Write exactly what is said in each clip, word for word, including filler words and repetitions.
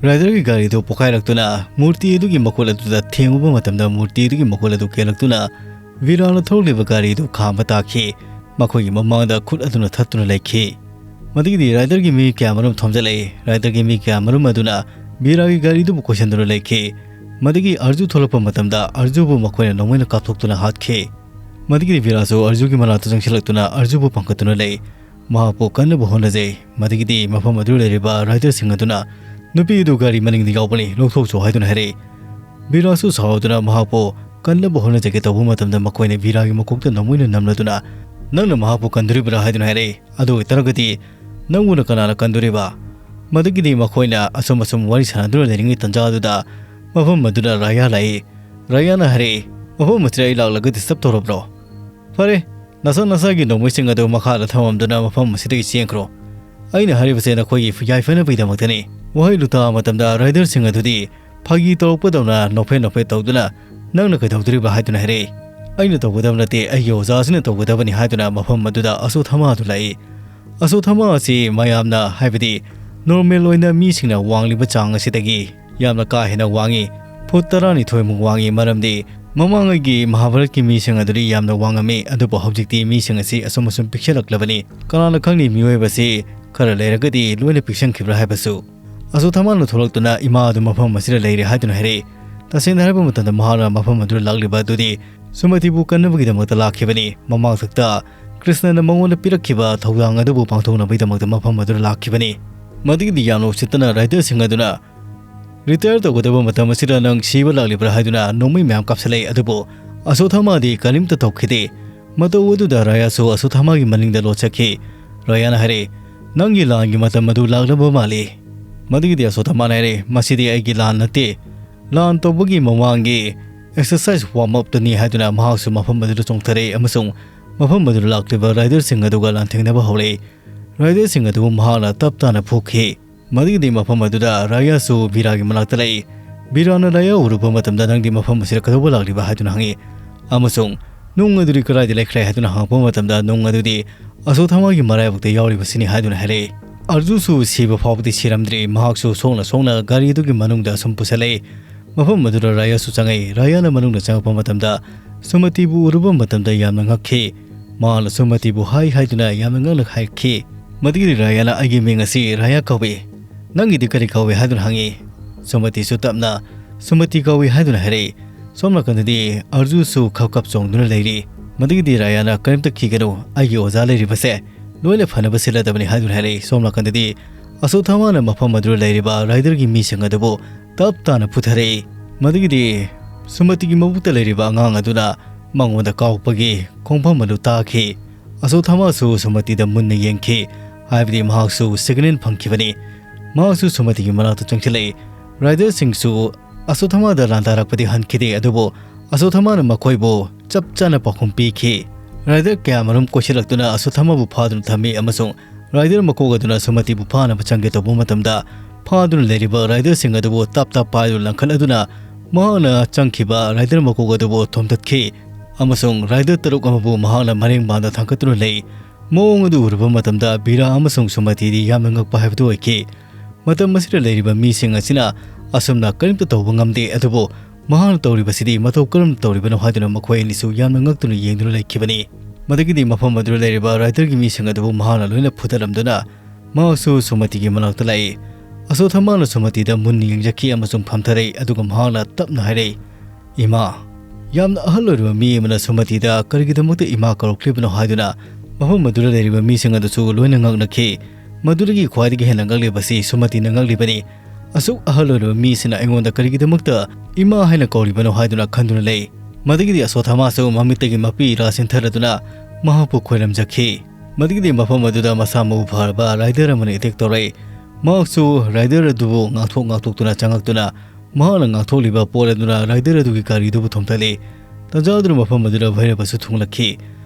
ꯔꯥꯏꯗꯔꯒꯤ ꯒꯥꯔꯤꯗꯨ ꯄꯣꯈꯥꯏꯔꯛꯇꯨꯅ ꯃꯨꯔꯇꯤ ꯑꯗꯨꯒꯤ ꯃꯈꯨꯜ ꯑꯗꯨꯗ ꯊꯦꯡꯉꯨꯕ ꯃꯇꯝꯗ ꯃꯨꯔꯇꯤ ꯑꯗꯨꯒꯤ ꯃꯈꯨꯜ ꯑꯗꯨ ꯀꯦꯜꯂꯛꯇꯨꯅ ꯚꯤꯔꯥꯅ ꯊꯧꯔꯛꯂꯤꯕ ꯒꯥꯔꯤꯗꯨ ꯈꯥꯝꯕ ꯇꯥꯈꯤ꯫ ꯃꯈꯣꯏꯒꯤ ꯃꯃꯥꯡꯗ ꯈꯨꯠ ꯑꯗꯨꯅ ꯊꯠꯇꯨꯅ ꯂꯩꯈꯤ꯫ ꯃꯗꯨꯒꯤꯗꯤ ꯔꯥꯏꯗꯔꯒꯤ ꯃꯤ ꯀꯌꯥꯃꯔꯨꯝ ꯊꯣꯝꯖꯤꯜꯂꯛꯏ꯫ ꯔꯥꯏꯗꯔꯒꯤ ꯃꯤ ꯀꯌꯥꯃꯔꯨꯝ ꯑꯗꯨꯅ ꯚꯤꯔꯥꯒꯤ ꯒꯥꯔꯤꯗꯨꯕꯨ ꯀꯣꯏꯁꯤꯟꯗꯨꯅ ꯂꯩꯈꯤ꯫ ꯃꯗꯨꯒꯤ ꯑꯔꯖꯨ ꯊꯣꯛꯂꯛꯄ ꯃꯇꯝꯗ ꯑꯔꯖꯨꯕꯨ ꯃꯈꯣꯏꯅ ꯅꯣꯡꯃꯩꯅ ꯀꯥꯞꯊꯣꯛꯇꯨꯅ ꯍꯥꯠꯈꯤ꯫ ꯃꯗꯨꯒꯤꯗꯤ ꯚꯤꯔꯥꯁꯨ ꯑꯔꯖꯨꯒꯤ ꯃꯅꯥꯛꯇ ꯆꯪꯁꯤꯜꯂꯛꯇꯨꯅ ꯑꯔꯖꯨꯕꯨ ꯄꯥꯡꯈꯠꯇꯨꯅ ꯂꯩ꯫ ꯃꯍꯥꯛꯄꯨ ꯀꯟꯅꯕ ꯍꯣꯠꯅꯖꯩ꯫ ꯃꯗꯨꯒꯤꯗꯤ ꯃꯐꯝ ꯑꯗꯨꯗ ꯂꯩꯔꯤꯕ ꯔꯥꯏꯗꯔꯁꯤꯡ ꯑꯗꯨꯅ ꯅꯨꯄꯤ ꯑꯗꯨ ꯒꯥꯔꯤ ꯃꯅꯤꯡꯗ ꯌꯥꯎꯕꯅꯤ, ꯂꯧꯊꯣꯛꯆꯧ ꯍꯥꯏꯗꯨꯅ ꯍꯥꯏꯔꯛꯏ꯫ ꯚꯤꯔꯥꯁꯨ ꯁꯥꯎꯗꯨꯅ ꯃꯍꯥꯛꯄꯨ ꯀꯟꯅꯕ ꯍꯣꯠꯅꯖꯒꯦ ꯇꯧꯕ ꯃꯇꯝꯗ ꯃꯈꯣꯏꯅ ꯚꯤꯔꯥꯒꯤ ꯃꯀꯣꯛꯇ ꯅꯣꯡꯃꯩꯅ ꯅꯝꯂꯗꯨꯅ, "ꯅꯪꯅ ꯃꯍꯥꯛꯄꯨ ꯀꯟꯗꯣꯔꯤꯕ꯭ꯔꯥ?" ꯍꯥꯏꯗꯨꯅ ꯍꯥꯏꯔꯛꯏ꯫ "ꯑꯗꯨ ꯑꯣꯏꯇꯥꯔꯒꯗꯤ ꯅꯪꯕꯨꯅ ꯀꯅꯥꯅ ꯀꯟꯗꯣꯔꯤꯕ?" ꯃꯗꯨꯒꯤꯗꯤ ꯃꯈꯣꯏꯅ ꯑꯁꯨꯝ ꯑꯁꯨꯝ ꯋꯥꯔꯤ ꯁꯥꯟꯅꯗꯨꯅ ꯂꯩꯔꯤꯉꯩ ꯇꯟꯖꯥ ꯑꯗꯨꯗ ꯃꯐꯝ ꯑꯗꯨꯗ ꯔꯥꯌꯥ ꯂꯥꯛꯏ꯫ ꯔꯥꯌꯥꯅ ꯍꯥꯏꯔꯛꯏ, "ꯃꯐꯝ ꯑꯁꯤꯗ ꯑꯩ ꯂꯥꯛꯂꯒ ꯗꯤꯁꯇꯔꯕ ꯇꯧꯔꯕ꯭ꯔꯣ? ꯐꯔꯦ, ꯅꯁꯥ ꯅꯁꯥꯒꯤ ꯅꯣꯡꯃꯩꯁꯤꯡ ꯑꯗꯨ ꯃꯈꯥꯗ ꯊꯝꯃꯝꯗꯨꯅ ꯃꯐꯝ ꯑꯁꯤꯗꯒꯤ ꯆꯦꯟꯈ꯭ꯔꯣ꯫ ꯑꯩꯅ ꯍꯥꯏꯔꯤꯕꯁꯦ ꯅꯈꯣꯏꯒꯤ ꯌꯥꯏꯐꯅꯕꯒꯤꯗꯃꯛꯇꯅꯤ꯫" ꯋꯥꯍꯩꯗꯨ ꯇꯥꯕ ꯃꯇꯝꯗ ꯔꯥꯏꯗꯔꯁꯤꯡ ꯑꯗꯨꯗꯤ ꯐꯥꯒꯤ ꯇꯧꯔꯛꯄꯗꯧꯅ ꯅꯣꯛꯐꯦꯠ ꯅꯣꯛꯐꯦꯠ ꯇꯧꯗꯨꯅ, "ꯅꯪꯅ ꯀꯩꯗꯧꯗꯣꯔꯤꯕ?" ꯍꯥꯏꯗꯨꯅ ꯍꯥꯏꯔꯛꯏ꯫ "ꯑꯩꯅ ꯇꯧꯒꯗꯕ ꯅꯠꯇꯦ, ꯑꯩꯒꯤ ꯑꯣꯖꯥꯁꯤꯅ ꯇꯧꯒꯗꯕꯅꯤ" ꯍꯥꯏꯗꯨꯅ ꯃꯐꯝ ꯑꯗꯨꯗ ꯑꯁꯣꯊꯥꯃꯥ ꯑꯗꯨ ꯂꯥꯛꯏ꯫ ꯑꯁꯣꯊꯥꯃꯥ ꯑꯁꯤ ꯃꯌꯥꯝꯅ, ꯍꯥꯏꯕꯗꯤ ꯅꯣꯔꯃꯦꯜ ꯑꯣꯏꯅ ꯃꯤꯁꯤꯡꯅ ꯋꯥꯡꯂꯤꯕ ꯆꯥꯡ ꯑꯁꯤꯗꯒꯤ ꯌꯥꯝꯅ ꯀꯥ ꯍꯦꯟꯅ ꯋꯥꯡꯉꯤ꯫ ꯐꯨꯠ ꯇꯔꯥꯅꯤꯊꯣꯏꯃꯨꯛ ꯋꯥꯡꯉꯤ, ꯃꯔꯝꯗꯤ ꯃꯃꯥꯡꯉꯩꯒꯤ ꯃꯍꯥꯚꯥꯔꯠꯀꯤ ꯃꯤꯁꯤꯡ ꯑꯗꯨꯗꯤ ꯌꯥꯝꯅ ꯋꯥꯡꯉꯝꯃꯤ, ꯑꯗꯨꯕꯨ ꯍꯧꯖꯤꯛꯇꯤ ꯃꯤꯁꯤꯡ ꯑꯁꯤ ꯑꯁꯨꯝ ꯑꯁꯨꯝ ꯄꯤꯛꯁꯜꯂꯛꯂꯕꯅꯤ꯫ ꯀꯅꯥꯅ ꯈꯪꯅꯤ, ꯃꯤꯑꯣꯏꯕꯁꯤ ꯈꯔ ꯂꯩꯔꯒꯗꯤ ꯂꯣꯏꯅ ꯄꯤꯛꯁꯟꯈꯤꯕ꯭ꯔꯥ ꯍꯥꯏꯕꯁꯨ꯫ ꯑꯁꯣꯊꯥꯃꯥꯅ ꯊꯣꯛꯂꯛꯇꯨꯅ ꯏꯃꯥ ꯑꯗꯨ ꯃꯐꯝ ꯑꯁꯤꯗ ꯂꯩꯔꯦ ꯍꯥꯏꯗꯨꯅ ꯍꯥꯏꯔꯛꯏ꯫ ꯇꯁꯦꯡꯅ ꯍꯥꯏꯔꯕ ꯃꯇꯝꯗ ꯃꯍꯥꯛꯅ ꯃꯐꯝ ꯑꯗꯨꯗ ꯂꯥꯛꯂꯤꯕ ꯑꯗꯨꯗꯤ ꯁꯨꯃꯇꯤꯕꯨ ꯀꯟꯅꯕꯒꯤꯗꯃꯛꯇ ꯂꯥꯛꯈꯤꯕꯅꯤ꯫ ꯃꯃꯥꯡꯊꯛꯇ ꯀ꯭ꯔꯤꯁꯅꯅ ꯃꯉꯣꯟꯗ ꯄꯤꯔꯛꯈꯤꯕ ꯊꯧꯗꯥꯡ ꯑꯗꯨꯕꯨ ꯄꯥꯡꯊꯣꯛꯅꯕꯒꯤꯗꯃꯛꯇ ꯃꯐꯝ ꯑꯗꯨꯗ ꯂꯥꯛꯈꯤꯕꯅꯤ꯫ ꯃꯗꯨꯒꯤꯗꯤ ꯌꯥꯝꯅ ꯎꯁꯤꯠꯇꯅ ꯔꯥꯏꯗꯔꯁꯤꯡ ꯑꯗꯨꯅ, "ꯔꯤꯇꯥꯌꯔ ꯇꯧꯒꯗꯕ ꯃꯇꯝ ꯑꯁꯤꯗ ꯅꯪ ꯁꯤꯕ ꯂꯥꯛꯂꯤꯕ꯭ꯔꯥ?" ꯍꯥꯏꯗꯨꯅ ꯅꯣꯡꯃꯩ ꯃꯌꯥꯝ ꯀꯥꯞꯁꯤꯜꯂꯛꯏ꯫ ꯑꯗꯨꯕꯨ ꯑꯁꯣꯊꯥꯃꯥꯗꯤ ꯀꯔꯤꯝꯇ ꯇꯧꯈꯤꯗꯦ꯫ ꯃꯇꯧ ꯑꯗꯨꯗ ꯔꯥꯌꯥꯁꯨ ꯑꯁꯣꯊꯥꯃꯥꯒꯤ ꯃꯅꯤꯡꯗ ꯂꯣꯠꯆꯈꯤ꯫ ꯔꯥꯌꯥꯅ ꯍꯥꯏꯔꯛꯏ, "ꯅꯪꯒꯤ ꯂꯥꯟꯒꯤ ꯃꯇꯝ ꯑꯗꯨ ꯂꯥꯛꯂꯕ ꯃꯥꯜꯂꯤ꯫" ꯃꯗꯨꯒꯤꯗꯤ ꯑꯁꯣꯊꯥꯃꯥꯅ ꯍꯥꯏꯔꯛꯏ, "ꯃꯁꯤꯗꯤ ꯑꯩꯒꯤ ꯂꯥꯟ ꯅꯠꯇꯦ꯫ ꯂꯥꯟ ꯇꯧꯕꯒꯤ ꯃꯃꯥꯡꯒꯤ ꯑꯦꯛꯁꯔꯁꯥꯏꯁ ꯋꯥꯔꯝ ꯑꯞꯇꯅꯤ" ꯍꯥꯏꯗꯨꯅ ꯃꯍꯥꯛꯁꯨ ꯃꯐꯝ ꯑꯗꯨꯗ ꯆꯣꯡꯊꯔꯛꯏ ꯑꯃꯁꯨꯡ ꯃꯐꯝ ꯑꯗꯨꯗ ꯂꯥꯛꯂꯤꯕ ꯔꯥꯏꯗꯔꯁꯤꯡ ꯑꯗꯨꯒ ꯂꯥꯟꯊꯦꯡꯅꯕ ꯍꯧꯔꯛꯏ꯫ ꯔꯥꯏꯗꯔꯁꯤꯡ ꯑꯗꯨꯕꯨ ꯃꯍꯥꯛꯅ ꯇꯞ ꯇꯥꯅ ꯐꯨꯈꯤ꯫ ꯃꯗꯨꯒꯤꯗꯤ ꯃꯐꯝ ꯑꯗꯨꯗ ꯔꯥꯌꯥꯁꯨ ꯚꯤꯔꯥꯒꯤ ꯃꯅꯥꯛꯇ ꯂꯥꯛꯏ꯫ ꯚꯤꯔꯥꯅ ꯔꯥꯌꯥ ꯎꯔꯨꯕ ꯃꯇꯝꯗ, "ꯅꯪꯗꯤ ꯃꯐꯝ ꯑꯁꯤꯗ ꯀꯩꯗꯧꯕ ꯂꯥꯛꯂꯤꯕ?" ꯍꯥꯏꯗꯨꯅ ꯍꯪꯉꯤ꯫ ꯑꯃꯁꯨꯡ, "ꯅꯨꯡ ꯑꯗꯨꯗꯤ ꯀꯗꯥꯏꯗ ꯂꯩꯈ꯭ꯔꯦ?" ꯍꯥꯏꯗꯨꯅ ꯍꯪꯉꯛꯄ ꯃꯇꯝꯗ, "ꯅꯨꯡ ꯑꯗꯨꯗꯤ ꯑꯁꯣꯊꯥꯃꯥꯒꯤ ꯃꯔꯥꯏꯕꯛꯇ ꯌꯥꯎꯔꯤꯕꯁꯤꯅꯤ" ꯍꯥꯏꯗꯨꯅ ꯍꯥꯏꯔꯛꯏ꯫ ꯑꯔꯖꯨꯁꯨ ꯁꯤꯕ ꯐꯥꯎꯕꯗꯤ ꯁꯤꯔꯝꯗ꯭ꯔꯤ꯫ ꯃꯍꯥꯛꯁꯨ ꯁꯣꯛꯅ ꯁꯣꯛꯅ ꯒꯥꯔꯤ ꯑꯗꯨꯒꯤ ꯃꯅꯨꯡꯗ ꯁꯨꯝ ꯄꯨꯁꯜꯂꯛꯏ꯫ ꯃꯐꯝ ꯑꯗꯨꯗ ꯔꯥꯌꯥꯁꯨ ꯆꯪꯉꯛꯏ꯫ ꯔꯥꯌꯥꯅ ꯃꯅꯨꯡꯗ ꯆꯪꯉꯛꯄ ꯃꯇꯝꯗ ꯁꯨꯃꯇꯤꯕꯨ ꯎꯔꯨꯕ ꯃꯇꯝꯗ ꯌꯥꯝꯅ ꯉꯛꯈꯤ꯫ ꯃꯍꯥꯛꯅ ꯁꯨꯃꯇꯤꯕꯨ ꯍꯥꯏ ꯍꯥꯏꯗꯨꯅ ꯌꯥꯝꯅ ꯉꯛꯅ ꯍꯥꯏꯈꯤ꯫ ꯃꯗꯨꯒꯤꯗꯤ ꯔꯥꯌꯥꯅ, "ꯑꯩꯒꯤ ꯃꯤꯡ ꯑꯁꯤ ꯔꯥꯌꯥ ꯀꯧꯏ꯫ ꯅꯪꯒꯤꯗꯤ ꯀꯔꯤ ꯀꯧꯏ?" ꯍꯥꯏꯗꯨꯅ ꯍꯪꯉꯤ꯫ ꯁꯨꯃꯇꯤꯁꯨ ꯇꯞꯅ "ꯁꯨꯃꯇꯤ ꯀꯧꯏ" ꯍꯥꯏꯗꯨꯅ ꯍꯥꯏꯔꯛꯏ꯫ ꯁꯣꯝ ꯅꯥꯀꯟꯗꯗꯤ ꯑꯔꯖꯨꯁꯨ ꯈꯞ ꯈꯞ ꯆꯣꯡꯗꯨꯅ ꯂꯩꯔꯤ꯫ ꯃꯗꯨꯒꯤꯗꯤ ꯔꯥꯌꯥꯅ, "ꯀꯔꯤꯝꯇ ꯀꯤꯒꯅꯨ, ꯑꯩꯒꯤ ꯑꯣꯖꯥ ꯂꯩꯔꯤꯕꯁꯦ ꯂꯣꯏꯅ ꯐꯅꯕ ꯁꯤꯜꯂꯗꯕꯅꯤ" ꯍꯥꯏꯗꯨꯅ ꯍꯥꯏꯔꯛꯏ꯫ ꯁꯣꯝ ꯅꯥꯀꯟꯗꯗꯤ ꯑꯁꯣꯊꯥꯃꯥꯅ ꯃꯐꯝ ꯑꯗꯨꯗ ꯂꯩꯔꯤꯕ ꯔꯥꯏꯗꯔꯒꯤ ꯃꯤꯁꯤꯡ ꯑꯗꯨꯕꯨ ꯇꯞ ꯇꯥꯅ ꯐꯨꯊꯔꯛꯏ꯫ ꯃꯗꯨꯒꯤꯗꯤ ꯁꯨꯃꯇꯤꯒꯤ ꯃꯕꯨꯛꯇ ꯂꯩꯔꯤꯕ ꯑꯉꯥꯡ ꯑꯗꯨꯅ ꯃꯉꯣꯟꯗ ꯀꯥꯎꯔꯛꯄꯒꯤ ꯈꯣꯡꯐꯝ ꯑꯗꯨ ꯇꯥꯈꯤ꯫ ꯑꯁꯣꯊꯥꯃꯥꯁꯨ ꯁꯨꯃꯇꯤꯗ ꯃꯨꯟꯅ ꯌꯦꯡꯈꯤ, ꯍꯥꯏꯕꯗꯤ ꯃꯍꯥꯛꯁꯨ ꯁꯤꯒꯅꯦꯜ ꯐꯪꯈꯤꯕꯅꯤ꯫ ꯃꯍꯥꯛꯁꯨ ꯁꯨꯃꯇꯤꯒꯤ ꯃꯅꯥꯛꯇ ꯆꯪꯁꯤꯜꯂꯛꯏ꯫ ꯔꯥꯏꯗꯔꯁꯤꯡꯁꯨ ꯑꯁꯣꯊꯥꯃꯥꯗ ꯂꯥꯟꯗꯥꯔꯛꯄꯗꯤ ꯍꯟꯈꯤꯗꯦ, ꯑꯗꯨꯕꯨ ꯑꯁꯣꯊꯥꯃꯥꯅ ꯃꯈꯣꯏꯕꯨ ꯆꯞ ꯆꯥꯅ ꯄꯥꯎꯈꯨꯝ ꯄꯤꯈꯤ꯫ ꯔꯥꯏꯗꯔ ꯀꯌꯥꯃꯔꯨꯝ ꯀꯣꯏꯁꯤꯜꯂꯛꯇꯨꯅ ꯑꯁꯣꯊꯥꯃꯥꯕꯨ ꯐꯥꯗꯨꯅ ꯊꯝꯃꯤ ꯑꯃꯁꯨꯡ ꯔꯥꯏꯗꯔ ꯃꯀꯣꯛ ꯑꯗꯨꯅ ꯁꯨꯃꯇꯤꯕꯨ ꯐꯥꯅꯕ ꯆꯪꯒꯦ ꯇꯧꯕ ꯃꯇꯝꯗ, ꯐꯥꯗꯨꯅ ꯂꯩꯔꯤꯕ ꯔꯥꯏꯗꯔꯁꯤꯡ ꯑꯗꯨꯕꯨ ꯇꯞ ꯇꯞ ꯄꯥꯏꯗꯨꯅ ꯂꯪꯈꯠꯂꯗꯨꯅ ꯃꯍꯥꯛꯅ ꯆꯪꯈꯤꯕ ꯔꯥꯏꯗꯔ ꯃꯀꯣꯛ ꯑꯗꯨꯕꯨ ꯊꯣꯝꯇꯠꯈꯤ ꯑꯃꯁꯨꯡ ꯔꯥꯏꯗꯔ ꯇꯔꯨꯛ ꯑꯃꯕꯨ ꯃꯍꯥꯛꯅ ꯃꯔꯦꯡ ꯃꯥꯟꯗ ꯊꯥꯡꯒꯠꯇꯨꯅ ꯂꯩ꯫ ꯃꯑꯣꯡ ꯑꯗꯨ ꯎꯔꯨꯕ ꯃꯇꯝꯗ ꯕꯤꯔꯥ ꯑꯃꯁꯨꯡ ꯁꯨꯃꯇꯤꯗꯤ ꯌꯥꯝꯅ ꯉꯛꯄ ꯍꯥꯏꯕꯗꯨ ꯑꯣꯏꯈꯤ꯫ ꯃꯇꯝ ꯑꯁꯤꯗ ꯂꯩꯔꯤꯕ ꯃꯤꯁꯤꯡ ꯑꯁꯤꯅ ꯑꯁꯨꯝꯅ ꯀꯔꯤꯝꯇ ꯇꯧꯕ ꯉꯝꯗꯦ, ꯑꯗꯨꯕꯨ ꯃꯍꯥꯛꯅ ꯇꯧꯔꯤꯕꯁꯤꯗꯤ ꯃꯇꯧ ꯀꯔꯝꯅ ꯇꯧꯔꯤꯕꯅꯣ ꯍꯥꯏꯗꯨꯅ ꯃꯈꯣꯏ ꯑꯅꯤꯁꯨ ꯌꯥꯝꯅ ꯉꯛꯇꯨꯅ ꯌꯦꯡꯗꯨꯅ ꯂꯩꯈꯤꯕꯅꯤ꯫ ꯃꯗꯨꯒꯤꯗꯤ ꯃꯐꯝ ꯑꯗꯨꯗ ꯂꯩꯔꯤꯕ ꯔꯥꯏꯗꯔꯒꯤ ꯃꯤꯁꯤꯡ ꯑꯗꯨꯕꯨ ꯃꯍꯥꯛꯅ ꯂꯣꯏꯅ ꯐꯨꯗꯠꯂꯝꯗꯨꯅ ꯃꯍꯥꯛꯁꯨ ꯁꯨꯃꯇꯤꯒꯤ ꯃꯅꯥꯛꯇ ꯂꯥꯛꯏ꯫ ꯑꯁꯣꯊꯥꯃꯥꯅ ꯁꯨꯃꯇꯤꯗ ꯃꯨꯟꯅ ꯌꯦꯡꯖꯈꯤ ꯑꯃꯁꯨꯡ ꯐꯝꯊꯔꯛꯏ, ꯑꯗꯨꯒ ꯃꯍꯥꯛꯅ ꯇꯞꯅ ꯍꯥꯏꯔꯛꯏ, "ꯏꯃꯥ, ꯌꯥꯝꯅ ꯑꯍꯜ ꯑꯣꯏꯔꯕ ꯃꯤ ꯑꯃꯅ ꯁꯨꯃꯇꯤꯗ ꯀꯔꯤꯒꯤꯗꯃꯛꯇ ꯏꯃꯥ ꯀꯧꯔꯛꯂꯤꯕꯅꯣ?" ꯍꯥꯏꯗꯨꯅ ꯃꯐꯝ ꯑꯗꯨꯗ ꯂꯩꯔꯤꯕ ꯃꯤꯁꯤꯡ ꯑꯗꯨꯁꯨ ꯂꯣꯏꯅ ꯉꯛꯅꯈꯤ꯫ ꯃꯗꯨꯗꯒꯤ ꯈ꯭ꯋꯥꯏꯗꯒꯤ ꯍꯦꯟꯅ ꯉꯛꯂꯤꯕꯁꯤ ꯁꯨꯃꯇꯤꯅ ꯉꯛꯂꯤꯕꯅꯤ꯫ ꯑꯁꯨꯛ ꯑꯍꯜ ꯑꯣꯏꯔꯕ ꯃꯤ ꯑꯁꯤꯅ ꯑꯩꯉꯣꯟꯗ ꯀꯔꯤꯒꯤꯗꯃꯛꯇ ꯏꯃꯥ ꯍꯥꯏꯅ ꯀꯧꯔꯤꯕꯅꯣ ꯍꯥꯏꯗꯨꯅ ꯈꯟꯗꯨꯅ ꯂꯩ꯫ ꯃꯗꯨꯒꯤꯗꯤ ꯑꯁꯣꯊꯥꯃꯥꯁꯨ ꯃꯃꯤꯠꯇꯒꯤ ꯃꯄꯤ ꯏꯔꯥ ꯆꯦꯟꯊꯔꯗꯨꯅ ꯃꯍꯥꯛꯄꯨ ꯈꯣꯏꯔꯝꯖꯈꯤ꯫ ꯃꯗꯨꯒꯤꯗꯤ ꯃꯐꯝ ꯑꯗꯨꯗ ꯃꯁꯥ ꯃꯎ ꯐꯔꯕ ꯔꯥꯏꯗꯔ ꯑꯃꯅ ꯑꯦꯇꯦꯛ ꯇꯧꯔꯛꯏ꯫ ꯃꯍꯥꯛꯁꯨ ꯔꯥꯏꯗꯔ ꯑꯗꯨꯕꯨ ꯉꯥꯛꯊꯣꯛ ꯉꯥꯛꯊꯣꯛꯇꯨꯅ ꯆꯪꯉꯛꯇꯨꯅ ꯃꯍꯥꯛꯅ ꯉꯥꯛꯊꯣꯛꯂꯤꯕ ꯄꯣꯠ ꯑꯗꯨꯅ ꯔꯥꯏꯗꯔ ꯑꯗꯨꯒꯤ ꯒꯥꯔꯤꯗꯨꯕꯨ ꯊꯣꯝꯊꯠꯂꯤ꯫ ꯇꯥꯟꯖꯥ ꯑꯗꯨꯅ ꯃꯐꯝ ꯑꯗꯨꯗ ꯚꯩꯔꯕꯁꯨ ꯊꯨꯡꯂꯛꯈꯤ꯫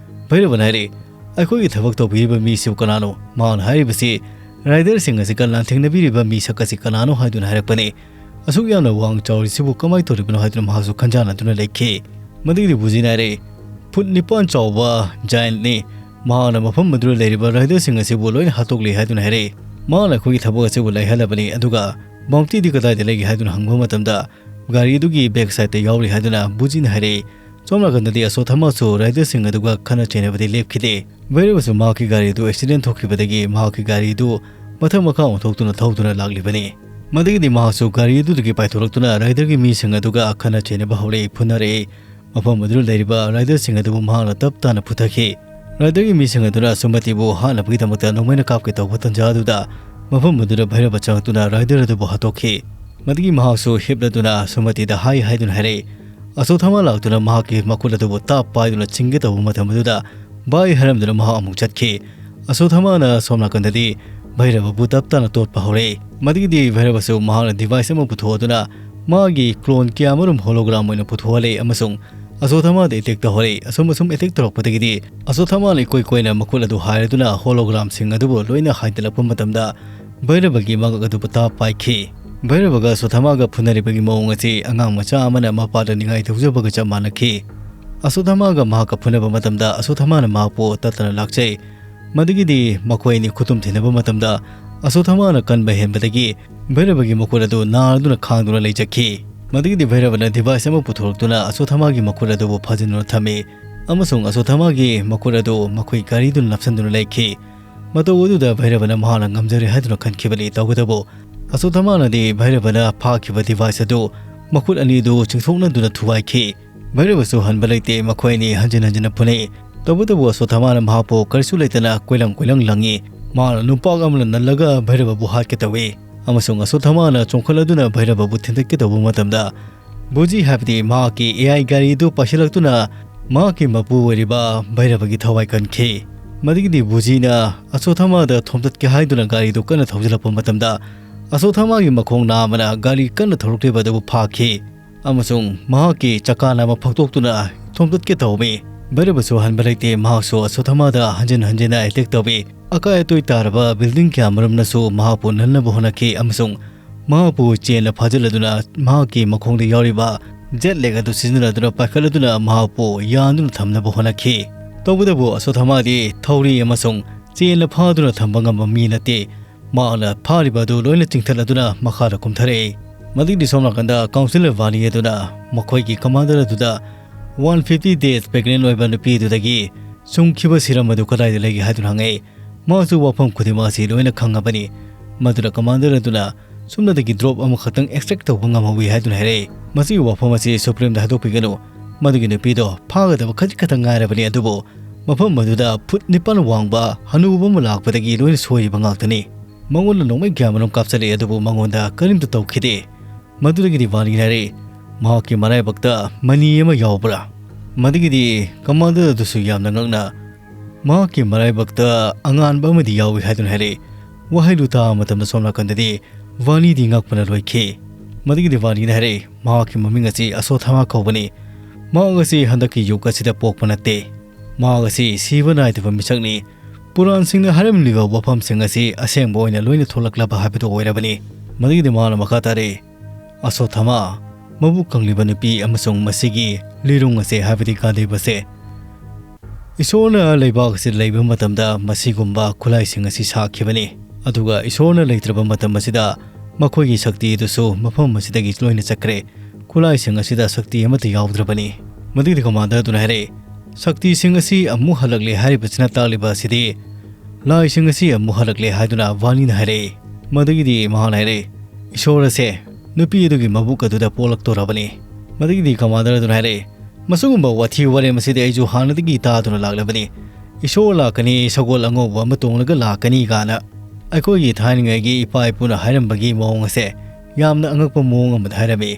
ꯚꯩꯔꯕꯅ ꯍꯥꯏꯔꯛꯏ, "ꯑꯩꯈꯣꯏꯒꯤ ꯊꯕꯛ ꯇꯧꯕꯤꯔꯤꯕ ꯃꯤꯁꯤꯕꯨ ꯀꯅꯥꯅꯣ?" ꯃꯍꯥꯛꯅ ꯍꯥꯏꯔꯤꯕꯁꯤ ꯔꯥꯏꯗꯔꯁꯤꯡ ꯑꯁꯤꯒ ꯂꯥꯟꯊꯦꯡꯅꯕꯤꯔꯤꯕ ꯃꯤꯁꯛ ꯑꯁꯤ ꯀꯅꯥꯅꯣ ꯍꯥꯏꯗꯨꯅ ꯍꯥꯏꯔꯛꯄꯅꯤ꯫ "ꯑꯁꯨꯛ ꯌꯥꯝꯅ ꯋꯥꯡ ꯆꯥꯎꯔꯤꯁꯤꯕꯨ ꯀꯃꯥꯏꯅ ꯇꯧꯔꯤꯕꯅꯣ?" ꯍꯥꯏꯗꯨꯅ ꯃꯍꯥꯛꯁꯨ ꯈꯟꯖꯥꯟꯅꯗꯨꯅ ꯂꯩꯈꯤ꯫ ꯃꯗꯨꯒꯤꯗꯤ ꯕꯨꯖꯤꯅ ꯍꯥꯏꯔꯛꯏ, "ꯐꯨꯠ ꯅꯤꯄꯥꯟ ꯆꯥꯎꯕ ꯖꯥꯏꯟꯠꯅꯤ꯫ ꯃꯍꯥꯛꯅ ꯃꯐꯝ ꯑꯗꯨꯗ ꯂꯩꯔꯤꯕ ꯔꯥꯏꯗꯔꯁꯤꯡ ꯑꯁꯤꯕꯨ ꯂꯣꯏꯅ ꯍꯥꯠꯇꯣꯛꯂꯤ" ꯍꯥꯏꯗꯨꯅ ꯍꯥꯏꯔꯛꯏ꯫ ꯃꯍꯥꯛꯅ ꯑꯩꯈꯣꯏꯒꯤ ꯊꯕꯛ ꯑꯁꯤꯕꯨ ꯂꯩꯍꯜꯂꯕꯅꯤ, ꯑꯗꯨꯒ ꯕꯥꯎꯟꯇꯤꯗꯤ ꯀꯗꯥꯏꯗ ꯂꯩꯒꯦ ꯍꯥꯏꯗꯨꯅ ꯍꯪꯕ ꯃꯇꯝꯗ, ꯒꯥꯔꯤ ꯑꯗꯨꯒꯤ ꯕꯦꯛ ꯁꯥꯏꯗꯇ ꯌꯥꯎꯔꯤ ꯍꯥꯏꯗꯨꯅ ꯕꯨꯖꯤꯅ ꯍꯥꯏꯔꯛꯏ꯫ ꯁꯣꯝ ꯅꯥꯀꯟꯗꯗꯤ ꯑꯁꯣꯊꯥꯃꯥꯁꯨ ꯔꯥꯏꯗꯔꯁꯤꯡ ꯑꯗꯨꯒ ꯈꯠꯅ ꯆꯩꯅꯕꯗꯤ ꯂꯦꯞꯈꯤꯗꯦ꯫ ꯚꯩꯔꯕꯁꯨ ꯃꯍꯥꯛꯀꯤ ꯒꯥꯔꯤ ꯑꯗꯨ ꯑꯦꯛꯁꯤꯗꯦꯟ ꯊꯣꯛꯈꯤꯕꯗꯒꯤ ꯃꯍꯥꯛꯀꯤ ꯒꯥꯔꯤ ꯑꯗꯨ ꯃꯊꯛ ꯃꯈꯥ ꯑꯣꯟꯊꯣꯛꯇꯨꯅ ꯊꯧꯗꯨꯅ ꯂꯥꯛꯂꯤꯕꯅꯤ꯫ ꯃꯗꯨꯒꯤꯗꯤ ꯃꯍꯥꯛꯁꯨ ꯒꯥꯔꯤ ꯑꯗꯨꯗꯒꯤ ꯄꯥꯏꯊꯣꯔꯛꯇꯨꯅ ꯔꯥꯏꯗꯔꯒꯤ ꯃꯤꯁꯤꯡ ꯑꯗꯨꯒ ꯈꯠꯅ ꯆꯩꯅꯕ ꯍꯧꯔꯛꯏ, ꯐꯨꯅꯔꯛꯏ꯫ ꯃꯐꯝ ꯑꯗꯨꯗ ꯂꯩꯔꯤꯕ ꯔꯥꯏꯗꯔꯁꯤꯡ ꯑꯗꯨꯕꯨ ꯃꯍꯥꯛꯅ ꯇꯞ ꯇꯥꯅ ꯐꯨꯊꯈꯤ꯫ ꯔꯥꯏꯗꯔꯒꯤ ꯃꯤꯁꯤꯡ ꯑꯗꯨꯅ ꯁꯨꯃꯇꯤꯕꯨ ꯍꯥꯠꯅꯕꯒꯤꯗꯃꯛꯇ ꯅꯣꯡꯃꯩꯅ ꯀꯥꯞꯀꯦ ꯇꯧꯕ ꯇꯟꯖꯥ ꯑꯗꯨꯗ ꯃꯐꯝ ꯑꯗꯨꯗ ꯚꯩꯔꯕ ꯆꯪꯂꯛꯇꯨꯅ ꯔꯥꯏꯗꯔ ꯑꯗꯨꯕꯨ ꯍꯥꯠꯇꯣꯛꯈꯤ꯫ ꯃꯗꯨꯒꯤ ꯃꯍꯥꯛꯁꯨ ꯍꯤꯞꯂꯗꯨꯅ ꯁꯨꯃꯇꯤꯗ ꯍꯥꯏ ꯍꯥꯏꯗꯨꯅ ꯍꯥꯏꯔꯛꯏ꯫ ꯑꯁꯣꯊꯥꯃꯥ ꯂꯥꯛꯇꯨꯅ ꯃꯍꯥꯛꯀꯤ ꯃꯈꯨꯠ ꯑꯗꯨꯕꯨ ꯇꯥꯞ ꯄꯥꯏꯗꯨꯅ ꯆꯤꯡꯒꯦ ꯇꯧꯕ ꯃꯇꯝ ꯑꯗꯨꯗ ꯚꯥꯏ ꯍꯥꯏꯔꯝꯗꯨꯅ ꯃꯍꯥꯛ ꯑꯃꯨꯛ ꯆꯠꯈꯤ꯫ ꯑꯁꯣꯊꯥꯃꯥꯅ ꯁꯣꯝ ꯅꯥꯀꯟꯗꯗꯤ ꯚꯩꯔꯕꯕꯨ ꯇꯞ ꯇꯥꯅ ꯇꯣꯠꯄ ꯍꯧꯔꯛꯏ꯫ ꯃꯗꯨꯒꯤꯗꯤ ꯚꯩꯔꯕꯁꯨ ꯃꯍꯥꯛꯅ ꯗꯤꯚꯥꯏꯁ ꯑꯃ ꯄꯨꯊꯣꯛꯑꯗꯨꯅ ꯃꯥꯒꯤ ꯀ꯭ꯂꯣꯟ ꯀꯌꯥꯃꯔꯨꯝ ꯍꯣꯂꯣꯒ꯭ꯔꯥꯝ ꯑꯣꯏꯅ ꯄꯨꯊꯣꯛꯍꯜꯂꯦ ꯑꯃꯁꯨꯡ ꯑꯁꯣꯊꯥꯃꯥꯗ ꯑꯦꯇꯦꯛ ꯇꯧꯍꯜꯂꯦ꯫ ꯑꯁꯨꯝ ꯑꯁꯨꯝ ꯑꯦꯇꯦꯛ ꯇꯧꯔꯛꯄꯗꯒꯤꯗꯤ ꯑꯁꯣꯊꯥꯃꯥꯅ ꯏꯀꯣꯏ ꯀꯣꯏꯅ ꯃꯈꯨꯠ ꯑꯗꯨ ꯍꯥꯏꯔꯗꯨꯅ ꯍꯣꯂꯣꯒ꯭ꯔꯥꯝꯁꯤꯡ ꯑꯗꯨꯕꯨ ꯂꯣꯏꯅ ꯍꯥꯏꯗꯠꯂꯛꯄ ꯃꯇꯝꯗ ꯚꯩꯔꯕꯒꯤ ꯃꯉꯛ ꯑꯗꯨꯕꯨ ꯇꯥꯞ ꯄꯥꯏꯈꯤ꯫ ꯚꯩꯔꯕꯒ ꯑꯁꯣꯊꯥꯃꯥꯒ ꯐꯨꯅꯔꯤꯕꯒꯤ ꯃꯑꯣꯡ ꯑꯁꯤ ꯑꯉꯥꯡ ꯃꯆꯥ ꯑꯃꯅ ꯃꯄꯥꯗ ꯅꯤꯡꯉꯥꯏ ꯇꯧꯖꯕꯒ ꯆꯞ ꯃꯥꯟꯅꯈꯤ꯫ ꯑꯁꯣꯊꯥꯃꯥꯒ ꯃꯍꯥꯛꯀ ꯐꯨꯅꯕ ꯃꯇꯝꯗ ꯑꯁꯣꯊꯥꯃꯥꯅ ꯃꯍꯥꯛꯄꯨ ꯇꯠꯇꯅ ꯂꯥꯛꯆꯩ꯫ ꯃꯗꯨꯒꯤꯗꯤ ꯃꯈꯣꯏ ꯑꯅꯤ ꯈꯨꯇꯨꯝ ꯊꯤꯅꯕ ꯃꯇꯝꯗ ꯑꯁꯣꯊꯥꯃꯥꯅ ꯀꯟꯕ ꯍꯦꯟꯕꯗꯒꯤ ꯚꯩꯔꯕꯒꯤ ꯃꯈꯨꯠ ꯑꯗꯨ ꯅꯥꯔꯗꯨꯅ ꯈꯥꯡꯗꯨꯅ ꯂꯩꯖꯈꯤ꯫ ꯃꯗꯨꯒꯤꯗꯤ ꯚꯩꯔꯕꯅ ꯗꯤꯚꯥꯏꯁ ꯑꯃ ꯄꯨꯊꯣꯔꯛꯇꯨꯅ ꯑꯁꯣꯊꯥꯃꯥꯒꯤ ꯃꯈꯨꯠ ꯑꯗꯨꯕꯨ ꯐꯥꯖꯤꯟꯗꯨꯅ ꯊꯝꯃꯤ ꯑꯃꯁꯨꯡ ꯑꯁꯣꯊꯥꯃꯥꯒꯤ ꯃꯈꯨꯠ ꯑꯗꯨ ꯃꯈꯣꯏ ꯒꯥꯔꯤꯗꯨꯅ ꯅꯞꯁꯤꯟꯗꯨꯅ ꯂꯩꯈꯤ꯫ ꯃꯇꯧ ꯑꯗꯨꯗ ꯚꯩꯔꯕꯅ ꯃꯍꯥꯛꯅ ꯉꯝꯖꯔꯦ ꯍꯥꯏꯗꯨꯅ ꯈꯟꯈꯤꯕꯅꯤ꯫ ꯇꯧꯕꯇꯕꯨ ꯑꯁꯣꯊꯥꯃꯥꯅꯗꯤ ꯚꯩꯔꯕꯅ ꯐꯥꯈꯤꯕ ꯗꯤꯚꯥꯏꯁ ꯑꯗꯨ ꯃꯈꯨꯠ ꯑꯅꯤꯗꯨ ꯆꯤꯡꯊꯣꯛꯅꯗꯨꯅ ꯊꯨꯒꯥꯏꯈꯤ꯫ ꯚꯩꯔꯕꯁꯨ ꯍꯟꯕ ꯂꯩꯇꯦ, ꯃꯈꯣꯏ ꯑꯅꯤ ꯍꯟꯖꯤꯟ ꯍꯟꯖꯤꯟꯅ ꯐꯨꯅꯩ꯫ ꯇꯧꯕꯇꯕꯨ ꯑꯁꯣꯊꯥꯃꯥꯅ ꯃꯍꯥꯛꯄꯨ ꯀꯔꯤꯁꯨ ꯂꯩꯇꯅ ꯀꯣꯏꯂꯪ ꯀꯣꯏꯂꯪ ꯂꯪꯉꯤ꯫ ꯃꯍꯥꯛꯅ ꯅꯨꯄꯥꯛ ꯑꯃꯅ ꯅꯜꯂꯒ ꯚꯩꯔꯕꯕꯨ ꯍꯥꯠꯀꯦ ꯇꯧꯏ ꯑꯃꯁꯨꯡ ꯑꯁꯣꯊꯥꯃꯥꯅ ꯆꯣꯡꯈꯠꯂꯗꯨꯅ ꯚꯩꯔꯕꯕꯨ ꯊꯤꯟꯗꯠꯀꯦ ꯇꯧꯕ ꯃꯇꯝꯗ ꯕꯨꯖꯤ ꯍꯥꯏꯕꯗꯤ ꯃꯍꯥꯛꯀꯤ ꯑꯦ ꯑꯥꯏ ꯒꯥꯔꯤꯗꯨ ꯄꯥꯏꯁꯤꯜꯂꯛꯇꯨꯅ ꯃꯍꯥꯛꯀꯤ ꯃꯄꯨ ꯑꯣꯏꯔꯤꯕ ꯚꯩꯔꯕꯒꯤ ꯊꯋꯥꯏ ꯀꯟꯈꯤ꯫ ꯃꯗꯨꯒꯤꯗꯤ ꯕꯨꯖꯤꯅ ꯑꯁꯣꯊꯥꯃꯥꯗ ꯊꯣꯝꯇꯠꯀꯦ ꯍꯥꯏꯗꯨꯅ ꯒꯥꯔꯤꯗꯨ ꯀꯟꯅ ꯊꯧꯖꯤꯜꯂꯛꯄ ꯃꯇꯝꯗ ꯑꯁꯣꯊꯥꯃꯥꯒꯤ ꯃꯈꯣꯡ ꯅꯥꯝꯃꯅ ꯒꯥꯔꯤ ꯀꯟꯅ ꯊꯧꯔꯛꯂꯤꯕ ꯑꯗꯨꯕꯨ ꯐꯥꯈꯤ ꯑꯃꯁꯨꯡ ꯃꯍꯥꯛꯀꯤ ꯆꯀꯥ ꯅꯥꯝꯃ ꯐꯛꯇꯣꯛꯇꯨꯅ ꯊꯣꯝꯇꯠꯀꯦ ꯇꯧꯔꯝꯃꯤ꯫ ꯚꯩꯔꯕꯁꯨ ꯍꯟꯕ ꯂꯩꯇꯦ, ꯃꯍꯥꯛꯁꯨ ꯑꯁꯣꯊꯥꯃꯥꯗ ꯍꯟꯖꯤꯟ ꯍꯟꯖꯤꯟꯅ ꯑꯦꯇꯦꯛ ꯇꯧꯏ꯫ ꯑꯀꯥꯏ ꯑꯇꯣꯏ ꯇꯥꯔꯕ ꯕꯤꯜꯗꯤꯡ ꯀꯌꯥ ꯃꯔꯨꯝꯅꯁꯨ ꯃꯍꯥꯛꯄꯨ ꯅꯜꯅꯕ ꯍꯣꯠꯅꯈꯤ ꯑꯃꯁꯨꯡ ꯃꯍꯥꯛꯄꯨ ꯆꯦꯟꯅ ꯐꯥꯖꯤꯜꯂꯗꯨꯅ ꯃꯍꯥꯛꯀꯤ ꯃꯈꯣꯡꯗ ꯌꯥꯎꯔꯤꯕ ꯖꯦꯠ ꯂꯦꯒ ꯑꯗꯨ ꯁꯤꯖꯤꯟꯅꯗꯨꯅ ꯄꯥꯏꯈꯠꯂꯗꯨꯅ ꯃꯍꯥꯛꯄꯨ ꯌꯥꯟꯗꯨꯅ ꯊꯝꯅꯕ ꯍꯣꯠꯅꯈꯤ꯫ ꯇꯧꯕꯇꯕꯨ ꯑꯁꯣꯊꯥꯃꯥꯗꯤ ꯊꯧꯔꯤ ꯑꯃꯁꯨꯡ ꯆꯦꯟꯅ ꯐꯥꯗꯨꯅ ꯊꯝꯕ ꯉꯝꯕ ꯃꯤ ꯅꯠꯇꯦ꯫ ꯃꯍꯥꯛꯅ ꯐꯥꯔꯤꯕ ꯑꯗꯨ ꯂꯣꯏꯅ ꯆꯤꯡꯊꯠꯂꯗꯨꯅ ꯃꯈꯥꯗ ꯀꯨꯝꯊꯔꯛꯏ꯫ ꯃꯗꯨꯒꯤꯗꯤ ꯁꯣꯝ ꯅꯥꯀꯟꯗ ꯀꯥꯎꯟꯁꯤꯂꯔ ꯚꯥꯅꯤ ꯑꯗꯨꯅ ꯃꯈꯣꯏꯒꯤ ꯀꯃꯥꯟꯗꯔ ꯑꯗꯨꯗ ꯋꯥꯟ ꯐꯤꯐꯇꯤ ꯗꯦꯖ ꯄ꯭ꯔꯦꯒꯅꯦꯟ ꯑꯣꯏꯕ ꯅꯨꯄꯤ ꯑꯗꯨꯗꯒꯤ ꯁꯨꯡꯈꯤꯕ ꯁꯤꯔꯝ ꯑꯗꯨ ꯀꯗꯥꯏꯗ ꯂꯩꯒꯦ ꯍꯥꯏꯗꯨꯅ ꯍꯪꯉꯛꯏ꯫ ꯃꯍꯥꯛꯁꯨ ꯋꯥꯐꯝ ꯈꯨꯗꯤꯡꯃꯛ ꯑꯁꯤ ꯂꯣꯏꯅ ꯈꯪꯉꯕꯅꯤ꯫ ꯃꯗꯨꯅ ꯀꯃꯥꯟꯗꯔ ꯑꯗꯨꯅ ꯁꯨꯞꯅꯇꯒꯤ ꯗ꯭ꯔꯣꯞ ꯑꯃꯈꯛꯇꯪ ꯑꯦꯛꯁꯇ꯭ꯔꯦꯛ ꯇꯧꯕ ꯉꯝꯍꯧꯋꯤ ꯍꯥꯏꯗꯨꯅ ꯍꯥꯏꯔꯛꯏ꯫ ꯃꯁꯤꯒꯤ ꯋꯥꯐꯝ ꯑꯁꯤ ꯁꯨꯄ꯭ꯔꯤꯝꯗ ꯍꯥꯏꯗꯣꯛꯄꯤꯒꯅꯨ꯫ ꯃꯗꯨꯒꯤ ꯅꯨꯄꯤꯗꯣ ꯐꯥꯒꯗꯕ ꯈꯖꯤꯛ ꯈꯛꯇꯪ ꯉꯥꯏꯔꯕꯅꯤ, ꯑꯗꯨꯕꯨ ꯃꯐꯝ ꯑꯗꯨꯗ ꯐꯨꯠ ꯅꯤꯄꯥꯟ ꯋꯥꯡꯕ ꯍꯅꯨꯕ ꯑꯃ ꯂꯥꯛꯄꯗꯒꯤ ꯂꯣꯏꯅ ꯁꯣꯏꯔꯤꯕ ꯉꯥꯛꯇꯅꯤ꯫ ꯃꯉꯣꯟꯗ ꯅꯣꯡꯃꯩ ꯀꯌꯥꯃꯔꯨꯝ ꯀꯥꯞꯆꯔꯛꯏ, ꯑꯗꯨꯕꯨ ꯃꯉꯣꯟꯗ ꯀꯔꯤꯝꯇ ꯇꯧꯈꯤꯗꯦ꯫ ꯃꯗꯨꯗꯒꯤꯗꯤ ꯚꯥꯅꯤꯅ ꯍꯥꯏꯔꯛꯏ, "ꯃꯍꯥꯛꯀꯤ ꯃꯔꯥꯏꯕꯛꯇ ꯃꯅꯤ ꯑꯃ ꯌꯥꯎꯕ꯭ꯔꯥ?" ꯃꯗꯨꯒꯤꯗꯤ ꯀꯃꯥꯟꯗꯔ ꯑꯗꯨꯁꯨ ꯌꯥꯝꯅ ꯉꯛꯅ, "ꯃꯍꯥꯛꯀꯤ ꯃꯔꯥꯏꯕꯛꯇ ꯑꯉꯥꯟꯕ ꯑꯃꯗꯤ ꯌꯥꯎꯏ" ꯍꯥꯏꯗꯨꯅ ꯍꯥꯏꯔꯛꯏ꯫ ꯋꯥꯍꯩꯗꯨ ꯇꯥꯕ ꯃꯇꯝꯗ ꯁꯣꯝ ꯅꯥꯀꯟꯗꯗꯤ ꯚꯥꯅꯤꯗꯤ ꯉꯛꯄꯅ ꯂꯣꯏꯈꯤ꯫ ꯃꯗꯨꯒꯤꯗꯤ ꯚꯥꯅꯤꯅ ꯍꯥꯏꯔꯛꯏ, "ꯃꯍꯥꯛꯀꯤ ꯃꯃꯤꯡ ꯑꯁꯤ ꯑꯁꯣꯊꯥꯃꯥ ꯀꯧꯕꯅꯤ꯫ ꯃꯍꯥꯛ ꯑꯁꯤ ꯍꯟꯗꯛꯀꯤ ꯌꯨꯒ ꯑꯁꯤꯗ ꯄꯣꯛꯄ ꯅꯠꯇꯦ꯫ ꯃꯍꯥꯛ ꯑꯁꯤ ꯁꯤꯕ ꯅꯥꯏꯗꯕ ꯃꯤꯁꯛꯅꯤ꯫ ꯄꯨꯔꯥꯟꯁꯤꯡꯅ ꯍꯥꯏꯔꯝꯂꯤꯕ ꯋꯥꯐꯝꯁꯤꯡ ꯑꯁꯤ ꯑꯁꯦꯡꯕ ꯑꯣꯏꯅ ꯂꯣꯏꯅ ꯊꯣꯛꯂꯛꯂꯕ ꯍꯥꯏꯕꯗꯨ ꯑꯣꯏꯔꯕꯅꯤ"꯫ ꯃꯗꯨꯒꯤꯗꯤ ꯃꯍꯥꯛꯅ ꯃꯈꯥ ꯇꯥꯔꯛꯏ, "ꯑꯁꯣꯊꯥꯃꯥ, ꯃꯕꯨꯛ ꯀꯪꯂꯤꯕ ꯅꯨꯄꯤ ꯑꯃꯁꯨꯡ ꯃꯁꯤꯒꯤ ꯂꯤꯔꯨꯡ ꯑꯁꯦ, ꯍꯥꯏꯕꯗꯤ ꯒꯥꯟꯙꯦꯕꯁꯦ, ꯏꯁꯣꯔꯅ ꯂꯩꯕꯥꯛ ꯑꯁꯤꯗ ꯂꯩꯕ ꯃꯇꯝꯗ ꯃꯁꯤꯒꯨꯝꯕ ꯈꯨꯠꯂꯥꯏꯁꯤꯡ ꯑꯁꯤ ꯁꯥꯈꯤꯕꯅꯤ꯫ ꯑꯗꯨꯒ ꯏꯁꯣꯔꯅ ꯂꯩꯇ꯭ꯔꯕ ꯃꯇꯝ ꯑꯁꯤꯗ ꯃꯈꯣꯏꯒꯤ ꯁꯛꯇꯤ ꯑꯗꯨꯁꯨ ꯃꯐꯝ ꯑꯁꯤꯗꯒꯤ ꯂꯣꯏꯅ ꯆꯠꯈ꯭ꯔꯦ꯫ ꯈꯨꯠꯂꯥꯏꯁꯤꯡ ꯑꯁꯤꯗ ꯁꯛꯇꯤ ꯑꯃꯠꯇ ꯌꯥꯎꯗ꯭ꯔꯕꯅꯤ"꯫ ꯃꯗꯨꯒꯤꯗꯤ ꯀꯃꯥꯟꯗꯔ ꯑꯗꯨꯅ ꯍꯥꯏꯔꯛꯏ, "ꯁꯛꯇꯤꯁꯤꯡ ꯑꯁꯤ ꯑꯃꯨꯛ ꯍꯜꯂꯛꯂꯦ ꯍꯥꯏꯔꯤꯕꯁꯤꯅ ꯇꯥꯛꯂꯤꯕ ꯑꯁꯤꯗꯤ ꯂꯥꯏꯁꯤꯡ ꯑꯁꯤ ꯑꯃꯨꯛ ꯍꯜꯂꯛꯂꯦ ꯍꯥꯏꯗꯨꯅ ꯚꯥꯅꯤꯅ ꯍꯥꯏꯔꯛꯏ"꯫ ꯃꯗꯨꯒꯤꯗꯤ ꯃꯍꯥꯛꯅ ꯍꯥꯏꯔꯛꯏ, "ꯏꯁꯣꯔ ꯑꯁꯦ ꯅꯨꯄꯤ ꯑꯗꯨꯒꯤ ꯃꯕꯨꯛ ꯑꯗꯨꯗ ꯄꯣꯛꯂꯛꯇꯣꯔꯕꯅꯤ"꯫ ꯃꯗꯨꯒꯤꯗꯤ ꯀꯃꯥꯟꯗꯔ ꯑꯗꯨꯅ ꯍꯥꯏꯔꯛꯏ, "ꯃꯁꯤꯒꯨꯝꯕ ꯋꯥꯊꯤ ꯋꯥꯔꯦꯝ ꯑꯁꯤꯗꯤ ꯑꯩꯁꯨ ꯍꯥꯟꯅꯗꯒꯤ ꯇꯥꯗꯨꯅ ꯂꯥꯛꯂꯕꯅꯤ꯫ ꯏꯁꯣꯔ ꯂꯥꯛꯀꯅꯤ, ꯁꯒꯣꯜ ꯑꯉꯧꯕ ꯑꯃ ꯇꯣꯡꯂꯒ ꯂꯥꯛꯀꯅꯤ ꯀꯥꯏꯅ꯫ ꯑꯩꯈꯣꯏꯒꯤ ꯊꯥꯏꯅꯉꯩꯒꯤ ꯏꯄꯥ ꯏꯄꯨꯅ ꯍꯥꯏꯔꯝꯕꯒꯤ ꯃꯑꯣꯡ ꯑꯁꯦ ꯌꯥꯝꯅ ꯑꯉꯛꯄ ꯃꯑꯣꯡ ꯑꯃꯗ ꯍꯥꯏꯔꯝꯃꯤ꯫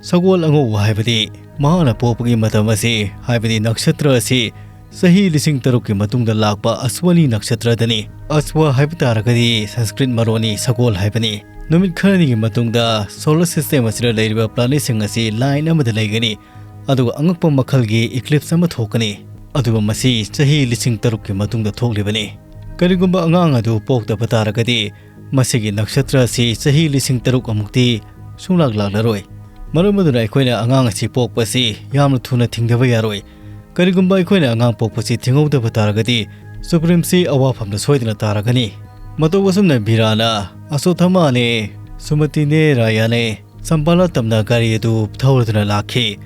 ꯁꯒꯣꯜ ꯑꯉꯧꯕ ꯍꯥꯏꯕꯗꯤ ꯃꯍꯥꯛꯅ ꯄꯣꯛꯄꯒꯤ ꯃꯇꯝ ꯑꯁꯤ, ꯍꯥꯏꯕꯗꯤ ꯅꯛꯁꯇ꯭ꯔ ꯑꯁꯤ ꯆꯍꯤ ꯂꯤꯁꯤꯡ ꯇꯔꯨꯛꯀꯤ ꯃꯇꯨꯡꯗ ꯂꯥꯛꯄ ꯑꯁ꯭ꯋꯅꯤ ꯅꯛꯁꯇ꯭ꯔꯗꯅꯤ"꯫ ꯑꯁ꯭ꯋ ꯍꯥꯏꯕ ꯇꯥꯔꯒꯗꯤ ꯁꯪꯁꯀ꯭ꯔꯤꯠ ꯃꯔꯣꯟꯅꯤ, ꯁꯒꯣꯜ ꯍꯥꯏꯕꯅꯤ꯫ ꯅꯨꯃꯤꯠ ꯈꯔꯅꯤꯒꯤ ꯃꯇꯨꯡꯗ ꯁꯣꯂꯔ ꯁꯤꯁꯇꯦꯝ ꯑꯁꯤꯗ ꯂꯩꯔꯤꯕ ꯄ꯭ꯂꯥꯅꯦꯠꯁꯤꯡ ꯑꯁꯤ ꯂꯥꯏꯟ ꯑꯃꯗ ꯂꯩꯒꯅꯤ, ꯑꯗꯨꯒ ꯑꯉꯛꯄ ꯃꯈꯜꯒꯤ ꯏꯀ꯭ꯂꯤꯞꯁ ꯑꯃ ꯊꯣꯛꯀꯅꯤ꯫ ꯑꯗꯨꯒ ꯃꯁꯤ ꯆꯍꯤ ꯂꯤꯁꯤꯡ ꯇꯔꯨꯛꯀꯤ ꯃꯇꯨꯡꯗ ꯊꯣꯛꯂꯤꯕꯅꯤ꯫ ꯀꯔꯤꯒꯨꯝꯕ ꯑꯉꯥꯡ ꯑꯗꯨ ꯄꯣꯛꯇꯕ ꯇꯥꯔꯒꯗꯤ, ꯃꯁꯤꯒꯤ ꯅꯛꯁꯇ꯭ꯔ ꯑꯁꯤ ꯆꯍꯤ ꯂꯤꯁꯤꯡ ꯇꯔꯨꯛ ꯑꯃꯨꯛꯇꯤ ꯁꯨꯡꯂꯥꯛ ꯂꯥꯛꯂꯔꯣꯏ꯫ ꯃꯔꯝ ꯑꯗꯨꯅ ꯑꯩꯈꯣꯏꯅ ꯑꯉꯥꯡ ꯑꯁꯤ ꯄꯣꯛꯄ ꯑꯁꯤ ꯌꯥꯝꯅ ꯊꯨꯅ ꯊꯤꯡꯗꯕ ꯌꯥꯔꯣꯏ꯫ ꯀꯔꯤꯒꯨꯝꯕ ꯑꯩꯈꯣꯏꯅ ꯑꯉꯥꯡ ꯄꯣꯛꯄꯁꯤ ꯊꯤꯡꯍꯧꯗꯕ ꯇꯥꯔꯒꯗꯤ, ꯁꯨꯄ꯭ꯔꯤꯝꯁꯤ ꯑꯋꯥꯐꯝꯗ ꯁꯣꯏꯗꯅ ꯇꯥꯔꯒꯅꯤ꯫ ꯃꯇꯧ ꯑꯁꯨꯝꯅ ꯕꯤꯔꯥꯅ ꯑꯁꯣꯊꯃꯥꯅꯦ, ꯁꯨꯃꯇꯤꯅꯦ, ꯔꯥꯌꯥꯅꯦ ꯁꯝꯕꯥꯂꯥ ꯇꯝꯅ ꯒꯥꯔꯤ ꯑꯗꯨ ꯊꯧꯔꯗꯨꯅ ꯂꯥꯛꯈꯤ꯫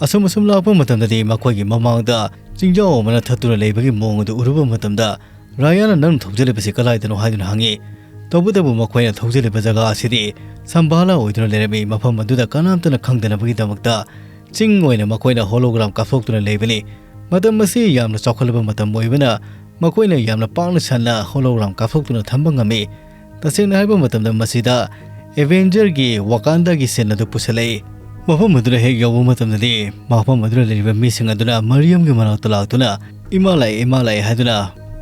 ꯑꯁꯨꯝ ꯑꯁꯨꯝ ꯂꯥꯛꯄ ꯃꯇꯝꯗꯗꯤ ꯃꯈꯣꯏꯒꯤ ꯃꯃꯥꯡꯗ ꯆꯤꯡꯖꯥꯎ ꯑꯃꯅ ꯊꯠꯇꯨꯅ ꯂꯩꯕꯒꯤ ꯃꯑꯣꯡ ꯑꯗꯨ ꯎꯔꯨꯕ ꯃꯇꯝꯗ ꯔꯥꯌꯥꯅ, "ꯅꯪ ꯊꯧꯖꯤꯜꯂꯤꯕꯁꯤ ꯀꯗꯥꯏꯗꯅꯣ?" ꯍꯥꯏꯗꯨꯅ ꯍꯪꯉꯤ꯫ ꯇꯧꯕꯇꯕꯨ ꯃꯈꯣꯏꯅ ꯊꯧꯖꯤꯜꯂꯤꯕ ꯖꯒꯥ ꯑꯁꯤꯗꯤ ꯁꯝꯕꯥꯂꯥ ꯑꯣꯏꯗꯨꯅ ꯂꯩꯔꯝꯃꯤ꯫ ꯃꯐꯝ ꯑꯗꯨꯗ ꯀꯅꯥꯝꯇꯅ ꯈꯪꯗꯅꯕꯒꯤꯗꯃꯛꯇ ꯆꯤꯡ ꯑꯣꯏꯅ ꯃꯈꯣꯏꯅ ꯍꯣꯂꯣꯒ꯭ꯔꯥꯝ ꯀꯥꯞꯊꯣꯛꯇꯨꯅ ꯂꯩꯕꯅꯤ꯫ ꯃꯇꯝ ꯑꯁꯤ ꯌꯥꯝꯅ ꯆꯥꯎꯈꯠꯂꯕ ꯃꯇꯝ ꯑꯣꯏꯕꯅ ꯃꯈꯣꯏꯅ ꯌꯥꯝꯅ ꯄꯥꯛꯅ ꯁꯟꯅ ꯍꯣꯂꯣꯒ꯭ꯔꯥꯝ ꯀꯥꯞꯊꯣꯛꯇꯨꯅ ꯊꯝꯕ ꯉꯝꯃꯤ꯫ ꯇꯁꯦꯡꯅ ꯍꯥꯏꯕ ꯃꯇꯝꯗ ꯃꯁꯤꯗ ꯑꯦꯚꯦꯟꯖꯔꯒꯤ ꯋꯥꯀꯥꯟꯗꯥꯒꯤ ꯁꯤꯟ ꯑꯗꯨ ꯄꯨꯁꯜꯂꯛꯏ꯫ ꯃꯐꯝ ꯑꯗꯨꯗ ꯍꯦꯛ ꯌꯧꯕ ꯃꯇꯝꯗꯗꯤ ꯃꯐꯝ ꯑꯗꯨꯗ ꯂꯩꯔꯤꯕ ꯃꯤꯁꯤꯡ ꯑꯗꯨꯅ ꯃꯔꯤꯌꯝꯒꯤ ꯃꯅꯥꯛꯇ ꯂꯥꯛꯇꯨꯅ, "ꯏꯃꯥ ꯂꯥꯛꯑꯦ, ꯏꯃꯥ ꯂꯥꯛꯑꯦ" ꯍꯥꯏꯗꯨꯅ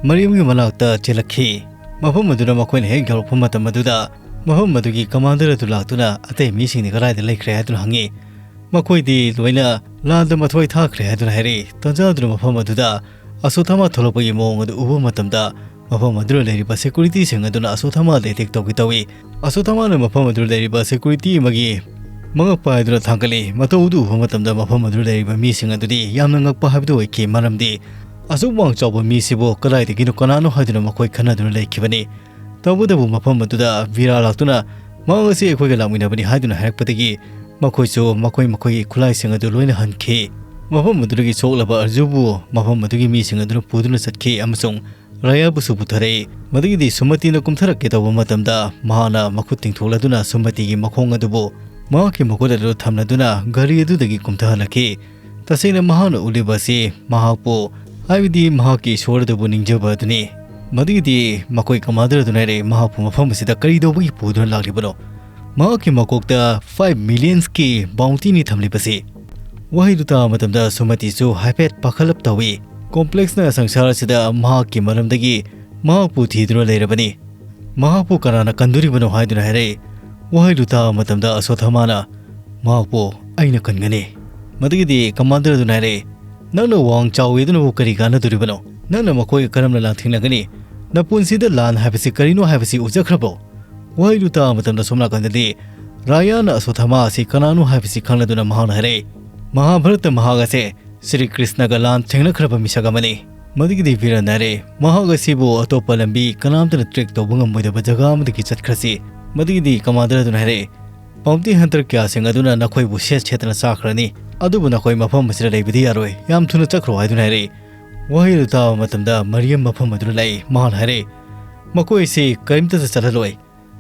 ꯃꯔꯤꯌꯝꯒꯤ ꯃꯅꯥꯛꯇ ꯆꯦꯜꯂꯛꯈꯤ꯫ ꯃꯐꯝ ꯑꯗꯨꯗ ꯃꯈꯣꯏꯅ ꯍꯦꯛ ꯌꯧꯔꯛꯄ ꯃꯇꯝ ꯑꯗꯨꯗ ꯃꯐꯝ ꯑꯗꯨꯒꯤ ꯀꯃꯥꯟꯗꯔ ꯑꯗꯨ ꯂꯥꯛꯇꯨꯅ, "ꯑꯇꯩ ꯃꯤꯁꯤꯡꯗꯤ ꯀꯗꯥꯏꯗ ꯂꯩꯈ꯭ꯔꯦ?" ꯍꯥꯏꯗꯨꯅ ꯍꯪꯉꯤ꯫ "ꯃꯈꯣꯏꯗꯤ ꯂꯣꯏꯅ ꯂꯥꯟꯗ ꯃꯊ꯭ꯋꯥꯏ ꯊꯥꯈ꯭ꯔꯦ" ꯍꯥꯏꯗꯨꯅ ꯍꯥꯏꯔꯛꯏ꯫ ꯇꯟꯖꯥ ꯑꯗꯨꯅ ꯃꯐꯝ ꯑꯗꯨꯗ ꯑꯁꯣꯊꯥꯃꯥ ꯊꯣꯛꯂꯛꯄꯒꯤ ꯃꯑꯣꯡ ꯑꯗꯨ ꯎꯕ ꯃꯇꯝꯗ ꯃꯐꯝ ꯑꯗꯨꯗ ꯂꯩꯔꯤꯕ ꯁꯦꯀ꯭ꯌꯨꯔꯤꯇꯤꯁꯤꯡ ꯑꯗꯨꯅ ꯑꯁꯣꯊꯥꯃꯥꯗ ꯑꯦꯇꯦꯛ ꯇꯧꯒꯦ ꯇꯧꯏ꯫ ꯑꯁꯣꯊꯥꯃꯥꯅ ꯃꯐꯝ ꯑꯗꯨꯗ ꯂꯩꯔꯤꯕ ꯁꯦꯀ꯭ꯌꯨꯔꯤꯇꯤ ꯑꯃꯒꯤ ꯃꯉꯛ ꯄꯥꯏꯗꯨꯅ ꯊꯥꯡꯒꯠꯂꯤ꯫ ꯃꯇꯧ ꯑꯗꯨ ꯎꯕ ꯃꯇꯝꯗ ꯃꯐꯝ ꯑꯗꯨꯗ ꯂꯩꯔꯤꯕ ꯃꯤꯁꯤꯡ ꯑꯗꯨꯗꯤ ꯌꯥꯝꯅ ꯉꯛꯄ ꯍꯥꯏꯕꯗꯨ ꯑꯣꯏꯈꯤ, ꯃꯔꯝꯗꯤ ꯑꯁꯨꯛ ꯋꯥꯡ ꯆꯥꯎꯕ ꯃꯤꯁꯤꯕꯨ ꯀꯗꯥꯏꯗꯒꯤꯅꯣ, ꯀꯅꯥꯅꯣ ꯍꯥꯏꯗꯨꯅ ꯃꯈꯣꯏ ꯈꯟꯅꯗꯨꯅ ꯂꯩꯈꯤꯕꯅꯤ꯫ ꯇꯧꯕꯇꯕꯨ ꯃꯐꯝ ꯑꯗꯨꯗ ꯕꯤꯔꯥ ꯂꯥꯛꯇꯨꯅ, "ꯃꯍꯥꯛ ꯑꯁꯤ ꯑꯩꯈꯣꯏꯒ ꯂꯥꯛꯃꯤꯟꯅꯕꯅꯤ" ꯍꯥꯏꯗꯨꯅ ꯍꯥꯏꯔꯛꯄꯗꯒꯤ ꯃꯈꯣꯏꯁꯨ ꯃꯈꯣꯏ ꯃꯈꯣꯏꯒꯤ ꯈꯨꯠꯂꯥꯏꯁꯤꯡ ꯑꯗꯨ ꯂꯣꯏꯅ ꯍꯟꯈꯤ꯫ ꯃꯐꯝ ꯑꯗꯨꯗꯒꯤ ꯁꯣꯛꯂꯕ ꯑꯔꯖꯨꯕꯨ ꯃꯐꯝ ꯑꯗꯨꯒꯤ ꯃꯤꯁꯤꯡ ꯑꯗꯨꯅ ꯄꯨꯗꯨꯅ ꯆꯠꯈꯤ ꯑꯃꯁꯨꯡ ꯔꯥꯌꯥꯕꯨꯁꯨ ꯄꯨꯊꯔꯛꯏ꯫ ꯃꯗꯨꯒꯤꯗꯤ ꯁꯨꯃꯇꯤꯅ ꯀꯨꯝꯊꯔꯛꯀꯦ ꯇꯧꯕ ꯃꯇꯝꯗ ꯃꯍꯥꯛꯅ ꯃꯈꯨꯠ ꯇꯤꯡꯊꯣꯛꯂꯗꯨꯅ ꯁꯨꯃꯇꯤꯒꯤ ꯃꯈꯣꯡ ꯑꯗꯨꯕꯨ ꯃꯍꯥꯛꯀꯤ ꯃꯈꯨꯠ ꯑꯗꯨ ꯊꯝꯂꯗꯨꯅ ꯒꯥꯔꯤ ꯑꯗꯨꯗꯒꯤ ꯀꯨꯝꯊꯍꯜꯂꯛꯈꯤ꯫ ꯇꯁꯦꯡꯅ ꯃꯍꯥꯛꯅ ꯎꯠꯂꯤꯕ ꯑꯁꯤ ꯃꯍꯥꯛꯄꯨ, ꯍꯥꯏꯕꯗꯤ ꯃꯍꯥꯛꯀꯤ ꯏꯁꯣꯔ ꯑꯗꯨꯕꯨ ꯅꯤꯡꯖꯕ ꯑꯗꯨꯅꯤ꯫ ꯃꯗꯨꯒꯤꯗꯤ ꯃꯈꯣꯏ ꯀꯃꯥꯟꯗꯔ ꯑꯗꯨꯅ ꯍꯥꯏꯔꯛꯏ, "ꯃꯍꯥꯛꯄꯨ ꯃꯐꯝ ꯑꯁꯤꯗ ꯀꯔꯤ ꯇꯧꯕꯒꯤ ꯄꯨꯗꯨꯅ ꯂꯥꯛꯂꯤꯕꯅꯣ?" ꯃꯍꯥꯛꯀꯤ ꯃꯀꯣꯛꯇ ꯐꯥꯏꯚ ꯃꯤꯂꯤꯌꯟꯁꯀꯤ ꯕꯥꯎꯟꯇꯤꯅꯤ ꯊꯝꯂꯤꯕꯁꯤ꯫ ꯋꯥꯍꯩꯗꯨ ꯇꯥꯕ ꯃꯇꯝꯗ ꯁꯨꯃꯇꯤꯁꯨ ꯍꯥꯏꯐꯦꯠ ꯄꯥꯈꯠꯂꯞ ꯇꯧꯏ꯫ ꯀꯣꯝꯄ꯭ꯂꯦꯛꯁꯅ ꯁꯪꯁꯥꯔ ꯑꯁꯤꯗ ꯃꯍꯥꯛꯀꯤ ꯃꯔꯝꯗꯒꯤ ꯃꯍꯥꯛꯄꯨ ꯊꯤꯗꯨꯅ ꯂꯩꯔꯕꯅꯤ꯫ ꯃꯍꯥꯛꯄꯨ ꯀꯅꯥꯅ ꯀꯟꯗꯣꯔꯤꯕꯅꯣ ꯍꯥꯏꯗꯨꯅ ꯍꯥꯏꯔꯛꯏ꯫ ꯋꯥꯍꯩꯗꯨ ꯇꯥꯕ ꯃꯇꯝꯗ ꯑꯁꯣꯊꯃꯥꯅ, "ꯃꯍꯥꯛꯄꯨ ꯑꯩꯅ ꯀꯟꯒꯅꯤ"꯫ ꯃꯗꯨꯒꯤꯗꯤ ꯀꯃꯥꯟꯗꯔ ꯑꯗꯨꯅ ꯍꯥꯏꯔꯛꯏ, "ꯅꯪꯅ ꯋꯥꯡ ꯆꯥꯎꯏ ꯑꯗꯨꯅꯕꯨ ꯀꯔꯤ ꯀꯥꯟꯅꯗꯣꯔꯤꯕꯅꯣ? ꯅꯪꯅ ꯃꯈꯣꯏꯒ ꯀꯔꯝꯅ ꯂꯥꯟꯊꯦꯡꯅꯒꯅꯤ? ꯅꯄꯨꯟꯁꯤꯗ ꯂꯥꯟ ꯍꯥꯏꯕꯁꯤ ꯀꯔꯤꯅꯣ ꯍꯥꯏꯕꯁꯤ ꯎꯖꯈ꯭ꯔꯕꯣ?" ꯋꯥꯍꯩꯗꯨ ꯇꯥꯕ ꯃꯇꯝꯗ ꯁꯣꯝ ꯅꯥꯀꯟꯗꯗꯤ ꯔꯥꯌꯥꯟꯅ ꯑꯁꯣꯊꯃꯥ ꯑꯁꯤ ꯀꯅꯥꯅꯣ ꯍꯥꯏꯕꯁꯤ ꯈꯪꯂꯗꯨꯅ ꯃꯍꯥꯛꯅ ꯍꯥꯏꯔꯛꯏ, "ꯃꯍꯥꯚꯥꯔꯠꯇ ꯃꯍꯥꯛ ꯑꯁꯦ ꯁ꯭ꯔꯤ ꯀ꯭ꯔꯤꯁꯅꯒ ꯂꯥꯟ ꯊꯦꯡꯅꯈ꯭ꯔꯕ ꯃꯤꯁꯛ ꯑꯃꯅꯤ"꯫ ꯃꯗꯨꯒꯤꯗꯤ ꯕꯤꯔꯟꯅ ꯍꯥꯏꯔꯦ, ꯃꯍꯥꯛ ꯑꯁꯤꯕꯨ ꯑꯇꯣꯞꯄ ꯂꯝꯕꯤ ꯀꯅꯥꯝꯇꯅ track ꯇꯧꯕ ꯉꯝꯃꯣꯏꯗꯕ ꯖꯒꯥ ꯑꯃꯗꯒꯤ ꯆꯠꯈ꯭ꯔꯁꯤ꯫ ꯃꯗꯨꯒꯤꯗꯤ ꯀꯃꯥꯟꯗꯔ ꯑꯗꯨꯅ ꯍꯥꯏꯔꯦ, bounty hunter ꯀꯌꯥꯁꯤꯡ ꯑꯗꯨꯅ ꯅꯈꯣꯏꯕꯨ ꯁꯦꯠ ꯁꯦꯠꯇꯅ ꯆꯥꯈ꯭ꯔꯅꯤ, ꯑꯗꯨꯕꯨ ꯅꯈꯣꯏ ꯃꯐꯝ ꯑꯁꯤꯗ ꯂꯩꯕꯗꯤ ꯌꯥꯔꯣꯏ, ꯌꯥꯝ ꯊꯨꯅ ꯆꯠꯈ꯭ꯔꯣ ꯍꯥꯏꯗꯨꯅ ꯍꯥꯏꯔꯛꯏ꯫ ꯋꯥꯍꯩ ꯑꯗꯨ ꯇꯥꯕ ꯃꯇꯝꯗ ꯃꯔꯤꯌꯝ ꯃꯐꯝ ꯑꯗꯨꯗ ꯂꯥꯛꯏ꯫ ꯃꯍꯥꯛꯅ ꯍꯥꯏꯔꯛꯏ, ꯃꯈꯣꯏ ꯑꯁꯤ ꯀꯔꯤꯝꯇꯗ ꯆꯠꯍꯜꯂꯣꯏ,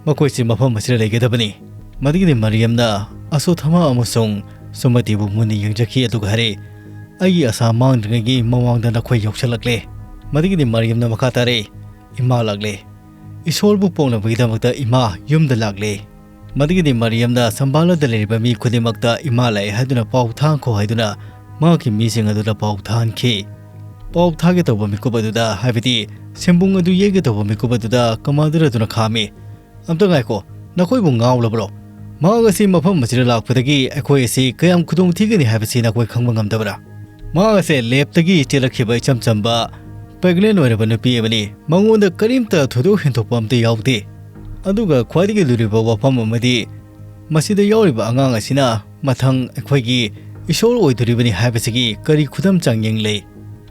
ꯃꯈꯣꯏꯁꯤ ꯃꯐꯝ ꯑꯁꯤꯗ ꯂꯩꯒꯗꯕꯅꯤ꯫ ꯃꯗꯨꯒꯤꯗꯤ ꯃꯔꯤꯌꯝꯅ ꯑꯁꯣꯊꯃꯥ ꯑꯃꯁꯨꯡ ꯁꯨꯃꯇꯤꯕꯨ ꯃꯨꯟꯅ ꯌꯦꯡꯖꯈꯤ, ꯑꯗꯨꯒ ꯍꯥꯏꯔꯛꯏ, ꯑꯩꯒꯤ ꯑꯁꯥ ꯃꯥꯡꯗ꯭ꯔꯤꯉꯩꯒꯤ ꯃꯃꯥꯡꯗ ꯅꯈꯣꯏ ꯌꯧꯁꯜꯂꯛꯂꯦ꯫ ꯃꯗꯨꯒꯤꯗꯤ ꯃꯔꯤꯌꯝꯅ ꯃꯈꯥ ꯇꯥꯔꯛꯏ, ꯏꯃꯥ ꯂꯥꯛꯂꯦ꯫ ꯏꯁꯣꯔꯕꯨ ꯄꯣꯛꯅꯕꯒꯤꯗꯃꯛꯇ ꯏꯃꯥ ꯌꯨꯝꯗ ꯂꯥꯛꯂꯦ꯫ ꯃꯗꯨꯒꯤꯗꯤ ꯃꯔꯤꯌꯝꯅ ꯁꯝꯕꯥꯂꯗ ꯂꯩꯔꯤꯕ ꯃꯤ ꯈꯨꯗꯤꯡꯃꯛꯇ ꯏꯃꯥ ꯂꯥꯛꯑꯦ ꯍꯥꯏꯗꯨꯅ ꯄꯥꯎ ꯊꯥꯡꯈꯣ ꯍꯥꯏꯗꯨꯅ ꯃꯍꯥꯛꯀꯤ ꯃꯤꯁꯤꯡ ꯑꯗꯨꯗ ꯄꯥꯎ ꯊꯥꯍꯟꯈꯤ꯫ ꯄꯥꯎ ꯊꯥꯒꯦ ꯇꯧꯕ ꯃꯤꯀꯨꯞ ꯑꯗꯨꯗ, ꯍꯥꯏꯕꯗꯤ ꯁꯦꯝꯕꯨꯡ ꯑꯗꯨ ꯌꯩꯒꯦ ꯇꯧꯕ ꯃꯤꯀꯨꯞ ꯑꯗꯨꯗ ꯀꯃꯥꯟꯗꯔ ꯑꯗꯨꯅ ꯈꯥꯝꯃꯤ꯫ ꯑꯝꯇ ꯉꯥꯏꯈꯣ, ꯅꯈꯣꯏꯕꯨ ꯉꯥꯎꯂꯕ꯭ꯔꯣ? ꯃꯍꯥꯛ ꯑꯁꯤ ꯃꯐꯝ ꯑꯁꯤꯗ ꯂꯥꯛꯄꯗꯒꯤ ꯑꯩꯈꯣꯏ ꯑꯁꯤ ꯀꯌꯥꯝ ꯈꯨꯗꯣꯡ ꯊꯤꯒꯅꯤ ꯍꯥꯏꯕꯁꯤ ꯅꯈꯣꯏ ꯈꯪꯕ ꯉꯝꯗꯕ꯭ꯔꯥ? ꯃꯍꯥꯛ ꯑꯁꯦ ꯂꯦꯞꯇꯒꯤ ꯆꯦꯜꯂꯛꯈꯤꯕ ꯏꯆꯝ ꯆꯝꯕ pregnant ꯑꯣꯏꯔꯕ ꯅꯨꯄꯤ ꯑꯃꯅꯤ꯫ ꯃꯉꯣꯟꯗ ꯀꯔꯤꯝꯇ ꯊꯣꯏꯗꯣꯛ ꯍꯦꯟꯗꯣꯛꯄ ꯑꯝꯇ ꯌꯥꯎꯗꯦ꯫ ꯑꯗꯨꯒ ꯈ꯭ꯋꯥꯏꯗꯒꯤ ꯂꯨꯔꯤꯕ ꯋꯥꯐꯝ ꯑꯃꯗꯤ, ꯃꯁꯤꯗ ꯌꯥꯎꯔꯤꯕ ꯑꯉꯥꯡ ꯑꯁꯤꯅ ꯃꯊꯪ ꯑꯩꯈꯣꯏꯒꯤ ꯏꯁꯣꯔ ꯑꯣꯏꯗꯣꯔꯤꯕꯅꯤ ꯍꯥꯏꯕꯁꯤꯒꯤ ꯀꯔꯤ ꯈꯨꯗꯝ ꯆꯥꯡꯌꯦꯡ ꯂꯩ?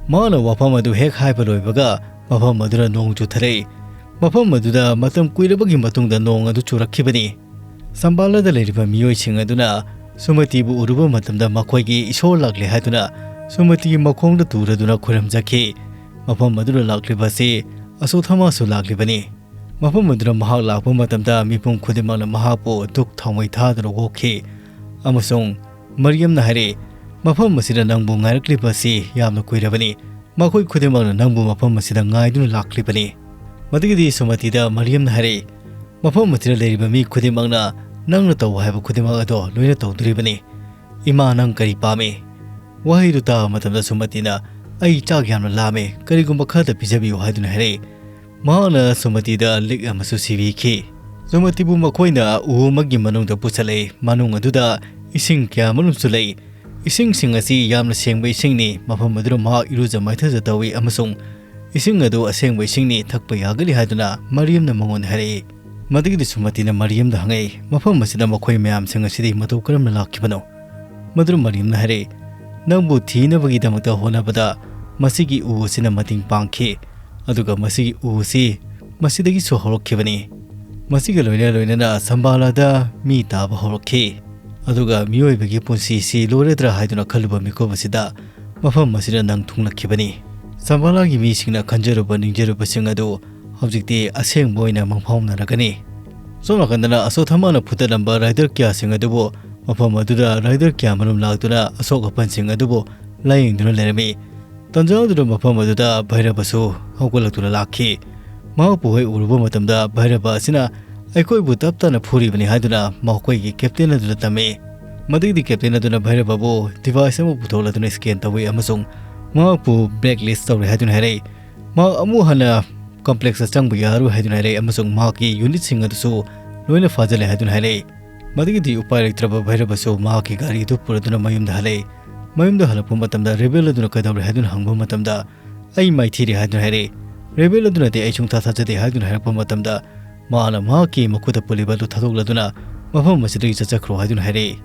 ꯃꯥꯅ ꯋꯥꯐꯝ ꯑꯗꯨ ꯍꯦꯛ ꯍꯥꯏꯕ ꯂꯣꯏꯕꯒ, ꯃꯐꯝ ꯑꯗꯨꯗ ꯅꯣꯡ ꯆꯨꯊꯔꯛꯏ꯫ ꯃꯐꯝ ꯑꯗꯨꯗ ꯃꯇꯝ ꯀꯨꯏꯔꯕꯒꯤ ꯃꯇꯨꯡꯗ ꯅꯣꯡ ꯑꯗꯨ ꯆꯨꯔꯛꯈꯤꯕꯅꯤ꯫ ꯁꯝꯕꯥꯂꯗ ꯂꯩꯔꯤꯕ ꯃꯤꯑꯣꯏꯁꯤꯡ ꯑꯗꯨꯅ ꯁꯨꯃꯇꯤꯕꯨ ꯎꯔꯨꯕ ꯃꯇꯝꯗ ꯃꯈꯣꯏꯒꯤ ꯏꯁꯣꯔ ꯂꯥꯛꯂꯦ ꯍꯥꯏꯗꯨꯅ ꯁꯨꯃꯇꯤꯒꯤ ꯃꯈꯣꯡꯗ ꯇꯨꯔꯗꯨꯅ ꯈꯨꯔꯨꯝꯖꯈꯤ꯫ ꯃꯐꯝ ꯑꯗꯨꯗ ꯂꯥꯛꯂꯤꯕ ꯑꯁꯤ ꯑꯁꯣꯊꯃꯥꯁꯨ ꯂꯥꯛꯂꯤꯕꯅꯤ꯫ ꯃꯐꯝ ꯑꯗꯨꯗ ꯃꯍꯥꯛ ꯂꯥꯛꯄ ꯃꯇꯝꯗ ꯃꯤꯄꯨꯝ ꯈꯨꯗꯤꯡꯃꯛꯅ ꯃꯍꯥꯛꯄꯨ ꯙꯨꯛ ꯊꯥꯎꯃꯩ ꯊꯥꯗꯨꯅ ꯑꯣꯛꯈꯤ, ꯑꯃꯁꯨꯡ ꯃꯔꯤꯌꯝꯅ ꯍꯥꯏꯔꯛꯏ, ꯃꯐꯝ ꯑꯁꯤꯗ ꯅꯪꯕꯨ ꯉꯥꯏꯔꯛꯂꯤꯕ ꯑꯁꯤ ꯌꯥꯝꯅ ꯀꯨꯏꯔꯕꯅꯤ꯫ ꯃꯈꯣꯏ ꯈꯨꯗꯤꯡꯃꯛꯅ ꯅꯪꯕꯨ ꯃꯐꯝ ꯑꯁꯤꯗ ꯉꯥꯏꯗꯨꯅ ꯂꯥꯛꯂꯤꯕꯅꯤ꯫ ꯃꯗꯨꯒꯤꯗꯤ ꯁꯨꯃꯇꯤꯗ ꯃꯔꯤꯌꯝꯅ ꯍꯥꯏꯔꯛꯏ, ꯃꯐꯝ ꯑꯁꯤꯗ ꯂꯩꯔꯤꯕ ꯃꯤ ꯈꯨꯗꯤꯡꯃꯛꯅ ꯅꯪꯅ ꯇꯧ ꯍꯥꯏꯕ ꯈꯨꯗꯤꯡꯃꯛ ꯑꯗꯣ ꯂꯣꯏꯅ ꯇꯧꯗꯣꯔꯤꯕꯅꯤ꯫ ꯏꯃꯥ, ꯅꯪ ꯀꯔꯤ ꯄꯥꯝꯃꯤ? ꯋꯥꯍꯩꯗꯨ ꯇꯥꯕ ꯃꯇꯝꯗ ꯁꯨꯃꯇꯤꯅ, ꯑꯩ ꯆꯥꯛ ꯌꯥꯝꯅ ꯂꯥꯝꯃꯦ, ꯀꯔꯤꯒꯨꯝꯕ ꯈꯔꯗ ꯄꯤꯖꯕꯤꯌꯨ ꯍꯥꯏꯗꯨꯅ ꯍꯥꯏꯔꯛꯏ꯫ ꯃꯍꯥꯛꯅ ꯁꯨꯃꯇꯤꯗ ꯂꯤꯛ ꯑꯃꯁꯨ ꯁꯤꯕꯤꯈꯤ꯫ ꯁꯨꯃꯇꯤꯕꯨ ꯃꯈꯣꯏꯅ ꯎ ꯑꯃꯒꯤ ꯃꯅꯨꯡꯗ ꯄꯨꯁꯜꯂꯛꯏ꯫ ꯃꯅꯨꯡ ꯑꯗꯨꯗ ꯏꯁꯤꯡ ꯀꯌꯥ ꯑꯃꯔꯣꯝꯁꯨ ꯂꯩ꯫ ꯏꯁꯤꯡꯁꯤꯡ ꯑꯁꯤ ꯌꯥꯝꯅ ꯁꯦꯡꯕ ꯏꯁꯤꯡꯅꯤ꯫ ꯃꯐꯝ ꯑꯗꯨꯗ ꯃꯍꯥꯛ ꯏꯔꯨꯖ ꯃꯥꯏꯊꯖ ꯇꯧꯏ ꯑꯃꯁꯨꯡ ꯏꯁꯤꯡ ꯑꯗꯨ ꯑꯁꯦꯡꯕ ꯏꯁꯤꯡꯅꯤ, ꯊꯛꯄ ꯌꯥꯒꯅꯤ ꯍꯥꯏꯗꯨꯅ ꯃꯔꯤꯌꯝꯅ ꯃꯉꯣꯟꯗ ꯍꯥꯏꯔꯛꯏ꯫ ꯃꯗꯨꯒꯤꯗꯤ ꯁꯨꯃꯇꯤꯅ ꯃꯔꯤꯌꯝꯗ ꯍꯪꯉꯛꯏ, ꯃꯐꯝ ꯑꯁꯤꯗ ꯃꯈꯣꯏ ꯃꯌꯥꯝꯁꯤꯡ ꯑꯁꯤꯗꯤ ꯃꯇꯧ ꯀꯔꯝꯅ ꯂꯥꯛꯈꯤꯕꯅꯣ? ꯃꯗꯨꯗ ꯃꯔꯤꯌꯝꯅ ꯍꯥꯏꯔꯛꯏ, ꯅꯪꯕꯨ ꯊꯤꯅꯕꯒꯤꯗꯃꯛꯇ ꯍꯣꯠꯅꯕꯗ ꯃꯁꯤꯒꯤ ꯎ ꯑꯁꯤꯅ ꯃꯇꯦꯡ ꯄꯥꯡꯈꯤ꯫ ꯑꯗꯨꯒ ꯃꯁꯤꯒꯤ ꯎ ꯑꯁꯤ ꯃꯁꯤꯗꯒꯤꯁꯨ ꯍꯧꯔꯛꯈꯤꯕꯅꯤ꯫ ꯃꯁꯤꯒ ꯂꯣꯏꯅ ꯂꯣꯏꯅꯅ ꯁꯝꯕꯥꯂꯥꯗ ꯃꯤ ꯇꯥꯕ ꯍꯧꯔꯛꯈꯤ꯫ ꯑꯗꯨꯒ ꯃꯤꯑꯣꯏꯕꯒꯤ ꯄꯨꯟꯁꯤꯁꯤ ꯂꯣꯏꯔꯗ꯭ꯔꯥ ꯍꯥꯏꯗꯨꯅ ꯈꯜꯂꯨꯕ ꯃꯤꯀꯨꯞ ꯑꯁꯤꯗ ꯃꯐꯝ ꯑꯁꯤꯗ ꯅꯪ ꯊꯨꯡꯂꯛꯈꯤꯕꯅꯤ꯫ ꯁꯝꯕꯥꯂꯥꯒꯤ ꯃꯤꯁꯤꯡꯅ ꯈꯟꯖꯔꯨꯕ ꯅꯤꯡꯖꯔꯨꯕꯁꯤꯡ ꯑꯗꯨ ꯍꯧꯖꯤꯛꯇꯤ ꯑꯁꯦꯡꯕ ꯑꯣꯏꯅ ꯃꯪꯐꯥꯎꯅꯔꯒꯅꯤ꯫ ꯁꯣꯝ ꯅꯥꯀꯟꯗꯅ ꯑꯁꯣꯊꯃꯥꯅ ꯐꯨꯠꯇꯠꯂꯝꯕ ꯔꯥꯏꯗꯔ ꯀꯌꯥꯁꯤꯡ ꯑꯗꯨꯕꯨ ꯃꯐꯝ ꯑꯗꯨꯗ ꯔꯥꯏꯗꯔ ꯀꯌꯥ ꯃꯔꯨꯝ ꯂꯥꯛꯇꯨꯅ ꯑꯁꯣꯛ ꯑꯄꯟꯁꯤꯡ ꯑꯗꯨꯕꯨ ꯂꯥꯌꯦꯡꯗꯨꯅ ꯂꯩꯔꯝꯃꯤ꯫ ꯇꯟꯖꯥ ꯑꯗꯨꯗ ꯃꯐꯝ ꯑꯗꯨꯗ ꯚꯩꯔꯕꯁꯨ ꯍꯧꯒꯠꯂꯛꯇꯨꯅ ꯂꯥꯛꯈꯤ꯫ ꯃꯍꯥꯛꯄꯨ ꯍꯦꯛ ꯎꯔꯨꯕ ꯃꯇꯝꯗ ꯚꯩꯔꯕ ꯑꯁꯤꯅ ꯑꯩꯈꯣꯏꯕꯨ ꯇꯞ ꯇꯞꯅ ꯐꯨꯔꯤꯕꯅꯤ ꯍꯥꯏꯗꯨꯅ ꯃꯈꯣꯏꯒꯤ ꯀꯦꯞꯇꯦꯟ ꯑꯗꯨꯗ ꯇꯝꯃꯤ꯫ ꯃꯗꯨꯒꯤꯗꯤ ꯀꯦꯞꯇꯦꯟ ꯑꯗꯨꯅ ꯚꯩꯔꯕꯕꯨ ꯗꯤꯚꯥꯏꯁ ꯑꯃ ꯄꯨꯊꯣꯛꯂꯗꯨꯅ ꯁ꯭ꯀꯦꯟ ꯇꯧꯏ ꯑꯃꯁꯨꯡ ꯃꯍꯥꯛꯄꯨ ꯕ꯭ꯂꯦꯛ ꯂꯤꯁ ꯇꯧꯔꯦ ꯍꯥꯏꯗꯨꯅ ꯍꯥꯏꯔꯛꯏ꯫ ꯃꯍꯥꯛ ꯑꯃꯨꯛ ꯍꯟꯅ ꯀꯝꯄ꯭ꯂꯦꯛꯁꯇ ꯆꯪꯕ ꯌꯥꯔꯣꯏ ꯍꯥꯏꯗꯨꯅ ꯍꯥꯏꯔꯛꯏ ꯑꯃꯁꯨꯡ ꯃꯍꯥꯛꯀꯤ ꯌꯨꯅꯤꯠꯁꯤꯡ ꯑꯗꯨꯁꯨ ꯂꯣꯏꯅ ꯐꯥꯖꯤꯜꯂꯦ ꯍꯥꯏꯗꯨꯅ ꯍꯥꯏꯔꯛꯏ꯫ ꯃꯗꯨꯒꯤꯗꯤ ꯎꯄꯥꯏ ꯂꯩꯇ꯭ꯔꯕ ꯚꯩꯔꯕꯁꯨ ꯃꯍꯥꯛꯀꯤ ꯒꯥꯔꯤ ꯑꯗꯨ ꯄꯨꯔꯗꯨꯅ ꯃꯌꯨꯝꯗ ꯍꯜꯂꯛꯏ꯫ ꯃꯌꯨꯝꯗ ꯍꯜꯂꯛꯄ ꯃꯇꯝꯗ ꯔꯦꯕꯦꯜ ꯑꯗꯨꯅ ꯀꯩꯗꯧꯔꯦ ꯍꯥꯏꯗꯨꯅ ꯍꯪꯕ ꯃꯇꯝꯗ, "ꯑꯩ ꯃꯥꯏꯊꯤꯔꯦ" ꯍꯥꯏꯗꯨꯅ ꯍꯥꯏꯔꯛꯏ꯫ ꯔꯦꯕꯦꯜ ꯑꯗꯨꯅꯗꯤ "ꯑꯩ ꯁꯨꯡꯊꯥ ꯊꯥꯖꯗꯦ" ꯍꯥꯏꯗꯨꯅ ꯍꯥꯏꯔꯛꯄ ꯃꯇꯝꯗ, ꯃꯍꯥꯛꯅ ꯃꯍꯥꯛꯀꯤ ꯃꯈꯨꯠꯇ ꯄꯨꯜꯂꯤꯕ ꯑꯗꯨ ꯊꯥꯗꯣꯛꯂꯗꯨꯅ ꯃꯐꯝ ꯑꯁꯤꯗꯒꯤ ꯆꯠꯆꯈ꯭ꯔꯣ ꯍꯥꯏꯗꯨꯅ ꯍꯥꯏꯔꯛꯏ꯫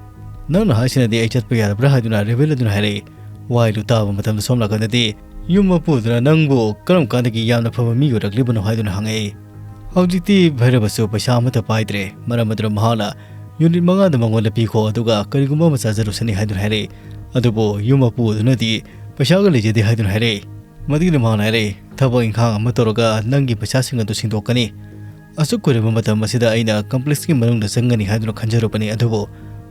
"ꯅꯪꯅ ꯍꯥꯏꯁꯤꯅꯗꯤ ꯑꯩ ꯆꯠꯄ ꯌꯥꯔꯕ꯭ꯔꯥ?" ꯍꯥꯏꯗꯨꯅ ꯔꯦꯕꯦꯜ ꯑꯗꯨꯅ ꯍꯥꯏꯔꯛꯏ꯫ ꯋꯥꯍꯩꯗꯨ ꯇꯥꯕ ꯃꯇꯝꯗ ꯁꯣꯝ ꯅꯥꯀꯟꯗꯗꯤ ꯌꯨꯝ ꯃꯄꯨ ꯑꯗꯨꯅ "ꯅꯪꯕꯨ ꯀꯔꯝ ꯀꯥꯟꯗꯒꯤ ꯌꯥꯝꯅ ꯐꯕ ꯃꯤ ꯑꯣꯏꯔꯛꯂꯤꯕꯅꯣ?" ꯍꯥꯏꯗꯨꯅ ꯍꯪꯉꯛꯏ꯫ ꯍꯧꯖꯤꯛꯇꯤ ꯚꯩꯔꯕꯁꯨ ꯄꯩꯁꯥ ꯑꯃꯠꯇ ꯄꯥꯏꯗ꯭ꯔꯦ꯫ ꯃꯔꯝ ꯑꯗꯨꯅ ꯃꯍꯥꯛꯅ ꯌꯨꯅꯤꯠ ꯃꯉꯥꯗ ꯃꯉꯣꯟꯗ ꯄꯤꯈꯣ, ꯑꯗꯨꯒ ꯀꯔꯤꯒꯨꯝꯕ ꯑꯃ ꯆꯥꯖꯔꯨꯁꯅꯤ ꯍꯥꯏꯗꯨꯅ ꯍꯥꯏꯔꯛꯏ꯫ ꯑꯗꯨꯕꯨ ꯌꯨꯝ ꯃꯄꯨ ꯑꯗꯨꯅꯗꯤ ꯄꯩꯁꯥꯒ ꯂꯩꯖꯗꯦ ꯍꯥꯏꯗꯨꯅ ꯍꯥꯏꯔꯛꯏ꯫ ꯃꯗꯨꯒꯤꯗꯃꯛ ꯃꯍꯥꯛꯅ ꯍꯥꯏꯔꯛꯏ, "ꯊꯕꯛ ꯏꯪꯈꯥꯡ ꯑꯃ ꯇꯧꯔꯒ ꯅꯪꯒꯤ ꯄꯩꯁꯥꯁꯤꯡ ꯑꯗꯨ ꯁꯤꯡꯗꯣꯛꯀꯅꯤ꯫ ꯑꯁꯨꯛ ꯀꯨꯏꯔꯕ ꯃꯇꯝ ꯑꯁꯤꯗ ꯑꯩꯅ ꯀꯝꯄ꯭ꯂꯦꯛꯁꯀꯤ ꯃꯅꯨꯡꯗ ꯆꯪꯒꯅꯤ ꯍꯥꯏꯗꯨꯅ ꯈꯟꯖꯔꯨꯕꯅꯤ, ꯑꯗꯨꯕꯨ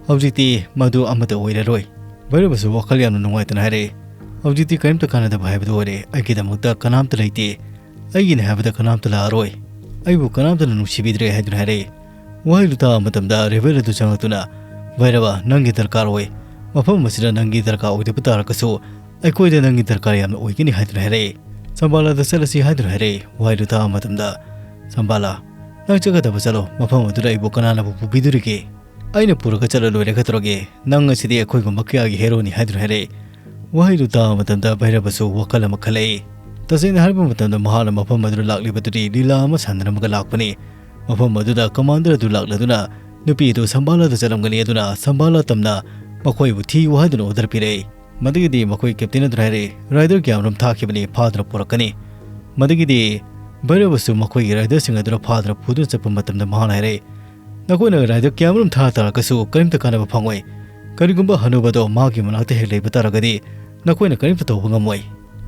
ꯍꯧꯖꯤꯛꯇꯤ ꯃꯗꯨ ꯑꯃꯠꯇ ꯑꯣꯏꯔꯔꯣꯏ"꯫ ꯚꯩꯔꯕꯁꯨ ꯋꯥꯈꯜ ꯌꯥꯝꯅ ꯅꯨꯡꯉꯥꯏꯇꯅ ꯍꯥꯏꯔꯛꯏ, "ꯍꯧꯖꯤꯛꯇꯤ ꯀꯔꯤꯝꯇ ꯀꯥꯟꯅꯗꯕ ꯍꯥꯏꯕꯗꯨ ꯑꯣꯏꯔꯦ꯫ ꯑꯩꯒꯤꯗꯃꯛꯇ ꯀꯅꯥꯝꯇ ꯂꯩꯇꯦ꯫ ꯑꯩꯒꯤꯅꯦ ꯍꯥꯏꯕꯗ ꯀꯅꯥꯝꯇ ꯂꯥꯛꯑꯔꯣꯏ꯫ ꯑꯩꯕꯨ ꯀꯅꯥꯝꯇꯅ ꯅꯨꯡꯁꯤꯕꯤꯗ꯭ꯔꯦ" ꯍꯥꯏꯗꯨꯅ ꯍꯥꯏꯔꯛꯏ꯫ ꯋꯥꯍꯩꯗꯨ ꯇꯥꯕ ꯃꯇꯝꯗ ꯔꯦꯕꯦꯜ ꯑꯗꯨ ꯆꯪꯂꯛꯇꯨꯅ, "ꯚꯩꯔꯕ, ꯅꯪꯒꯤ ꯗꯔꯀꯥꯔ ꯑꯣꯏ꯫ ꯃꯐꯝ ꯑꯁꯤꯗ ꯅꯪꯒꯤ ꯗꯔꯀꯥꯔ ꯑꯣꯏꯗꯕ ꯇꯥꯔꯒꯁꯨ ꯑꯩꯈꯣꯏꯗ ꯅꯪꯒꯤ ꯗꯔꯀꯥꯔ ꯌꯥꯝꯅ ꯑꯣꯏꯒꯅꯤ" ꯍꯥꯏꯗꯨꯅ ꯍꯥꯏꯔꯛꯏ꯫ "ꯁꯝꯕꯥꯂꯥꯗ ꯆꯠꯂꯁꯤ" ꯍꯥꯏꯗꯨꯅ ꯍꯥꯏꯔꯛꯏ꯫ ꯋꯥꯍꯩꯗꯨ ꯇꯥꯕ ꯃꯇꯝꯗ, "ꯁꯝꯕꯥꯂꯥ, ꯅꯪ ꯆꯠꯀꯗꯕ ꯆꯠꯂꯣ, ꯃꯐꯝ ꯑꯗꯨꯗ ꯑꯩꯕꯨ ꯀꯅꯥꯅꯕꯨ ꯄꯨꯕꯤꯗꯣꯔꯤꯒꯦ? ꯑꯩꯅ ꯄꯨꯔꯒ ꯆꯠꯂ ꯂꯣꯏꯔꯦ ꯀꯩꯗꯧꯔꯒꯦ? ꯅꯪ ꯑꯁꯤꯗꯤ ꯑꯩꯈꯣꯏꯒꯨꯝꯕ ꯀꯌꯥꯒꯤ ꯍꯦꯔꯣꯅꯤ" ꯍꯥꯏꯗꯨꯅ ꯍꯥꯏꯔꯛꯏ꯫ ꯋꯥꯍꯩꯗꯨ ꯇꯥꯕ ꯃꯇꯝꯗ ꯚꯩꯔꯕꯁꯨ ꯋꯥꯈꯜ ꯑꯃ ꯈꯜꯂꯛꯏ꯫ ꯇꯁꯦꯡꯅ ꯍꯥꯏꯔꯕ ꯃꯇꯝꯗ ꯃꯍꯥꯛꯅ ꯃꯐꯝ ꯑꯗꯨꯗ ꯂꯥꯛꯂꯤꯕꯗꯨꯗꯤ ꯂꯤꯂꯥ ꯑꯃ ꯁꯥꯟꯅꯔꯝꯃꯒ ꯂꯥꯛꯄꯅꯤ꯫ ꯃꯐꯝ ꯑꯗꯨꯗ ꯀꯃꯥꯟꯗꯔ ꯑꯗꯨ ꯂꯥꯛꯂꯗꯨꯅ ꯅꯨꯄꯤ ꯑꯗꯨ ꯁꯝꯕꯥꯂꯥꯗ ꯆꯠꯂꯝꯒꯅꯤ, ꯑꯗꯨꯅ ꯁꯝꯕꯥꯂꯥ ꯇꯝꯅ ꯃꯈꯣꯏꯕꯨ ꯊꯤꯌꯨ ꯍꯥꯏꯗꯨꯅ ꯑꯣꯔꯗꯔ ꯄꯤꯔꯛꯏ꯫ ꯃꯗꯨꯒꯤꯗꯤ ꯃꯈꯣꯏ ꯀꯦꯞꯇꯦꯟ ꯑꯗꯨꯅ ꯍꯥꯏꯔꯛꯏ, "ꯔꯥꯏꯗꯔ ꯀꯌꯥꯃꯔꯨꯝ ꯊꯥꯈꯤꯕꯅꯤ, ꯐꯥꯗꯨꯅ ꯄꯨꯔꯛꯀꯅꯤ"꯫ ꯃꯗꯨꯒꯤꯗꯤ ꯚꯩꯔꯕꯁꯨ ꯃꯈꯣꯏꯒꯤ ꯔꯥꯏꯗꯔꯁꯤꯡ ꯑꯗꯨꯅ ꯐꯥꯗꯨꯅ ꯄꯨꯗꯨꯅ ꯆꯠꯄ ꯃꯇꯝꯗ ꯃꯍꯥꯛꯅ ꯍꯥꯏꯔꯛꯏ, "ꯅꯈꯣꯏꯅ ꯔꯥꯏꯗꯔ ꯀꯌꯥꯃꯔꯨꯝ ꯊꯥ ꯇꯥꯔꯒꯁꯨ ꯀꯔꯤꯝꯇ ꯀꯥꯟꯅꯕ ꯐꯪꯉꯣꯏ꯫ ꯀꯔꯤꯒꯨꯝꯕ ꯍꯅꯨꯕꯗꯣ ꯃꯥꯒꯤ ꯃꯅꯥꯛꯇ ꯍꯦꯛ ꯂꯩꯕ ꯇꯥꯔꯒꯗꯤ ꯅꯈꯣꯏꯅ ꯀꯔꯤꯝꯇ ꯇꯧꯕ ꯉꯝꯃꯣꯏ"꯫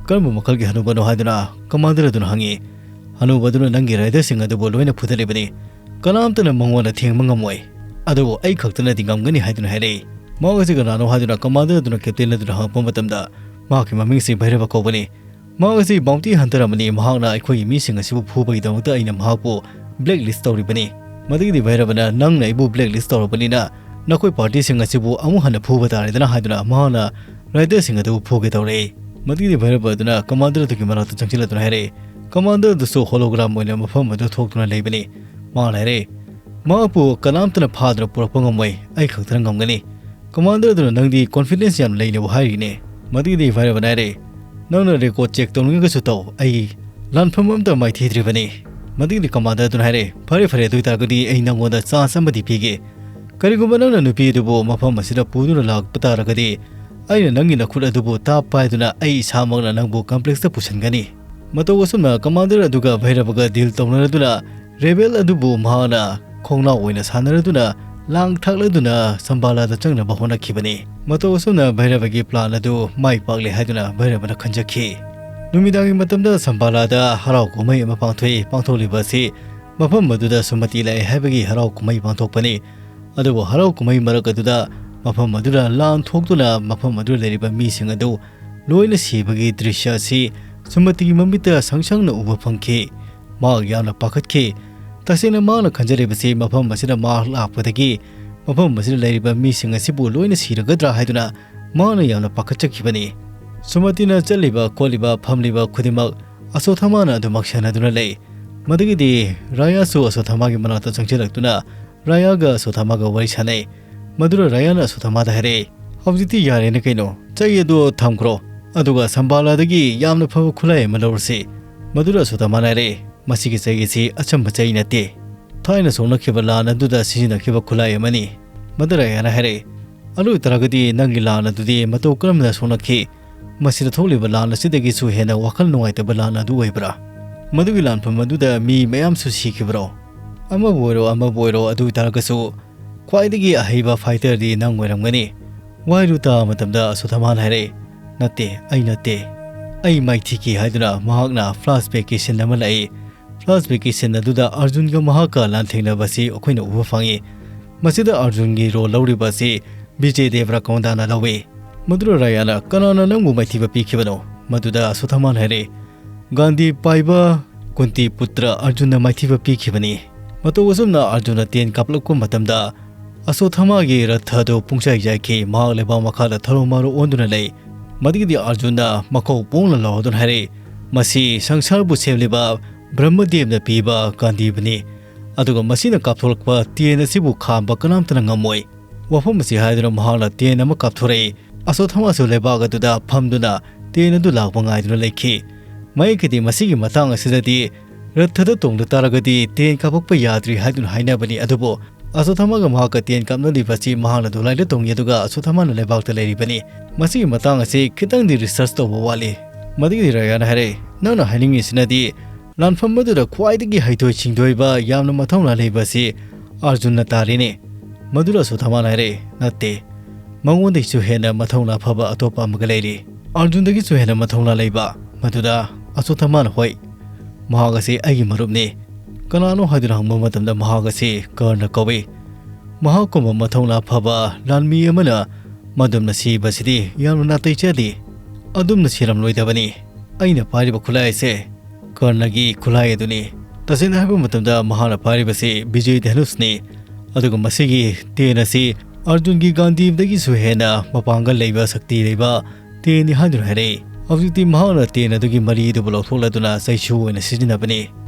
"ꯀꯔꯝꯕ ꯃꯈꯜꯒꯤ ꯍꯅꯨꯕꯅꯣ?" ꯍꯥꯏꯗꯨꯅ ꯀꯃꯥꯟꯗꯔ ꯑꯗꯨꯅ ꯍꯪꯉꯤ꯫ "ꯍꯅꯨꯕ ꯑꯗꯨꯅ ꯅꯪꯒꯤ ꯔꯥꯏꯗꯔꯁꯤꯡ ꯑꯗꯨꯕꯨ ꯂꯣꯏꯅ ꯐꯨꯗꯠꯂꯤꯕꯅꯤ꯫ ꯀꯅꯥꯝꯇꯅ ꯃꯉꯣꯟꯗ ꯊꯦꯡꯕ ꯉꯝꯃꯣꯏ꯫ ꯑꯗꯨꯕꯨ ꯑꯩ ꯈꯛꯇꯅꯗꯤ ꯉꯝꯒꯅꯤ" ꯍꯥꯏꯗꯨꯅ ꯍꯥꯏꯔꯛꯏ꯫ "ꯃꯍꯥꯛ ꯑꯁꯤ ꯀꯅꯥꯅꯣ?" ꯍꯥꯏꯗꯨꯅ ꯀꯃꯥꯟꯗꯔ ꯑꯗꯨꯅ ꯀꯦꯞꯇꯦꯟ ꯑꯗꯨꯗ ꯍꯪꯉꯛꯄ ꯃꯇꯝꯗ, "ꯃꯍꯥꯛꯀꯤ ꯃꯃꯤꯡꯁꯤ ꯚꯩꯔꯕ ꯀꯧꯕꯅꯤ꯫ ꯃꯍꯥꯛ ꯑꯁꯤ ꯕꯥꯎꯟꯇꯤ ꯍꯟꯇꯔ ꯑꯃꯅꯤ꯫ ꯃꯍꯥꯛꯅ ꯑꯩꯈꯣꯏꯒꯤ ꯃꯤꯁꯤꯡ ꯑꯁꯤꯕꯨ ꯐꯨꯕꯒꯤꯗꯃꯛꯇ ꯑꯩꯅ ꯃꯍꯥꯛꯄꯨ ꯕ꯭ꯂꯦꯛ ꯂꯤꯁ ꯇꯧꯔꯤꯕꯅꯤ"꯫ ꯃꯗꯨꯒꯤꯗꯤ ꯚꯩꯔꯕꯅ, "ꯅꯪꯅ ꯑꯩꯕꯨ ꯕ꯭ꯂꯦꯛ ꯂꯤꯁ ꯇꯧꯔꯕꯅꯤꯅ ꯅꯈꯣꯏ ꯄꯥꯔꯇꯤꯁꯤꯡ ꯑꯁꯤꯕꯨ ꯑꯃꯨꯛ ꯍꯟꯅ ꯐꯨꯕ ꯇꯥꯔꯦꯗꯅ" ꯍꯥꯏꯗꯨꯅ ꯃꯍꯥꯛꯅ ꯔꯥꯏꯗꯔꯁꯤꯡ ꯑꯗꯨꯕꯨ ꯐꯨꯒꯦ ꯇꯧꯔꯛꯏ꯫ ꯃꯗꯨꯒꯤꯗꯤ ꯚꯩꯔꯕ ꯑꯗꯨꯅ ꯀꯃꯥꯟꯗꯔ ꯑꯗꯨꯒꯤ ꯃꯅꯥꯛꯇ ꯆꯪꯁꯤꯜꯂꯗꯨꯅ ꯍꯥꯏꯔꯛꯏ꯫ ꯀꯃꯥꯟꯗꯔ ꯑꯗꯨꯁꯨ ꯍꯣꯂꯣꯒ꯭ꯔꯥꯝ ꯑꯣꯏꯅ ꯃꯐꯝ ꯑꯗꯨ ꯊꯣꯛꯇꯨꯅ ꯂꯩꯕꯅꯤ꯫ ꯃꯍꯥꯛꯅ ꯍꯥꯏꯔꯛꯏ, "ꯃꯍꯥꯛꯄꯨ ꯀꯅꯥꯝꯇꯅ ꯐꯥꯗꯨꯅ ꯄꯨꯔꯛꯄ ꯉꯝꯃꯣꯏ, ꯑꯩ ꯈꯛꯇꯅ ꯉꯝꯒꯅꯤ"꯫ ꯀꯃꯥꯟꯗꯔ ꯑꯗꯨꯅ, "ꯅꯪꯗꯤ ꯀꯣꯟꯐꯤꯗꯦꯟꯁ ꯌꯥꯝ ꯂꯩꯅꯕ ꯍꯥꯏꯔꯤꯅꯦ"꯫ ꯃꯗꯨꯒꯤꯗꯤ ꯚꯩꯔꯕꯅ ꯍꯥꯏꯔꯛꯏ, "ꯅꯪꯅ ꯔꯦꯀꯣꯔꯗ ꯆꯦꯛ ꯇꯧꯅꯤꯡꯉꯒꯁꯨ ꯇꯧ, ꯑꯩ ꯂꯥꯟꯐꯝ ꯑꯝꯇ ꯃꯥꯏꯊꯤꯗ꯭ꯔꯤꯕꯅꯤ"꯫ ꯃꯗꯨꯒꯤꯗꯤ ꯀꯃꯥꯟꯗꯔ ꯑꯗꯨꯅ ꯍꯥꯏꯔꯛꯏ, "ꯐꯔꯦ ꯐꯔꯦ, ꯑꯗꯨ ꯑꯣꯏꯇꯥꯔꯒꯗꯤ ꯑꯩ ꯅꯪꯉꯣꯟꯗ ꯆꯥꯟꯁ ꯑꯃꯗꯤ ꯄꯤꯒꯦ꯫ ꯀꯔꯤꯒꯨꯝꯕ ꯅꯪꯅ ꯅꯨꯄꯤ ꯑꯗꯨꯕꯨ ꯃꯐꯝ ꯑꯁꯤꯗ ꯄꯨꯗꯨꯅ ꯂꯥꯛꯄ ꯇꯥꯔꯒꯗꯤ ꯑꯩꯅ ꯅꯪꯒꯤ ꯅꯈꯨꯠ ꯑꯗꯨꯕꯨ ꯇꯥꯞ ꯄꯥꯏꯗꯨꯅ ꯑꯩ ꯏꯁꯥꯃꯛꯅ ꯅꯪꯕꯨ ꯀꯝꯄ꯭ꯂꯦꯛꯁꯇ ꯄꯨꯁꯤꯟꯒꯅꯤ"꯫ ꯃꯇꯧ ꯑꯁꯨꯝꯅ ꯀꯃꯥꯟꯗꯔ ꯑꯗꯨꯒ ꯚꯩꯔꯕꯒ ꯗꯤꯜ ꯇꯧꯅꯔꯗꯨꯅ ꯔꯦꯕꯦꯜ ꯑꯗꯨꯕꯨ ꯃꯍꯥꯛꯅ ꯈꯣꯡꯅꯥꯎ ꯑꯣꯏꯅ ꯁꯥꯟꯅꯔꯗꯨꯅ ꯂꯥꯡ ꯊꯥꯛꯂꯗꯨꯅ ꯁꯝꯕꯥꯂꯥꯗ ꯆꯪꯅꯕ ꯍꯣꯠꯅꯈꯤꯕꯅꯤ꯫ ꯃꯇꯧ ꯑꯁꯨꯝꯅ ꯚꯩꯔꯕꯒꯤ ꯄ꯭ꯂꯥꯟ ꯑꯗꯨ ꯃꯥꯏ ꯄꯥꯛꯂꯦ ꯍꯥꯏꯗꯨꯅ ꯚꯩꯔꯕꯅ ꯈꯟꯖꯈꯤ꯫ ꯅꯨꯃꯤꯗꯥꯡꯒꯤ ꯃꯇꯝꯗ ꯁꯝꯕꯥꯂꯥꯗ ꯍꯔꯥꯎ ꯀꯨꯝꯍꯩ ꯑꯃ ꯄꯥꯡꯊꯣꯛꯏ꯫ ꯄꯥꯡꯊꯣꯛꯂꯤꯕ ꯑꯁꯤ ꯃꯐꯝ ꯑꯗꯨꯗ ꯁꯨꯃꯇꯤ ꯂꯥꯛꯑꯦ ꯍꯥꯏꯕꯒꯤ ꯍꯔꯥꯎ ꯀꯨꯝꯍꯩ ꯄꯥꯡꯊꯣꯛꯄꯅꯤ꯫ ꯑꯗꯨꯕꯨ ꯍꯔꯥꯎ ꯀꯨꯝꯍꯩ ꯃꯔꯛ ꯑꯗꯨꯗ ꯃꯐꯝ ꯑꯗꯨꯗ ꯂꯥꯟ ꯊꯣꯛꯇꯨꯅ ꯃꯐꯝ ꯑꯗꯨꯗ ꯂꯩꯔꯤꯕ ꯃꯤꯁꯤꯡ ꯑꯗꯨ ꯂꯣꯏꯅ ꯁꯤꯕꯒꯤ ꯗ꯭ꯔꯤꯁ꯭ꯌ ꯑꯁꯤ ꯁꯨꯃꯇꯤꯒꯤ ꯃꯃꯤꯠꯇ ꯁꯪ ꯁꯪꯅ ꯎꯕ ꯐꯪꯈꯤ꯫ ꯃꯍꯥꯛ ꯌꯥꯝꯅ ꯄꯥꯈꯠꯈꯤ꯫ ꯇꯁꯦꯡꯅ ꯃꯍꯥꯛꯅ ꯈꯟꯖꯔꯤꯕꯁꯤ ꯃꯐꯝ ꯑꯁꯤꯗ ꯃꯍꯥꯛ ꯂꯥꯛꯄꯗꯒꯤ ꯃꯐꯝ ꯑꯁꯤꯗ ꯂꯩꯔꯤꯕ ꯃꯤꯁꯤꯡ ꯑꯁꯤꯕꯨ ꯂꯣꯏꯅ ꯁꯤꯔꯒꯗ꯭ꯔꯥ ꯍꯥꯏꯗꯨꯅ ꯃꯍꯥꯛꯅ ꯌꯥꯝꯅ ꯄꯥꯈꯠꯆꯈꯤꯕꯅꯤ꯫ ꯁꯨꯃꯇꯤꯅ ꯆꯠꯂꯤꯕ, ꯈꯣꯠꯂꯤꯕ, ꯐꯝꯂꯤꯕ ꯈꯨꯗꯤꯡꯃꯛ ꯑꯁꯣꯊꯥꯃꯥꯅ ꯑꯗꯨꯃꯛ ꯁꯦꯟꯅꯗꯨꯅ ꯂꯩ꯫ ꯃꯗꯨꯒꯤꯗꯤ ꯔꯥꯌꯥꯁꯨ ꯑꯁꯣꯊꯥꯃꯥꯒꯤ ꯃꯅꯥꯛꯇ ꯆꯪꯁꯤꯜꯂꯛꯇꯨꯅ ꯔꯥꯌꯥꯒ ꯑꯁꯣꯊꯥꯃꯥꯒ ꯋꯥꯔꯤ ꯁꯥꯟꯅꯩ꯫ ꯃꯗꯨꯗ ꯔꯥꯌꯥꯅ ꯑꯁꯣꯊꯥꯃꯥꯗ ꯍꯥꯏꯔꯛꯏ, "ꯍꯧꯖꯤꯛꯇꯤ ꯌꯥꯔꯦꯅ ꯀꯩꯅꯣ? ꯆꯩ ꯑꯗꯨ ꯊꯝꯈ꯭ꯔꯣ꯫ ꯑꯗꯨꯒ ꯁꯝꯕꯥꯂꯥꯗꯒꯤ ꯌꯥꯝꯅ ꯐꯕ ꯈꯨꯠꯂꯥꯏ ꯑꯃ ꯂꯧꯔꯁꯤ"꯫ ꯃꯗꯨꯗ ꯑꯁꯣꯊꯥꯃꯥꯅ ꯍꯥꯏꯔꯛꯏ, "ꯃꯁꯤꯒꯤ ꯆꯩ ꯑꯁꯤ ꯑꯆꯝꯕ ꯆꯩ ꯅꯠꯇꯦ꯫ ꯊꯥꯏꯅ ꯁꯣꯛꯅꯈꯤꯕ ꯂꯥꯟ ꯑꯗꯨꯗ ꯁꯤꯖꯤꯟꯅꯈꯤꯕ ꯈꯨꯠꯂꯥꯏ ꯑꯃꯅꯤ"꯫ ꯃꯗꯨꯗ ꯔꯥꯌꯥꯅ ꯍꯥꯏꯔꯛꯏ, ꯑꯗꯨ ꯑꯣꯏꯇꯥꯔꯒꯗꯤ ꯅꯪꯒꯤ ꯂꯥꯟ ꯑꯗꯨꯗꯤ ꯃꯇꯧ ꯀꯔꯝꯅ ꯁꯣꯛꯅꯈꯤ? ꯃꯁꯤꯗ ꯊꯣꯛꯂꯤꯕ ꯂꯥꯟ ꯑꯁꯤꯗꯒꯤꯁꯨ ꯍꯦꯟꯅ ꯋꯥꯈꯜ ꯅꯨꯡꯉꯥꯏꯇꯕ ꯂꯥꯟ ꯑꯗꯨ ꯑꯣꯏꯕ꯭ꯔꯥ? ꯃꯗꯨꯒꯤ ꯂꯥꯟꯐꯝ ꯑꯗꯨꯗ ꯃꯤ ꯃꯌꯥꯝꯁꯨ ꯁꯤꯈꯤꯕ꯭ꯔꯣ? ꯑꯃꯕꯨ ꯑꯣꯏꯔꯣ, ꯑꯃꯕꯨ ꯑꯣꯏꯔꯣ, ꯑꯗꯨ ꯑꯣꯏꯇꯥꯔꯒꯁꯨ ꯈ꯭ꯋꯥꯏꯗꯒꯤ ꯑꯍꯩꯕ fighterꯗꯤ ꯅꯪ ꯑꯣꯏꯔꯝꯒꯅꯤ꯫ ꯋꯥꯍꯩꯗꯨ ꯇꯥꯕ ꯃꯇꯝꯗ ꯑꯁꯣꯊꯃꯥꯟ ꯍꯥꯏꯔꯛꯏ, "ꯅꯠꯇꯦ, ꯑꯩ ꯅꯠꯇꯦ꯫ ꯑꯩ ꯃꯥꯏꯊꯤꯈꯤ" ꯍꯥꯏꯗꯨꯅ ꯃꯍꯥꯛꯅ flashbackꯀꯤ scene ꯑꯃ ꯂꯥꯛꯏ꯫ Flashbackꯀꯤ scene ꯑꯗꯨꯗ ꯑꯔꯖꯨꯟꯒ ꯃꯍꯥꯛꯀ ꯂꯥꯟꯊꯦꯡꯅꯕꯁꯤ ꯑꯩꯈꯣꯏꯅ ꯎꯕ ꯐꯪꯉꯤ꯫ ꯃꯁꯤꯗ ꯑꯔꯖꯨꯟꯒꯤ role ꯂꯧꯔꯤꯕ ꯑꯁꯤ ꯕꯤꯖꯦ ꯗꯦꯕ꯭ꯔꯥꯀꯣꯟꯗꯥꯅ ꯂꯧꯏ꯫ ꯃꯗꯨꯗ ꯔꯥꯌꯥꯅ, "ꯀꯅꯥꯅ ꯅꯪꯕꯨ ꯃꯥꯏꯊꯤꯕ ꯄꯤꯈꯤꯕꯅꯣ?" ꯃꯗꯨꯗ ꯑꯁꯣꯊꯃꯥꯟ ꯍꯥꯏꯔꯛꯏ, "ꯒꯥꯟꯙꯤ ꯄꯥꯏꯕ ꯀꯨꯟꯇꯤ ꯄꯨꯇ꯭ꯔ ꯑꯔꯖꯨꯟꯅ ꯃꯥꯏꯊꯤꯕ ꯄꯤꯈꯤꯕꯅꯤ"꯫ ꯃꯇꯧ ꯑꯁꯨꯝꯅ ꯑꯔꯖꯨꯟꯅ ꯇꯦꯟ ꯀꯥꯞꯂꯛꯄ ꯃꯇꯝꯗ ꯑꯁꯣꯊꯃꯥꯒꯤ ꯔꯊ ꯑꯗꯨ ꯄꯨꯡꯆꯥꯏ ꯆꯥꯏꯈꯤ꯫ ꯃꯍꯥꯛ ꯂꯩꯕꯥꯛ ꯃꯈꯥꯗ ꯊꯔꯣ ꯃꯥꯔꯣ ꯑꯣꯟꯗꯨꯅ ꯂꯩ꯫ ꯃꯗꯨꯒꯤꯗꯤ ꯑꯔꯖꯨꯟꯅ ꯃꯈꯧ ꯄꯣꯡꯅ ꯂꯥꯎꯗꯨꯅ ꯍꯥꯏꯔꯛꯏ, "ꯃꯁꯤ ꯁꯪꯁꯥꯔꯕꯨ ꯁꯦꯝꯂꯤꯕ ꯕ꯭ꯔꯍ꯭ꯃꯗꯦꯕꯅ ꯄꯤꯕ ꯒꯥꯟꯙꯤꯕꯅꯤ, ꯑꯗꯨꯒ ꯃꯁꯤꯅ ꯀꯥꯞꯊꯣꯔꯛꯄ ꯇꯦꯟ ꯑꯁꯤꯕꯨ ꯈꯥꯝꯕ ꯀꯅꯥꯝꯇꯅ ꯉꯝꯃꯣꯏ"꯫ ꯋꯥꯐꯝ ꯑꯁꯤ ꯍꯥꯏꯗꯨꯅ ꯃꯍꯥꯛꯅ ꯇꯦꯟ ꯑꯃ ꯀꯥꯞꯊꯣꯔꯛꯏ꯫ ꯑꯁꯣꯊꯃꯥꯁꯨ ꯂꯩꯕꯥꯛ ꯑꯗꯨꯗ ꯐꯝꯗꯨꯅ ꯇꯦꯟ ꯑꯗꯨ ꯂꯥꯛꯄ ꯉꯥꯏꯗꯨꯅ ꯂꯩꯈꯤ꯫ ꯃꯌꯦꯛꯀꯤꯗꯤ ꯃꯁꯤꯒꯤ ꯃꯇꯥꯡ ꯑꯁꯤꯗꯗꯤ ꯔꯊꯗ ꯇꯣꯡꯗ ꯇꯥꯔꯒꯗꯤ ꯇꯦꯟ ꯀꯥꯞꯄꯛꯄ ꯌꯥꯗ꯭ꯔꯤ ꯍꯥꯏꯗꯨꯅ ꯍꯥꯏꯅꯕꯅꯤ, ꯑꯗꯨꯕꯨ ꯑꯁꯣꯊꯃꯥꯒ ꯃꯍꯥꯛꯀ ꯇꯦꯟ ꯀꯥꯞꯅꯔꯤꯕꯁꯤ ꯃꯍꯥꯛꯅ ꯗꯣꯂꯥꯏꯗ ꯇꯣꯡꯉꯤ, ꯑꯗꯨꯒ ꯑꯁꯣꯊꯃꯥꯅ ꯂꯩꯕꯥꯛꯇ ꯂꯩꯔꯤꯕꯅꯤ꯫ ꯃꯁꯤꯒꯤ ꯃꯇꯥꯡ ꯑꯁꯤ ꯈꯤꯇꯪꯗꯤ research ꯇꯧꯕ ꯋꯥꯠꯂꯤ꯫ ꯃꯗꯨꯒꯤꯗꯤ ꯔꯥꯌꯥꯅ ꯍꯥꯏꯔꯛꯏ, "ꯅꯪꯅ ꯍꯥꯏꯅꯤꯡꯉꯤꯁꯤꯅꯗꯤ ꯂꯥꯟꯐꯝ ꯑꯗꯨꯗ ꯈ꯭ꯋꯥꯏꯗꯒꯤ ꯍꯩꯊꯣꯏ ꯁꯤꯡꯊꯣꯏꯕ, ꯌꯥꯝꯅ ꯃꯊꯧꯅꯥ ꯂꯩꯕ ꯑꯁꯤ ꯑꯔꯖꯨꯟꯅ ꯇꯥꯔꯤꯅꯦ"꯫ ꯃꯗꯨꯗ ꯑꯁꯣꯊꯃꯥꯅ ꯍꯥꯏꯔꯛꯏ, "ꯅꯠꯇꯦ, ꯃꯉꯣꯟꯗꯒꯤꯁꯨ ꯍꯦꯟꯅ ꯃꯊꯧꯅꯥ ꯐꯕ ꯑꯇꯣꯞꯄ ꯑꯃꯒ ꯂꯩꯔꯤ꯫ ꯑꯔꯖꯨꯟꯗꯒꯤꯁꯨ ꯍꯦꯟꯅ ꯃꯊꯧꯅꯥ ꯂꯩꯕ"꯫ ꯃꯗꯨꯗ ꯑꯁꯣꯊꯃꯥꯅ, "ꯍꯣꯏ, ꯃꯍꯥꯛ ꯑꯁꯤ ꯑꯩꯒꯤ ꯃꯔꯨꯞꯅꯤ"꯫ ꯀꯅꯥꯅꯣ ꯍꯥꯏꯗꯨꯅ ꯍꯪꯕ ꯃꯇꯝꯗ ꯃꯍꯥꯛ ꯑꯁꯤ ꯀꯔꯅ ꯀꯧꯏ꯫ ꯃꯍꯥꯛꯀꯨꯝꯕ ꯃꯊꯧꯅꯥ ꯐꯕ ꯂꯥꯟꯃꯤ ꯑꯃꯅ ꯃꯗꯨꯝꯅ ꯁꯤꯕꯁꯤꯗꯤ ꯌꯥꯝꯅ ꯅꯥꯇꯩ ꯆꯥꯗꯦ꯫ ꯑꯗꯨꯝꯅ ꯁꯤꯔꯝꯂꯣꯏꯗꯕꯅꯤ꯫ ꯑꯩꯅ ꯄꯥꯏꯔꯤꯕ ꯈꯨꯠꯂꯥꯏ ꯑꯁꯦ ꯀꯔꯅꯒꯤ ꯈꯨꯠꯂꯥꯏ ꯑꯗꯨꯅꯤ꯫ ꯇꯁꯦꯡꯅ ꯍꯥꯏꯕ ꯃꯇꯝꯗ ꯃꯍꯥꯛꯅ ꯄꯥꯏꯔꯤꯕꯁꯤ ꯕꯤꯖꯣꯏ ꯙꯅꯨꯁꯅꯤ꯫ ꯑꯗꯨꯒ ꯃꯁꯤꯒꯤ ꯇꯦꯟ ꯑꯁꯤ ꯑꯔꯖꯨꯟꯒꯤ ꯒꯥꯟꯙꯤꯕꯗꯒꯤꯁꯨ ꯍꯦꯟꯅ ꯃꯄꯥꯡꯒꯜ ꯂꯩꯕ, ꯁꯛꯇꯤ ꯂꯩꯕ ꯇꯦꯟꯅꯤ ꯍꯥꯏꯗꯨꯅ ꯍꯥꯏꯔꯛꯏ꯫ ꯍꯧꯖꯤꯛꯇꯤ ꯃꯍꯥꯛꯅ ꯇꯦꯟ ꯑꯗꯨꯒꯤ ꯃꯔꯤ ꯑꯗꯨꯕꯨ ꯂꯧꯊꯣꯛꯂꯗꯨꯅ ꯆꯩꯁꯨ ꯑꯣꯏꯅ ꯁꯤꯖꯤꯟꯅꯕꯅꯤ꯫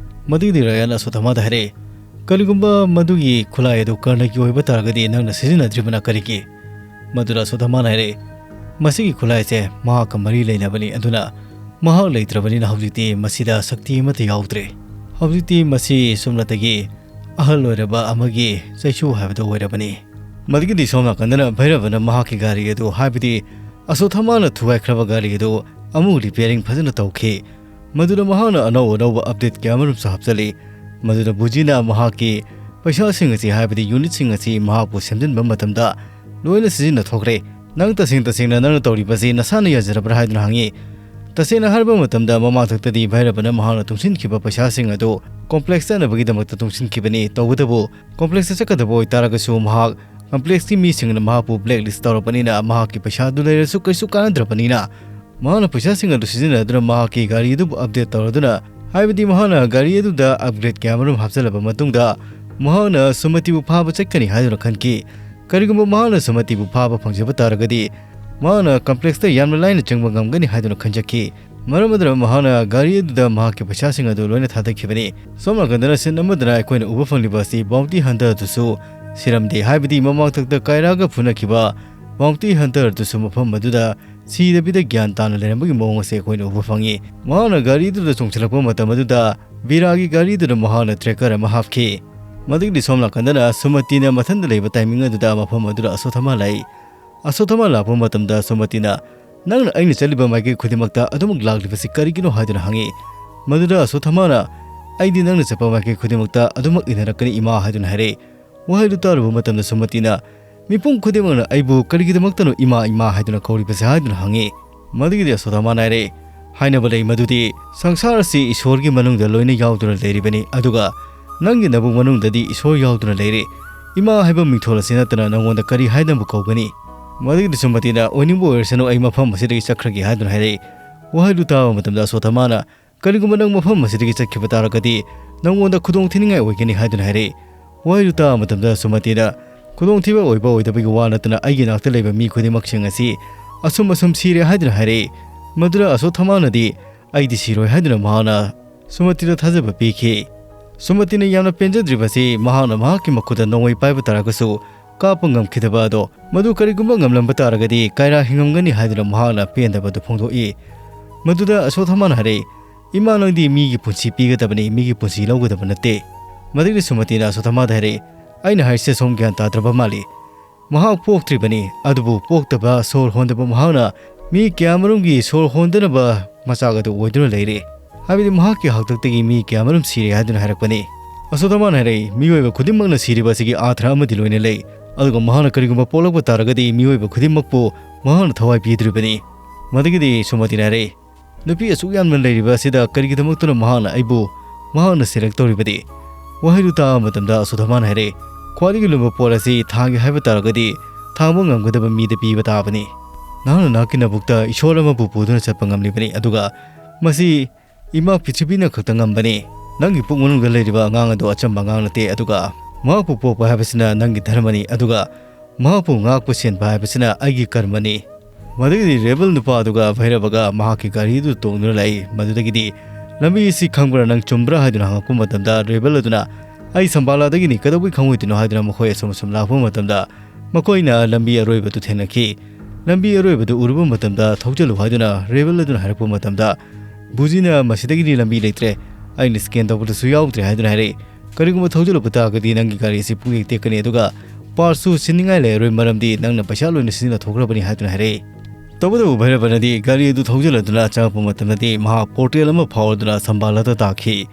ꯃꯗꯨꯒꯤꯗꯤ ꯔꯥꯌꯥꯟ ꯑꯁꯣꯊꯃꯥꯗ ꯍꯥꯏꯔꯛꯏ, "ꯀꯔꯤꯒꯨꯝꯕ ꯃꯗꯨꯒꯤ ꯈꯨꯠꯂꯥꯏ ꯑꯗꯨ ꯀꯔꯅꯒꯤ ꯑꯣꯏꯕ ꯇꯥꯔꯒꯗꯤ ꯅꯪꯅ ꯁꯤꯖꯤꯟꯅꯗ꯭ꯔꯤꯕꯅ ꯀꯔꯤꯒꯤ?" ꯃꯗꯨꯗ ꯑꯁꯣꯊꯃꯥꯅ ꯍꯥꯏꯔꯛꯏ, "ꯃꯁꯤꯒꯤ ꯈꯨꯠꯂꯥꯏ ꯑꯁꯦ ꯃꯍꯥꯛꯀ ꯃꯔꯤ ꯂꯩꯅꯕꯅꯤ, ꯑꯗꯨꯅ ꯃꯍꯥꯛ ꯂꯩꯇ꯭ꯔꯕꯅꯤꯅ ꯍꯧꯖꯤꯛꯇꯤ ꯃꯁꯤꯗ ꯁꯛꯇꯤ ꯑꯃꯠꯇ ꯌꯥꯎꯗ꯭ꯔꯦ꯫ ꯍꯧꯖꯤꯛꯇꯤ ꯃꯁꯤ ꯁꯨꯞꯅꯇꯒꯤ ꯑꯍꯜ ꯑꯣꯏꯔꯕ ꯑꯃꯒꯤ ꯆꯩꯁꯨ ꯍꯥꯏꯕꯗꯨ ꯑꯣꯏꯔꯕꯅꯤ"꯫ ꯃꯗꯨꯒꯤꯗꯤ ꯁꯣꯝ ꯅꯥꯀꯟꯗꯅ ꯚꯩꯔꯕꯅ ꯃꯍꯥꯛꯀꯤ ꯒꯥꯔꯤ ꯑꯗꯨ, ꯍꯥꯏꯕꯗꯤ ꯑꯁꯣꯊꯃꯥꯅ ꯊꯨꯒꯥꯏꯈ꯭ꯔꯕ ꯒꯥꯔꯤ ꯑꯗꯨ ꯑꯃꯨꯛ repairing ꯐꯖꯅ ꯇꯧꯈꯤ꯫ ꯃꯗꯨꯗ ꯃꯍꯥꯛꯅ ꯑꯅꯧ ꯑꯅꯧꯕ update ꯀꯌꯥ ꯑꯃꯔꯣꯝꯁꯨ ꯍꯥꯞꯆꯜꯂꯤ꯫ ꯃꯗꯨꯗ ꯕꯨꯖꯤꯅ ꯃꯍꯥꯛꯀꯤ ꯄꯩꯁꯥꯁꯤꯡ ꯑꯁꯤ, ꯍꯥꯏꯕꯗꯤ unitꯁꯤꯡ ꯑꯁꯤ ꯃꯍꯥꯛꯄꯨ ꯁꯦꯝꯖꯤꯟꯕ ꯃꯇꯝꯗ ꯂꯣꯏꯅ ꯁꯤꯖꯤꯟꯅꯊꯣꯛꯈ꯭ꯔꯦ꯫ "ꯅꯪ ꯇꯁꯦꯡ ꯇꯁꯦꯡꯅ ꯅꯪꯅ ꯇꯧꯔꯤꯕꯁꯤ ꯅꯁꯥꯅ ꯌꯥꯖꯔꯕ꯭ꯔꯥ?" ꯍꯥꯏꯗꯨꯅ ꯍꯪꯉꯤ꯫ ꯇꯁꯦꯡꯅ ꯍꯥꯏꯔꯕ ꯃꯇꯝꯗ, ꯃꯃꯥꯡꯊꯛꯇꯗꯤ ꯚꯩꯔꯕꯅ ꯃꯍꯥꯛꯅ ꯇꯨꯡꯁꯤꯟꯈꯤꯕ ꯄꯩꯁꯥꯁꯤꯡ ꯑꯗꯨ complex ꯆꯠꯅꯕꯒꯤꯗꯃꯛꯇ ꯇꯨꯡꯁꯤꯟꯈꯤꯕꯅꯤ꯫ ꯇꯧꯕꯇꯕꯨ, complexꯇ ꯆꯠꯀꯗꯕ ꯑꯣꯏꯇꯥꯔꯒꯁꯨ, ꯃꯍꯥꯛ complexꯀꯤ ꯃꯤꯁꯤꯡꯅ ꯃꯍꯥꯛꯄꯨ blacklist ꯇꯧꯔꯕꯅꯤꯅ, ꯃꯍꯥꯛꯀꯤ ꯄꯩꯁꯥ ꯑꯗꯨ ꯂꯩꯔꯁꯨ ꯀꯩꯁꯨ ꯀꯥꯟꯅꯗ꯭ꯔꯕꯅꯤꯅ, ꯃꯍꯥꯛꯅ ꯄꯩꯁꯥꯁꯤꯡ ꯑꯗꯨ ꯁꯤꯖꯤꯟꯅꯗꯨꯅ ꯃꯍꯥꯛꯀꯤ ꯒꯥꯔꯤ ꯑꯗꯨꯕꯨ update ꯇꯧꯔꯗꯨꯅ, ꯍꯥꯏꯕꯗꯤ ꯃꯍꯥꯛꯅ ꯒꯥꯔꯤ ꯑꯗꯨꯗ upgrade ꯀꯌꯥ ꯑꯃꯔꯣꯝ ꯍꯥꯞꯆꯤꯜꯂꯕ ꯃꯇꯨꯡꯗ, ꯃꯍꯥꯛꯅ ꯁꯨꯃꯇꯤꯕꯨ ꯐꯥꯕ ꯆꯠꯀꯅꯤ ꯍꯥꯏꯗꯨꯅ ꯈꯟꯈꯤ꯫ ꯀꯔꯤꯒꯨꯝꯕ ꯃꯍꯥꯛꯅ ꯁꯨꯃꯇꯤꯕꯨ ꯐꯥꯕ ꯐꯪꯖꯕ ꯇꯥꯔꯒꯗꯤ, ꯃꯍꯥꯛꯅ complexꯇ ꯌꯥꯝꯅ ꯂꯥꯏꯅ ꯆꯪꯕ ꯉꯝꯒꯅꯤ ꯍꯥꯏꯗꯨꯅ ꯈꯟꯖꯈꯤ꯫ ꯃꯔꯝ ꯑꯗꯨꯅ ꯃꯍꯥꯛꯅ ꯒꯥꯔꯤ ꯑꯗꯨꯗ ꯃꯍꯥꯛꯀꯤ ꯄꯩꯁꯥꯁꯤꯡ ꯑꯗꯨ ꯂꯣꯏꯅ ꯊꯥꯗꯈꯤꯕꯅꯤ꯫ ꯁꯣꯝ ꯅꯥꯀꯟꯗꯅ scene ꯑꯃꯗꯅ ꯑꯩꯈꯣꯏꯅ ꯎꯕ ꯐꯪꯂꯤꯕ ꯑꯁꯤ bounty hunter ꯑꯗꯨꯁꯨ ꯁꯤꯔꯝꯗꯦ, ꯍꯥꯏꯕꯗꯤ ꯃꯃꯥꯡꯊꯛꯇ ꯀꯥꯏꯔꯥꯒ ꯐꯨꯅꯈꯤꯕ bounty hunter ꯑꯗꯨꯁꯨ ꯃꯐꯝ ꯑꯗꯨꯗ ꯁꯤꯗꯕꯤꯗ ꯒ꯭ꯌꯥꯟ ꯇꯥꯅ ꯂꯩꯔꯝꯕꯒꯤ ꯃꯑꯣꯡ ꯑꯁꯤ ꯑꯩꯈꯣꯏꯅ ꯎꯕ ꯐꯪꯉꯤ꯫ ꯃꯍꯥꯛꯅ ꯒꯥꯔꯤ ꯑꯗꯨꯗ ꯆꯣꯡꯁꯤꯜꯂꯛꯄ ꯃꯇꯝ ꯑꯗꯨꯗ ꯕꯤꯔꯥꯒꯤ ꯒꯥꯔꯤ ꯑꯗꯨꯗ ꯃꯍꯥꯛꯅ tracker ꯑꯃ ꯍꯥꯞꯈꯤ꯫ ꯃꯗꯨꯒꯤꯗꯤ ꯁꯣꯝ ꯅꯥꯀꯟꯗꯅ ꯁꯨꯃꯇꯤꯅ ꯃꯊꯟꯇ ꯂꯩꯕ timing ꯑꯗꯨꯗ ꯃꯐꯝ ꯑꯗꯨꯗ ꯑꯁꯣꯊꯃꯥ ꯂꯥꯛꯏ꯫ ꯑꯁꯣꯊꯃꯥ ꯂꯥꯛꯄ ꯃꯇꯝꯗ ꯁꯨꯃꯇꯤꯅ, "ꯅꯪꯅ ꯑꯩꯅ ꯆꯠꯂꯤꯕ ꯃꯥꯏꯀꯩ ꯈꯨꯗꯤꯡꯃꯛꯇ ꯑꯗꯨꯃꯛ ꯂꯥꯛꯂꯤꯕꯁꯤ ꯀꯔꯤꯒꯤꯅꯣ?" ꯍꯥꯏꯗꯨꯅ ꯍꯪꯉꯤ꯫ ꯃꯗꯨꯗ ꯑꯁꯣꯊꯃꯥꯅ, "ꯑꯩꯗꯤ ꯅꯪꯅ ꯆꯠꯄ ꯃꯥꯏꯀꯩ ꯈꯨꯗꯤꯡꯃꯛꯇ ꯑꯗꯨꯃꯛ ꯏꯟꯅꯔꯛꯀꯅꯤ, ꯏꯃꯥ" ꯍꯥꯏꯗꯨꯅ ꯍꯥꯏꯔꯛꯏ꯫ ꯋꯥꯍꯩꯗꯨ ꯇꯥꯔꯨꯕ ꯃꯇꯝꯗ ꯁꯨꯃꯇꯤꯅ, "ꯃꯤꯄꯨꯝ ꯈꯨꯗꯤꯡꯃꯛꯅ ꯑꯩꯕꯨ ꯀꯔꯤꯒꯤꯗꯃꯛꯇꯅꯣ ꯏꯃꯥ, ꯏꯃꯥ ꯍꯥꯏꯗꯨꯅ ꯀꯧꯔꯤꯕꯁꯦ?" ꯍꯥꯏꯗꯨꯅ ꯍꯪꯉꯤ꯫ ꯃꯗꯨꯒꯤꯗꯤ ꯑꯁꯣꯊꯃꯥꯅ ꯍꯥꯏꯔꯛꯏ, "ꯍꯥꯏꯅꯕ ꯂꯩ ꯃꯗꯨꯗꯤ ꯁꯪꯁꯥꯔ ꯑꯁꯤ ꯏꯁꯣꯔꯒꯤ ꯃꯅꯨꯡꯗ ꯂꯣꯏꯅ ꯌꯥꯎꯗꯨꯅ ꯂꯩꯔꯤꯕꯅꯤ, ꯑꯗꯨꯒ ꯅꯪꯒꯤ ꯅꯕꯨꯛ ꯃꯅꯨꯡꯗꯗꯤ ꯏꯁꯣꯔ ꯌꯥꯎꯗꯨꯅ ꯂꯩꯔꯤ꯫ ꯏꯃꯥ ꯍꯥꯏꯕ ꯃꯤꯡꯊꯣꯜ ꯑꯁꯤ ꯅꯠꯇꯅ ꯅꯉꯣꯟꯗ ꯀꯔꯤ ꯍꯥꯏꯅꯕ ꯀꯧꯒꯅꯤ?" ꯃꯗꯨꯒꯤꯗꯤ ꯁꯨꯃꯇꯤꯅ, "ꯑꯣꯏꯅꯤꯡꯕ ꯑꯣꯏꯔꯁꯅꯨ, ꯑꯩ ꯃꯐꯝ ꯑꯁꯤꯗꯒꯤ ꯆꯠꯈ꯭ꯔꯒꯦ" ꯍꯥꯏꯗꯨꯅ ꯍꯥꯏꯔꯛꯏ꯫ ꯋꯥꯍꯩꯗꯨ ꯇꯥꯕ ꯃꯇꯝꯗ ꯑꯁꯣꯊꯃꯥꯅ, "ꯀꯔꯤꯒꯨꯝꯕ ꯅꯪ ꯃꯐꯝ ꯑꯁꯤꯗꯒꯤ ꯆꯠꯈꯤꯕ ꯇꯥꯔꯒꯗꯤ ꯅꯉꯣꯟꯗ ꯈꯨꯗꯣꯡ ꯊꯤꯅꯤꯡꯉꯥꯏ ꯑꯣꯏꯒꯅꯤ" ꯍꯥꯏꯗꯨꯅ ꯍꯥꯏꯔꯛꯏ꯫ ꯋꯥꯍꯩꯗꯨ ꯇꯥꯕ ꯃꯇꯝꯗ ꯁꯨꯃꯇꯤꯅ, "ꯈꯨꯗꯣꯡꯊꯤꯕ ꯑꯣꯏꯕ ꯑꯣꯏꯗꯕꯒꯤ ꯋꯥ ꯅꯠꯇꯅ ꯑꯩꯒꯤ ꯅꯥꯛꯇ ꯂꯩꯕ ꯃꯤ ꯈꯨꯗꯤꯡꯃꯛꯁꯤꯡ ꯑꯁꯤ ꯑꯁꯨꯝ ꯑꯁꯨꯝ ꯁꯤꯔꯦ" ꯍꯥꯏꯗꯨꯅ ꯍꯥꯏꯔꯛꯏ꯫ ꯃꯗꯨꯗ ꯑꯁꯣꯊꯃꯥꯅꯗꯤ, "ꯑꯩꯗꯤ ꯁꯤꯔꯣꯏ" ꯍꯥꯏꯗꯨꯅ ꯃꯍꯥꯛꯅ ꯁꯨꯃꯇꯤꯗ ꯊꯥꯖꯕ ꯄꯤꯈꯤ꯫ ꯁꯨꯃꯇꯤꯅ ꯌꯥꯝꯅ ꯄꯦꯟꯖꯗ꯭ꯔꯤꯕꯁꯤ ꯃꯍꯥꯛꯅ ꯃꯍꯥꯛꯀꯤ ꯃꯈꯨꯠꯇ ꯅꯣꯡꯃꯩ ꯄꯥꯏꯕ ꯇꯥꯔꯒꯁꯨ ꯀꯥꯞꯄ ꯉꯝꯈꯤꯗꯕ ꯑꯗꯣ, ꯃꯗꯨ ꯀꯔꯤꯒꯨꯝꯕ ꯉꯝꯂꯝꯕ ꯇꯥꯔꯒꯗꯤ ꯀꯥꯏꯔꯥ ꯍꯤꯡꯉꯝꯒꯅꯤ ꯍꯥꯏꯗꯨꯅ ꯃꯍꯥꯛꯅ ꯄꯦꯟꯗꯕꯗꯨ ꯐꯣꯡꯗꯣꯛꯏ꯫ ꯃꯗꯨꯗ ꯑꯁꯣꯊꯃꯥꯅ ꯍꯥꯏꯔꯛꯏ, "ꯏꯃꯥ, ꯅꯪꯗꯤ ꯃꯤꯒꯤ ꯄꯨꯟꯁꯤ ꯄꯤꯒꯗꯕꯅꯤ, ꯃꯤꯒꯤ ꯄꯨꯟꯁꯤ ꯂꯧꯒꯗꯕ ꯅꯠꯇꯦ"꯫ ꯃꯗꯨꯒꯤ ꯁꯨꯃꯇꯤꯅ ꯑꯁꯣꯊꯃꯥꯗ ꯍꯥꯏꯔꯛꯏ, "ꯑꯩꯅ ꯍꯥꯏꯔꯤꯁꯦ ꯁꯣꯝ ꯒ꯭ꯌꯥꯟ ꯇꯥꯗ꯭ꯔꯕ ꯃꯥꯜꯂꯤ꯫ ꯃꯍꯥꯛ ꯄꯣꯛꯇ꯭ꯔꯤꯕꯅꯤ, ꯑꯗꯨꯕꯨ ꯄꯣꯛꯇꯕ ꯁꯣꯔ ꯍꯣꯟꯗꯕ ꯃꯍꯥꯛꯅ ꯃꯤ ꯀꯌꯥꯃꯔꯨꯝꯒꯤ ꯁꯣꯔ ꯍꯣꯟꯗꯅꯕ ꯃꯆꯥꯛ ꯑꯗꯨ ꯑꯣꯏꯗꯨꯅ ꯂꯩꯔꯦ꯫ ꯍꯥꯏꯕꯗꯤ ꯃꯍꯥꯛꯀꯤ ꯍꯥꯛꯇꯛꯇꯒꯤ ꯃꯤ ꯀꯌꯥꯃꯔꯨꯝ ꯁꯤꯔꯦ ꯍꯥꯏꯗꯨꯅ ꯍꯥꯏꯔꯛꯄꯅꯤ꯫ ꯑꯁꯣꯊꯃꯥꯟ ꯍꯥꯏꯔꯛꯏ, ꯃꯤꯑꯣꯏꯕ ꯈꯨꯗꯤꯡꯃꯛꯅ ꯁꯤꯔꯤꯕ ꯑꯁꯤꯒꯤ ꯑꯥꯊ꯭ꯔ ꯑꯃꯗꯤ ꯂꯣꯏꯅ ꯂꯩ, ꯑꯗꯨꯒ ꯃꯍꯥꯛꯅ ꯀꯔꯤꯒꯨꯝꯕ ꯄꯣꯛꯂꯛꯄ ꯇꯥꯔꯒꯗꯤ ꯃꯤꯑꯣꯏꯕ ꯈꯨꯗꯤꯡꯃꯛꯄꯨ ꯃꯍꯥꯛꯅ ꯊꯋꯥꯏ ꯄꯤꯗꯣꯔꯤꯕꯅꯤ꯫ ꯃꯗꯨꯒꯤꯗꯤ ꯁꯨꯃꯇꯤꯅ ꯍꯥꯏꯔꯛꯏ, ꯅꯨꯄꯤ ꯑꯁꯨꯛ ꯌꯥꯝꯅ ꯂꯩꯔꯤꯕ ꯑꯁꯤꯗ ꯀꯔꯤꯒꯤꯗꯃꯛꯇꯅꯣ ꯃꯍꯥꯛꯅ ꯑꯩꯕꯨ ꯃꯍꯥꯛꯅ ꯁꯦꯂꯦꯛ ꯇꯧꯔꯤꯕꯗꯤ? ꯋꯥꯍꯩꯗꯨ ꯇꯥꯕ ꯃꯇꯝꯗ ꯑꯁꯣꯊꯃꯥꯟ ꯍꯥꯏꯔꯛꯏ, ꯈ꯭ꯋꯥꯏꯗꯒꯤ ꯂꯨꯕ ꯄꯣꯠ ꯑꯁꯤ ꯊꯥꯒꯦ ꯍꯥꯏꯕ ꯇꯥꯔꯒꯗꯤ ꯊꯥꯡꯕ ꯉꯝꯒꯗꯕ ꯃꯤꯗ ꯄꯤꯕ ꯇꯥꯕꯅꯤ꯫ ꯅꯍꯥꯛꯅ ꯅꯍꯥꯛꯀꯤ ꯅꯕꯨꯛꯇ ꯏꯁꯣꯔ ꯑꯃꯕꯨ ꯄꯨꯗꯨꯅ ꯆꯠꯄ ꯉꯝꯂꯤꯕꯅꯤ, ꯑꯗꯨꯒ ꯃꯁꯤ ꯏꯃꯥ ꯄ꯭ꯔꯤꯊꯤꯕꯤꯅ ꯈꯛꯇ ꯉꯝꯕꯅꯤ꯫ ꯅꯪꯒꯤ ꯄꯨꯛ ꯃꯅꯨꯡꯗ ꯂꯩꯔꯤꯕ ꯑꯉꯥꯡ ꯑꯗꯨ ꯑꯆꯝꯕ ꯑꯉꯥꯡ ꯅꯠꯇꯦ, ꯑꯗꯨꯒ ꯃꯍꯥꯛꯄꯨ ꯄꯣꯛꯄ ꯍꯥꯏꯕꯁꯤꯅ ꯅꯪꯒꯤ ꯙꯔꯃꯅꯤ, ꯑꯗꯨꯒ ꯃꯍꯥꯛꯄꯨ ꯉꯥꯛꯄ ꯁꯦꯟꯕ ꯍꯥꯏꯕꯁꯤꯅ ꯑꯩꯒꯤ ꯀꯔꯃꯅꯤ꯫ ꯃꯗꯨꯒꯤꯗꯤ ꯔꯦꯕꯦꯜ ꯅꯨꯄꯥ ꯑꯗꯨꯒ ꯚꯩꯔꯕꯒ ꯃꯍꯥꯛꯀꯤ ꯒꯥꯔꯤꯗꯨ ꯇꯣꯡꯗꯨꯅ ꯂꯥꯛꯏ꯫ ꯃꯗꯨꯗꯒꯤꯗꯤ, "ꯂꯝꯕꯤ ꯑꯁꯤ ꯈꯪꯕ꯭ꯔꯥ, ꯅꯪ ꯆꯨꯝꯕ꯭ꯔꯥ?" ꯍꯥꯏꯗꯨꯅ ꯍꯪꯉꯛꯄ ꯃꯇꯝꯗ, ꯔꯦꯕꯦꯜ ꯑꯗꯨꯅ, "ꯑꯩ ꯁꯝꯕꯥꯂꯥꯗꯒꯤꯅꯤ, ꯀꯩꯗꯧꯕꯩ ꯈꯪꯉꯣꯏꯗꯣꯏꯅꯣ?" ꯍꯥꯏꯗꯨꯅ ꯃꯈꯣꯏ ꯑꯁꯨꯝ ꯑꯁꯨꯝ ꯂꯥꯛꯄ ꯃꯇꯝꯗ, ꯃꯈꯣꯏꯅ ꯂꯝꯕꯤ ꯑꯔꯣꯏꯕꯗꯨ ꯊꯦꯡꯅꯈꯤ꯫ ꯂꯝꯕꯤ ꯑꯔꯣꯏꯕꯗꯨ ꯎꯔꯨꯕ ꯃꯇꯝꯗ, "ꯊꯧꯖꯤꯜꯂꯨ" ꯍꯥꯏꯗꯨꯅ ꯔꯦꯕꯦꯜ ꯑꯗꯨꯅ ꯍꯥꯏꯔꯛꯄ ꯃꯇꯝꯗ, ꯕꯨꯖꯤꯅ, "ꯃꯁꯤꯗꯒꯤꯗꯤ ꯂꯝꯕꯤ ꯂꯩꯇ꯭ꯔꯦ, ꯑꯩꯅ ꯁ꯭ꯀꯦꯟ ꯇꯧꯕꯗꯁꯨ ꯌꯥꯎꯗ꯭ꯔꯦ" ꯍꯥꯏꯗꯨꯅ ꯍꯥꯏꯔꯛꯏ꯫ "ꯀꯔꯤꯒꯨꯝꯕ ꯊꯧꯖꯤꯜꯂꯨꯕ ꯇꯥꯔꯒꯗꯤ ꯅꯪꯒꯤ ꯒꯥꯔꯤ ꯑꯁꯤ ꯄꯨꯡꯇꯦꯛ ꯇꯦꯛꯀꯅꯤ, ꯑꯗꯨꯒ ꯄꯥꯔꯠꯁꯨ ꯁꯤꯟꯅꯤꯡꯉꯥꯏ ꯂꯩꯔꯔꯣꯏ, ꯃꯔꯝꯗꯤ ꯅꯪꯅ ꯄꯩꯁꯥ ꯂꯣꯏꯅ ꯁꯤꯖꯤꯟꯅꯊꯣꯛꯈ꯭ꯔꯕꯅꯤ" ꯍꯥꯏꯗꯨꯅ ꯍꯥꯏꯔꯛꯏ꯫ ꯇꯧꯕꯇꯕꯨ ꯚꯩꯔꯕꯅꯗꯤ ꯒꯥꯔꯤ ꯑꯗꯨ ꯊꯧꯖꯤꯜꯂꯗꯨꯅ ꯆꯪꯉꯛꯄ ꯃꯇꯝꯗꯗꯤ ꯃꯍꯥꯛ ꯄꯣꯔꯇꯦꯜ ꯑꯃ ꯐꯥꯎꯔꯗꯨꯅ ꯁꯝꯕꯥꯂꯥꯗ ꯇꯥꯈꯤ꯫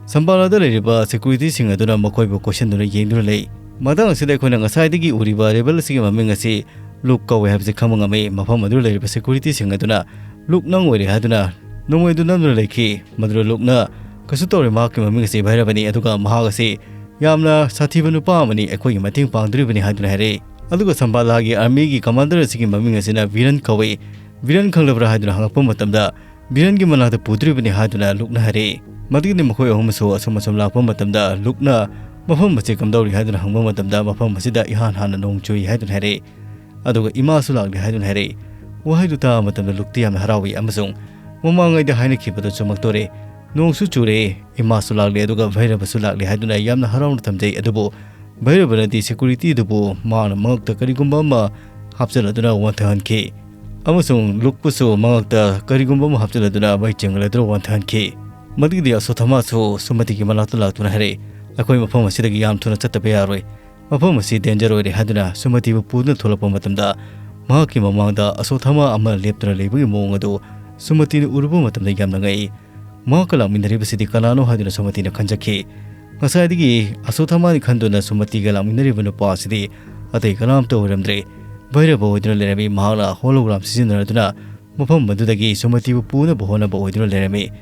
ꯁꯝꯕꯥꯂꯥꯗ ꯂꯩꯔꯤꯕ ꯁꯦꯀ꯭ꯌꯨꯔꯤꯇꯤꯁꯤꯡ ꯑꯗꯨꯅ ꯃꯈꯣꯏꯕꯨ ꯀꯣꯏꯁꯤꯟꯗꯨꯅ ꯌꯦꯡꯗꯨꯅ ꯂꯩ꯫ ꯃꯇꯥꯡ ꯑꯁꯤꯗ ꯑꯩꯈꯣꯏꯅ ꯉꯁꯥꯏꯗꯒꯤ ꯎꯔꯤꯕ ꯔꯦꯕꯦꯜ ꯑꯁꯤꯒꯤ ꯃꯃꯤꯡ ꯑꯁꯤ ꯂꯨꯛ ꯀꯧꯋꯦ ꯍꯥꯏꯕꯁꯤ ꯈꯪꯕ ꯉꯝꯃꯤ꯫ ꯃꯐꯝ ꯑꯗꯨꯗ ꯂꯩꯔꯤꯕ ꯁꯦꯀ꯭ꯌꯨꯔꯤꯇꯤꯁꯤꯡ ꯑꯗꯨꯅ ꯂꯨꯛ ꯅꯪ ꯑꯣꯏꯔꯦ ꯍꯥꯏꯗꯨꯅ ꯅꯣꯡꯃꯩ ꯑꯗꯨ ꯅꯝꯗꯨꯅ ꯂꯩꯈꯤ꯫ ꯃꯗꯨꯗ ꯂꯨꯛꯅ, "ꯀꯩꯁꯨ ꯇꯧꯔꯣꯏ, ꯃꯍꯥꯛꯀꯤ ꯃꯃꯤꯡ ꯑꯁꯤ ꯚꯩꯔꯕꯅꯤ, ꯑꯗꯨꯒ ꯃꯍꯥꯛ ꯑꯁꯤ ꯌꯥꯝꯅ ꯁꯥꯊꯤꯕ ꯅꯨꯄꯥ ꯑꯃꯅꯤ, ꯑꯩꯈꯣꯏꯒꯤ ꯃꯇꯦꯡ ꯄꯥꯡꯗꯣꯔꯤꯕꯅꯤ" ꯍꯥꯏꯗꯨꯅ ꯍꯥꯏꯔꯛꯏ꯫ ꯑꯗꯨꯒ ꯁꯝꯕꯥꯂꯥꯒꯤ ꯑꯥꯔꯃꯤꯒꯤ ꯀꯃꯥꯟꯗꯔ ꯑꯁꯤꯒꯤ ꯃꯃꯤꯡ ꯑꯁꯤꯅ ꯚꯤꯔꯟ ꯀꯧꯏ꯫ "ꯚꯤꯔꯟ ꯈꯪꯂꯕ꯭ꯔꯥ?" ꯍꯥꯏꯗꯨꯅ ꯍꯪꯉꯛꯄ ꯃꯇꯝꯗ, "ꯚꯤꯔꯟꯒꯤ ꯃꯅꯥꯛꯇ ꯄꯨꯗꯣꯔꯤꯕꯅꯤ" ꯍꯥꯏꯗꯨꯅ ꯂꯨꯛꯅ ꯍꯥꯏꯔꯛꯏ꯫ ꯃꯗꯨꯒꯤꯗꯤ ꯃꯈꯣꯏ ꯑꯍꯨꯝꯁꯨ ꯑꯁꯨꯝ ꯑꯁꯨꯝ ꯂꯥꯛꯄ ꯃꯇꯝꯗ, ꯂꯨꯛꯅ, "ꯃꯐꯝ ꯑꯁꯤ ꯀꯝꯗꯧꯔꯤ?" ꯍꯥꯏꯗꯨꯅ ꯍꯪꯕ ꯃꯇꯝꯗ, "ꯃꯐꯝ ꯑꯁꯤꯗ ꯏꯍꯥꯟ ꯍꯥꯟꯅ ꯅꯣꯡ ꯆꯨꯏ" ꯍꯥꯏꯗꯨꯅ ꯍꯥꯏꯔꯛꯏ꯫ ꯑꯗꯨꯒ "ꯏꯃꯥꯁꯨ ꯂꯥꯛꯂꯦ" ꯍꯥꯏꯗꯨꯅ ꯍꯥꯏꯔꯛꯏ꯫ ꯋꯥꯍꯩꯗꯨ ꯇꯥꯕ ꯃꯇꯝꯗ ꯂꯨꯛꯇꯤ ꯌꯥꯝꯅ ꯍꯔꯥꯎꯏ ꯑꯃꯁꯨꯡ ꯃꯃꯥꯡꯉꯩꯗ ꯍꯥꯏꯅꯈꯤꯕꯗꯨ ꯆꯨꯝꯃꯛꯇꯣꯔꯦ꯫ ꯅꯣꯡꯁꯨ ꯆꯨꯔꯦ, ꯏꯃꯥꯁꯨ ꯂꯥꯛꯂꯦ, ꯑꯗꯨꯒ ꯚꯩꯔꯕꯁꯨ ꯂꯥꯛꯂꯦ ꯍꯥꯏꯗꯨꯅ ꯌꯥꯝꯅ ꯍꯔꯥꯎꯅ ꯊꯝꯖꯩ꯫ ꯑꯗꯨꯕꯨ ꯚꯩꯔꯕꯅꯗꯤ ꯁꯦꯀ꯭ꯌꯨꯔꯤꯇꯤ ꯑꯗꯨꯕꯨ ꯃꯍꯥꯛꯅ ꯃꯉꯛꯇ ꯀꯔꯤꯒꯨꯝꯕ ꯑꯃ ꯍꯥꯞꯆꯤꯜꯂꯗꯨꯅ ꯋꯥꯟꯊꯍꯟꯈꯤ, ꯑꯃꯁꯨꯡ ꯂꯨꯛꯄꯨꯁꯨ ꯃꯉꯛꯇ ꯀꯔꯤꯒꯨꯝꯕ ꯑꯃ ꯍꯥꯞꯆꯤꯜꯂꯗꯨꯅ ꯃꯩ ꯆꯤꯡꯍꯜꯂꯗꯨꯅ ꯋꯥꯟꯊꯍꯟꯈꯤ꯫ ꯃꯗꯨꯒꯤꯗꯤ ꯑꯁꯣꯊꯃꯥꯁꯨ ꯁꯨꯃꯇꯤꯒꯤ ꯃꯅꯥꯛꯇ ꯂꯥꯛꯇꯨꯅ ꯍꯥꯏꯔꯛꯏ, "ꯑꯩꯈꯣꯏ ꯃꯐꯝ ꯑꯁꯤꯗꯒꯤ ꯌꯥꯝ ꯊꯨꯅ ꯆꯠꯇꯕ ꯌꯥꯔꯣꯏ꯫ ꯃꯐꯝ ꯑꯁꯤ danger ꯑꯣꯏꯔꯦ ꯍꯥꯏꯗꯨꯅ ꯁꯨꯃꯇꯤꯕꯨ ꯄꯨꯗꯨꯅ ꯊꯣꯛꯂꯛꯄ ꯃꯇꯝꯗ, ꯃꯍꯥꯛꯀꯤ ꯃꯃꯥꯡꯗ ꯑꯁꯣꯊꯥꯃꯥ ꯑꯃ ꯂꯦꯞꯇꯨꯅ ꯂꯩꯕꯒꯤ ꯃꯑꯣꯡ ꯑꯗꯨ ꯁꯨꯃꯇꯤꯅ ꯎꯔꯨꯕ ꯃꯇꯝꯗ ꯌꯥꯝꯅ ꯉꯛꯏ꯫ ꯃꯍꯥꯛꯀ ꯂꯥꯛꯃꯤꯟꯅꯔꯤꯕꯁꯤꯗꯤ ꯀꯅꯥꯅꯣ ꯍꯥꯏꯗꯨꯅ ꯁꯨꯃꯇꯤꯅ ꯈꯟꯖꯈꯤ꯫ ꯉꯁꯥꯏꯗꯒꯤ ꯑꯁꯣꯊꯥꯃꯥꯅꯤ ꯈꯟꯗꯨꯅ ꯁꯨꯃꯇꯤꯒ ꯂꯥꯛꯃꯤꯟꯅꯔꯤꯕ ꯅꯨꯄꯥ ꯑꯁꯤꯗꯤ ꯑꯇꯩ ꯀꯅꯥꯝꯇ ꯑꯣꯏꯔꯝꯗ꯭ꯔꯦ, ꯚꯩꯔꯕ ꯑꯣꯏꯗꯨꯅ ꯂꯩꯔꯝꯃꯤ꯫ ꯃꯍꯥꯛꯅ hologram ꯁꯤꯖꯤꯟꯅꯗꯨꯅ ꯃꯐꯝ ꯑꯗꯨꯗꯒꯤ ꯁꯨꯃꯇꯤꯕꯨ ꯄꯨꯅꯕ ꯍꯣꯠꯅꯕ ꯑꯣꯏꯗꯨꯅ ꯂꯩꯔꯝꯃꯤ꯫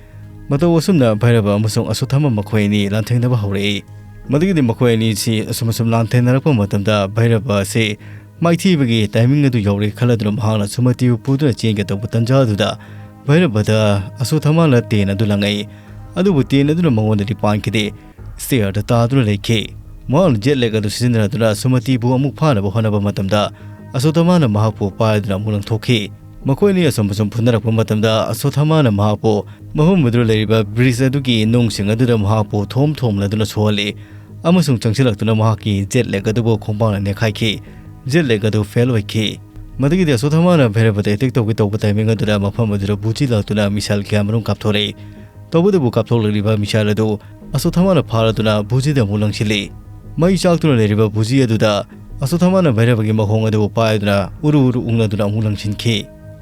ꯃꯇꯧ ꯑꯁꯨꯝꯅ ꯚꯩꯔꯕ ꯑꯃꯁꯨꯡ ꯑꯁꯣꯊꯥꯃꯥ ꯃꯈꯣꯏ ꯑꯅꯤ ꯂꯥꯟꯊꯦꯡꯅꯕ ꯍꯧꯔꯛꯏ꯫ ꯃꯗꯨꯒꯤꯗꯤ ꯃꯈꯣꯏ ꯑꯅꯤꯁꯤ ꯑꯁꯨꯝ ꯑꯁꯨꯝ ꯂꯥꯟꯊꯦꯡꯅꯔꯛꯄ ꯃꯇꯝꯗ, ꯚꯩꯔꯕ ꯑꯁꯤ ꯃꯥꯏꯊꯤꯕꯒꯤ timing ꯑꯗꯨ ꯌꯧꯔꯦ ꯈꯜꯂꯗꯨꯅ ꯃꯍꯥꯛꯅ ꯁꯨꯃꯇꯤꯕꯨ ꯄꯨꯗꯨꯅ ꯆꯦꯟꯒꯗꯧꯕ ꯇꯥꯟꯖꯥ ꯑꯗꯨꯗ, ꯚꯩꯔꯕꯗ ꯑꯁꯣꯊꯥꯃꯥꯅ ꯇꯦꯟ ꯑꯗꯨ ꯂꯪꯉꯛꯏ꯫ ꯑꯗꯨꯕꯨ ꯇꯦꯟ ꯑꯗꯨꯅ ꯃꯉꯣꯟꯗꯗꯤ ꯄꯥꯟꯈꯤꯗꯦ, stairꯗ ꯇꯥꯗꯨꯅ ꯂꯩꯈꯤ꯫ ꯃꯍꯥꯛꯅ jet lag ꯑꯗꯨ ꯁꯤꯖꯤꯟꯅꯗꯨꯅ ꯁꯨꯃꯇꯤꯕꯨ ꯑꯃꯨꯛ ꯐꯥꯅꯕ ꯍꯣꯠꯅꯕ ꯃꯇꯝꯗ, ꯑꯁꯣꯊꯥꯃꯥꯅ ꯃꯍꯥꯛꯄꯨ ꯄꯥꯏꯗꯨꯅ ꯑꯃꯨꯛ ꯂꯪꯊꯣꯛꯈꯤ꯫ ꯃꯈꯣꯏ ꯑꯅꯤ ꯑꯁꯨꯝ ꯑꯁꯨꯝ ꯐꯨꯅꯔꯛꯄ ꯃꯇꯝꯗ, ꯑꯁꯣꯊꯥꯃꯥꯅ ꯃꯍꯥꯛꯄꯨ ꯃꯐꯝ ꯑꯗꯨꯗ ꯂꯩꯔꯤꯕ bridge ꯑꯗꯨꯒꯤ ꯅꯨꯡꯁꯤꯡ ꯑꯗꯨꯗ ꯃꯍꯥꯛꯄꯨ ꯊꯣꯝ ꯊꯣꯝꯂꯗꯨꯅ ꯁꯣꯛꯍꯜꯂꯤ ꯑꯃꯁꯨꯡ ꯆꯪꯁꯤꯜꯂꯛꯇꯨꯅ ꯃꯍꯥꯛꯀꯤ jet lag ꯑꯗꯨꯕꯨ ꯈꯣꯡꯄꯥꯛꯅ ꯅꯦꯠꯈꯥꯏꯈꯤ꯫ Jet lag ꯑꯗꯨ fail ꯑꯣꯏꯈꯤ꯫ ꯃꯗꯨꯒꯤꯗꯤ ꯑꯁꯣꯊꯥꯃꯥꯅ ꯚꯩꯔꯕꯗ attack ꯇꯧꯒꯦ ꯇꯧꯕ timing ꯑꯗꯨꯗ ꯃꯐꯝ ꯑꯗꯨꯗ ꯕꯨꯖꯤ ꯂꯥꯛꯇꯨꯅ missile ꯀꯌꯥꯃꯔꯨꯝ ꯀꯥꯞꯊꯣꯔꯛꯏ꯫ ꯇꯧꯕꯇꯕꯨ ꯀꯥꯞꯊꯣꯛꯂꯛꯂꯤꯕ missile ꯑꯗꯨ ꯑꯁꯣꯊꯥꯃꯥꯅ ꯐꯥꯔꯗꯨꯅ ꯕꯨꯖꯤꯗ ꯑꯃꯨꯛ ꯂꯪꯁꯤꯜꯂꯤ꯫ ꯃꯩ ꯆꯥꯛꯇꯨꯅ ꯂꯩꯔꯤꯕ ꯕꯨꯖꯤ ꯑꯗꯨꯗ ꯑꯁꯣꯊꯥꯃꯥꯅ ꯚꯩꯔꯕꯒꯤ ꯃꯈꯣꯡ ꯑꯗꯨꯕꯨ ꯄꯥꯏꯗꯨꯅ ꯎꯔꯨ ꯎꯔꯨ ꯎꯪꯂꯗꯨꯅ ꯑꯃꯨꯛ ꯂꯪꯁꯤꯟꯈꯤ꯫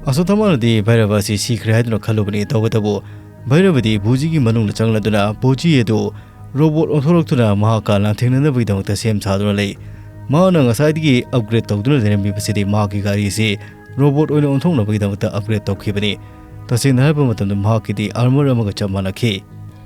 ꯑꯁꯣꯊꯥꯃꯥꯅꯗꯤ ꯚꯩꯔꯕ ꯑꯁꯤ ꯁꯤꯈ꯭ꯔꯦ ꯍꯥꯏꯗꯨꯅ ꯈꯜꯂꯨꯕꯅꯤ, ꯇꯧꯕꯇꯕꯨ ꯚꯩꯔꯕꯗꯤ ꯕꯨꯖꯤꯒꯤ ꯃꯅꯨꯡꯗ ꯆꯪꯂꯗꯨꯅ ꯕꯨꯖꯤ ꯑꯗꯨ robot ꯑꯣꯟꯊꯣꯔꯛꯇꯨꯅ ꯃꯍꯥꯛꯀ ꯂꯥꯟꯊꯦꯡꯅꯅꯕꯒꯤꯗꯃꯛꯇ ꯁꯦꯝ ꯁꯥꯗꯨꯅ ꯂꯩ꯫ ꯃꯍꯥꯛꯅ ꯉꯁꯥꯏꯗꯒꯤ upgrade ꯇꯧꯗꯨꯅ ꯂꯩꯔꯝꯃꯤꯕꯁꯤꯗꯤ ꯃꯍꯥꯛꯀꯤ ꯒꯥꯔꯤ ꯑꯁꯤ robot ꯑꯣꯏꯅ ꯑꯣꯟꯊꯣꯛꯅꯕꯒꯤꯗꯃꯛꯇ upgrade ꯇꯧꯈꯤꯕꯅꯤ꯫ ꯇꯁꯦꯡꯅ ꯍꯥꯏꯕ ꯃꯇꯝꯗ ꯃꯍꯥꯛꯀꯤꯗꯤ armor ꯑꯃꯒ ꯆꯞ ꯃꯥꯟꯅꯈꯤ꯫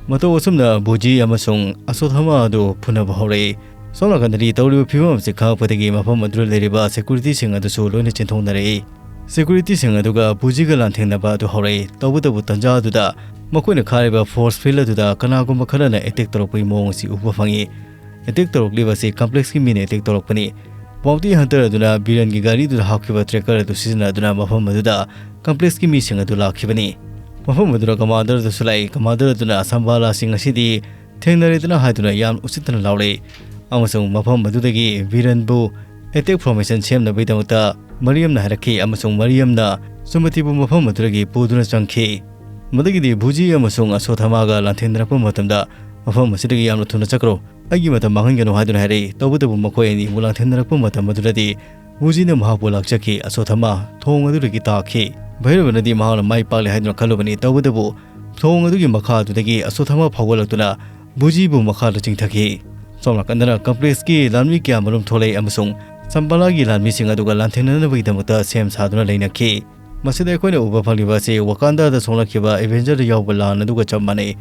ꯃꯇꯧ ꯑꯁꯨꯝꯅ ꯕꯨꯖꯤ ꯑꯃꯁꯨꯡ ꯑꯁꯣꯊꯥꯃꯥ ꯑꯗꯨ ꯐꯨꯅꯕ ꯍꯧꯔꯛꯏ꯫ ꯁꯣꯝ ꯅꯥꯀꯟꯗꯗꯤ ꯇꯧꯔꯤꯕ ꯐꯤꯕꯝ ꯑꯁꯤ ꯈꯪꯂꯛꯄꯗꯒꯤ ꯃꯐꯝ ꯑꯗꯨꯗ ꯂꯩꯔꯤꯕ securityꯁꯤꯡ ꯑꯗꯨꯁꯨ ꯂꯣꯏꯅ ꯆꯦꯟꯊꯣꯛꯅꯔꯛꯏ꯫ Securityꯁꯤꯡ ꯑꯗꯨꯒ ꯕꯨꯖꯤꯒ ꯂꯥꯟꯊꯦꯡꯅꯕ ꯑꯗꯨ ꯍꯧꯔꯛꯏ꯫ ꯇꯧꯕꯇꯕꯨ ꯇꯥꯟꯖꯥ ꯑꯗꯨꯗ ꯃꯈꯣꯏꯅ ꯈꯥꯔꯤꯕ force field ꯑꯗꯨꯗ ꯀꯅꯥꯒꯨꯝꯕ ꯈꯔꯅ attack ꯇꯧꯔꯛꯄꯒꯤ ꯃꯑꯣꯡ ꯑꯁꯤ ꯎꯕ ꯐꯪꯉꯤ꯫ Attack ꯇꯧꯔꯛꯂꯤꯕ ꯑꯁꯤ complexꯀꯤ ꯃꯤꯅ attack ꯇꯧꯔꯛꯄꯅꯤ꯫ Bounty hunter ꯑꯗꯨꯅ ꯕꯤꯔꯟꯒꯤ ꯒꯥꯔꯤꯗꯨꯗ ꯍꯥꯞꯈꯤꯕ tracker ꯑꯗꯨ ꯁꯤꯖꯤꯟꯅꯗꯨꯅ ꯃꯐꯝ ꯑꯗꯨꯗ complexꯀꯤ ꯃꯤꯁꯤꯡ ꯑꯗꯨ ꯂꯥꯛꯈꯤꯕꯅꯤ꯫ ꯃꯐꯝ ꯑꯗꯨꯗ commander ꯑꯗꯨꯁꯨ ꯂꯥꯛꯏ꯫ Commander ꯑꯗꯨꯅ ꯁꯝꯕꯥꯂꯥꯁꯤꯡ ꯑꯁꯤꯗꯤ ꯊꯦꯡꯅꯔꯦꯗꯅ ꯍꯥꯏꯗꯨꯅ ꯌꯥꯝ ꯎꯁꯤꯠꯇꯅ ꯂꯥꯎꯔꯛꯏ꯫ ꯑꯃꯁꯨꯡ ꯃꯐꯝ ꯑꯗꯨꯗꯒꯤ ꯕꯤꯔꯟꯕꯨ attack formation ꯁꯦꯝꯅꯕꯒꯤꯗꯃꯛꯇ ꯃꯔꯤꯌꯝꯅ ꯍꯥꯏꯔꯛꯈꯤ ꯑꯃꯁꯨꯡ ꯃꯔꯤꯌꯝꯅ ꯁꯨꯃꯇꯤꯕꯨ ꯃꯐꯝ ꯑꯗꯨꯗꯒꯤ ꯄꯨꯗꯨꯅ ꯆꯪꯈꯤ꯫ ꯃꯗꯨꯒꯤꯗꯤ ꯕꯨꯖꯤ ꯑꯃꯁꯨꯡ ꯑꯁꯣꯊꯥꯃꯥꯒ ꯂꯥꯟꯊꯦꯡꯅꯔꯛꯄ ꯃꯇꯝꯗ "ꯃꯐꯝ ꯑꯁꯤꯗꯒꯤ ꯌꯥꯝꯅ ꯊꯨꯅ ꯆꯠꯈ꯭ꯔꯣ, ꯑꯩꯒꯤ ꯃꯇꯝ ꯃꯥꯡꯍꯟꯒꯅꯨ" ꯍꯥꯏꯗꯨꯅ ꯍꯥꯏꯔꯛꯏ꯫ ꯇꯧꯕꯇꯕꯨ ꯃꯈꯣꯏ ꯑꯅꯤ ꯑꯃꯨꯛ ꯂꯥꯟꯊꯦꯡꯅꯔꯛꯄ ꯃꯇꯝ ꯑꯗꯨꯗꯗꯤ ꯕꯨꯖꯤꯅ ꯃꯍꯥꯛꯄꯨ ꯂꯥꯛꯆꯈꯤ꯫ ꯑꯁꯣꯊꯥꯃꯥ ꯊꯣꯡ ꯑꯗꯨꯗꯒꯤ ꯇꯥꯈꯤ꯫ ꯚꯩꯔꯕꯅꯗꯤ ꯃꯍꯥꯛꯅ ꯃꯥꯏ ꯄꯥꯛꯂꯦ ꯍꯥꯏꯗꯨꯅ ꯈꯜꯂꯨꯕꯅꯤ꯫ ꯇꯧꯕꯇꯕꯨ ꯊꯣꯡ ꯑꯗꯨꯒꯤ ꯃꯈꯥ ꯑꯗꯨꯗꯒꯤ ꯑꯁꯣꯊꯥꯃꯥ ꯐꯥꯎꯒꯠꯂꯛꯇꯨꯅ ꯕꯨꯖꯤꯕꯨ ꯃꯈꯥꯗ ꯆꯤꯡꯊꯈꯤ꯫ ꯁꯣꯝ ꯅꯥꯀꯟꯗꯅ complexꯀꯤ ꯂꯥꯟꯃꯤ ꯀꯌꯥ ꯃꯔꯨꯝ ꯊꯣꯛꯂꯛꯏ ꯑꯃꯁꯨꯡ ꯁꯝꯕꯥꯂꯥꯒꯤ ꯂꯥꯟꯃꯤꯁꯤꯡ ꯑꯗꯨꯒ ꯂꯥꯟꯊꯦꯡꯅꯅꯕꯒꯤꯗꯃꯛꯇ ꯁꯦꯝ ꯁꯥꯗꯨꯅ ꯂꯩꯅꯈꯤ꯫ ꯃꯁꯤꯗ ꯑꯩꯈꯣꯏꯅ ꯎꯕ ꯐꯪꯂꯤꯕ ꯑꯁꯤ ꯋꯥꯀꯥꯟꯗꯥꯗ ꯁꯣꯛꯂꯛꯈꯤꯕ Avengerꯗ ꯌꯥꯎꯕ ꯂꯥꯟ ꯑꯗꯨꯒ ꯆꯞ ꯃꯥꯟꯅꯩ꯫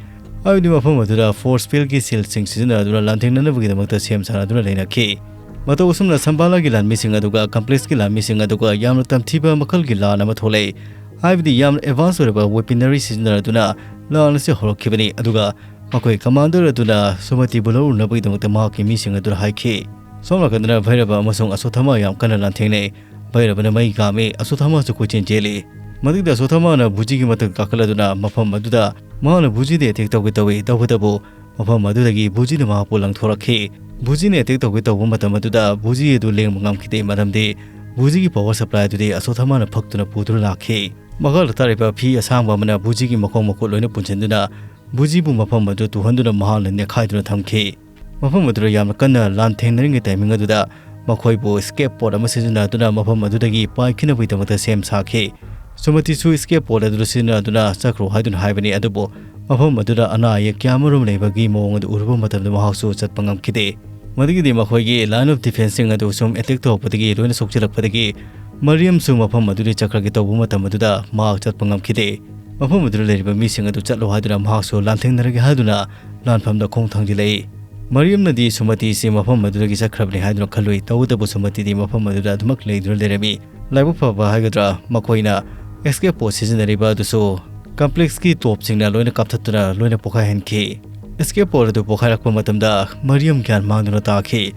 ꯍꯥꯏꯕꯗꯤ ꯃꯐꯝ ꯑꯗꯨꯗ force fieldꯀꯤ shieldꯁꯤꯡ ꯁꯤꯖꯤꯟꯅꯗꯨꯅ ꯂꯥꯟꯊꯦꯡꯅꯅꯕꯒꯤꯗꯃꯛꯇ ꯁꯦꯝ ꯁꯥꯅꯗꯨꯅ ꯂꯩꯅꯈꯤ꯫ ꯃꯇꯧ ꯑꯁꯨꯝꯅ ꯁꯝꯕꯥꯂꯥꯒꯤ ꯂꯥꯟꯃꯤꯁꯤꯡ ꯑꯗꯨꯒ complexꯀꯤ ꯂꯥꯟꯃꯤꯁꯤꯡ ꯑꯗꯨꯒ ꯌꯥꯝꯅ ꯇꯝꯊꯤꯕ ꯃꯈꯜꯒꯤ ꯂꯥꯟ ꯑꯃ ꯊꯣꯛꯂꯛꯏ꯫ ꯍꯥꯏꯕꯗꯤ ꯌꯥꯝꯅ advance ꯑꯣꯏꯔꯕ weaponry ꯁꯤꯖꯤꯟꯅꯗꯨꯅ ꯂꯥꯟ ꯑꯁꯤ ꯍꯧꯔꯛꯈꯤꯕꯅꯤ꯫ ꯑꯗꯨꯒ ꯃꯈꯣꯏ commander ꯑꯗꯨꯅ ꯁꯨꯃꯇꯤꯕꯨ ꯂꯧꯔꯨꯅꯕꯒꯤꯗꯃꯛꯇ ꯃꯍꯥꯛꯀꯤ ꯃꯤꯁꯤꯡ ꯑꯗꯨꯗ ꯍꯥꯏꯈꯤ꯫ ꯁꯣꯝ ꯅꯥꯀꯟꯗꯅ ꯚꯩꯔꯕ ꯑꯃꯁꯨꯡ ꯑꯁꯣꯊꯥꯃꯥ ꯌꯥꯝ ꯀꯟꯅ ꯂꯥꯟꯊꯦꯡꯅꯩ꯫ ꯚꯩꯔꯕꯅ ꯃꯩ ꯀꯥꯝꯃꯤ, ꯑꯁꯣꯊꯥꯃꯥꯁꯨ ꯀꯣꯏꯆꯦꯟ ꯆꯦꯜꯂꯤ꯫ ꯃꯗꯨꯗ ꯑꯁꯣꯊꯥꯃꯥꯅ ꯕꯨꯖꯤꯒꯤ ꯃꯊꯛꯇ ꯀꯥꯈꯠꯂꯗꯨꯅ ꯃꯐꯝ ꯑꯗꯨꯗ ꯃꯍꯥꯛꯅ ꯕꯨꯖꯤꯗ attack ꯇꯧꯒꯦ ꯇꯧꯏ꯫ ꯇꯧꯕꯇꯕꯨ ꯃꯐꯝ ꯑꯗꯨꯗꯒꯤ ꯕꯨꯖꯤꯅ ꯃꯍꯥꯛꯄꯨ ꯂꯪꯊꯣꯔꯛꯈꯤ꯫ ꯕꯨꯖꯤꯅ attack ꯇꯧꯒꯦ ꯇꯧꯕ ꯃꯇꯝ ꯑꯗꯨꯗ ꯕꯨꯖꯤ ꯑꯗꯨ ꯂꯦꯡꯕ ꯉꯝꯈꯤꯗꯦ, ꯃꯔꯝꯗꯤ ꯕꯨꯖꯤꯒꯤ power supply ꯑꯗꯨꯗꯤ ꯑꯁꯣꯊꯥꯃꯥꯅ ꯐꯛꯇꯨꯅ ꯄꯨꯗꯨꯅ ꯂꯥꯛꯈꯤ꯫ ꯃꯈꯥꯗ ꯊꯥꯔꯤꯕ ꯐꯤ ꯑꯁꯥꯡꯕ ꯑꯃꯅ ꯕꯨꯖꯤꯒꯤ ꯃꯈꯣꯡ ꯃꯈꯨꯠ ꯂꯣꯏꯅ ꯄꯨꯟꯁꯤꯟꯗꯨꯅ ꯕꯨꯖꯤꯕꯨ ꯃꯐꯝ ꯑꯗꯨ ꯇꯨꯍꯟꯗꯨꯅ ꯃꯍꯥꯛꯅ ꯅꯦꯠꯈꯥꯏꯗꯨꯅ ꯊꯝꯈꯤ꯫ ꯃꯐꯝ ꯑꯗꯨꯗ ꯌꯥꯝꯅ ꯀꯟꯅ ꯂꯥꯟꯊꯦꯡꯅꯔꯤꯉꯩ timing ꯑꯗꯨꯗ ꯃꯈꯣꯏꯕꯨ escape pod ꯑꯃ ꯁꯤꯖꯤꯟꯅꯗꯨꯅ ꯃꯐꯝ ꯑꯗꯨꯗꯒꯤ ꯄꯥꯏꯈꯤꯅꯕꯒꯤꯗꯃꯛꯇ ꯁꯦꯝ ꯁꯥꯈꯤ꯫ ꯁꯨꯃꯇꯤꯁꯨ escape pod ꯑꯗꯨ ꯁꯤꯖꯤꯟꯅꯗꯨꯅ ꯆꯠꯈ꯭ꯔꯣ ꯍꯥꯏꯗꯨꯅ ꯍꯥꯏꯕꯅꯤ, ꯑꯗꯨꯕꯨ ꯃꯐꯝ ꯑꯗꯨꯗ ꯑꯅꯥ ꯑꯌꯦꯛ ꯀꯌꯥ ꯑꯃꯔꯣꯝ ꯂꯩꯕꯒꯤ ꯃꯑꯣꯡ ꯑꯗꯨ ꯎꯔꯨꯕ ꯃꯇꯝꯗ ꯃꯍꯥꯛꯁꯨ ꯆꯠꯄ ꯉꯝꯈꯤꯗꯦ꯫ ꯃꯗꯨꯒꯤꯗꯤ ꯃꯈꯣꯏꯒꯤ line of defenceꯁꯤꯡ ꯑꯗꯨ ꯁꯨꯝ attack ꯇꯧꯔꯛꯄꯗꯒꯤ ꯂꯣꯏꯅ ꯁꯣꯛꯆꯤꯜꯂꯛꯄꯗꯒꯤ ꯃꯔꯤꯌꯝꯁꯨ ꯃꯐꯝ ꯑꯗꯨꯗꯒꯤ ꯆꯠꯈ꯭ꯔꯒꯦ ꯇꯧꯕ ꯃꯇꯝ ꯑꯗꯨꯗ ꯃꯍꯥꯛ ꯆꯠꯄ ꯉꯝꯈꯤꯗꯦ꯫ ꯃꯐꯝ ꯑꯗꯨꯗ ꯂꯩꯔꯤꯕ ꯃꯤꯁꯤꯡ ꯑꯗꯨ ꯆꯠꯂꯣ ꯍꯥꯏꯗꯨꯅ ꯃꯍꯥꯛꯁꯨ ꯂꯥꯟꯊꯦꯡꯅꯔꯒꯦ ꯍꯥꯏꯗꯨꯅ ꯂꯥꯟꯐꯝꯗ ꯈꯣꯡ ꯊꯥꯡꯖꯤꯜꯂꯛꯏ꯫ ꯃꯔꯤꯌꯝꯅꯗꯤ ꯁꯨꯃꯇꯤꯁꯤ ꯃꯐꯝ ꯑꯗꯨꯗꯒꯤ ꯆꯠꯈ꯭ꯔꯕꯅꯤ ꯍꯥꯏꯗꯨꯅ ꯈꯜꯂꯨꯏ꯫ ꯇꯧꯕꯇꯕꯨ ꯁꯨꯃꯇꯤꯗꯤ ꯃꯐꯝ ꯑꯗꯨꯗ ꯑꯗꯨꯃꯛ ꯂꯩꯗꯨꯅ ꯂꯩꯔꯝꯃꯤ꯫ ꯂꯥꯏꯕꯛ ꯐꯕ ꯍꯥꯏꯒꯗ꯭ꯔꯥ, ꯃꯈꯣꯏꯅ escape pod ꯁꯤꯖꯤꯟꯅꯔꯤꯕ ꯑꯗꯨꯁꯨ complexꯀꯤ topꯁꯤꯡꯅ ꯂꯣꯏꯅ ꯀꯥꯞꯊꯠꯇꯨꯅ ꯂꯣꯏꯅ ꯄꯣꯈꯥꯏꯍꯟꯈꯤ꯫ Escape pod ꯑꯗꯨ ꯄꯣꯈꯥꯏꯔꯛꯄ ꯃꯇꯝꯗ ꯃꯔꯤꯌꯝ ꯒ꯭ꯌꯥꯟ ꯃꯥꯡꯗꯨꯅ ꯇꯥꯈꯤ꯫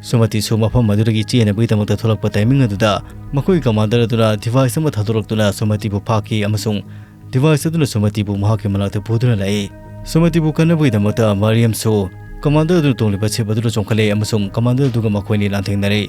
ꯁꯨꯃꯇꯤꯁꯨ ꯃꯐꯝ ꯑꯗꯨꯗꯒꯤ ꯆꯦꯟꯅꯕꯒꯤꯗꯃꯛꯇ ꯊꯣꯛꯂꯛꯄ timing ꯑꯗꯨꯗ ꯃꯈꯣꯏ commander ꯑꯗꯨꯅ device ꯑꯃ ꯊꯥꯗꯣꯔꯛꯇꯨꯅ ꯁꯨꯃꯇꯤꯕꯨ ꯐꯥꯈꯤ ꯑꯃꯁꯨꯡ device ꯑꯗꯨꯅ ꯁꯨꯃꯇꯤꯕꯨ ꯃꯍꯥꯛꯀꯤ ꯃꯅꯥꯛꯇ ꯄꯨꯗꯨꯅ ꯂꯥꯛꯏ꯫ ꯁꯨꯃꯇꯤꯕꯨ ꯀꯟꯅꯕꯒꯤꯗꯃꯛꯇ ꯃꯔꯤꯌꯝꯁꯨ commander ꯑꯗꯨꯅ ꯇꯣꯡꯂꯤꯕ ship ꯑꯗꯨꯗ ꯆꯣꯡꯈꯠꯂꯛꯏ ꯑꯃꯁꯨꯡ commander ꯑꯗꯨꯒ ꯃꯈꯣꯏ ꯑꯅꯤ ꯂꯥꯟꯊꯦꯡꯅꯔꯛꯏ꯫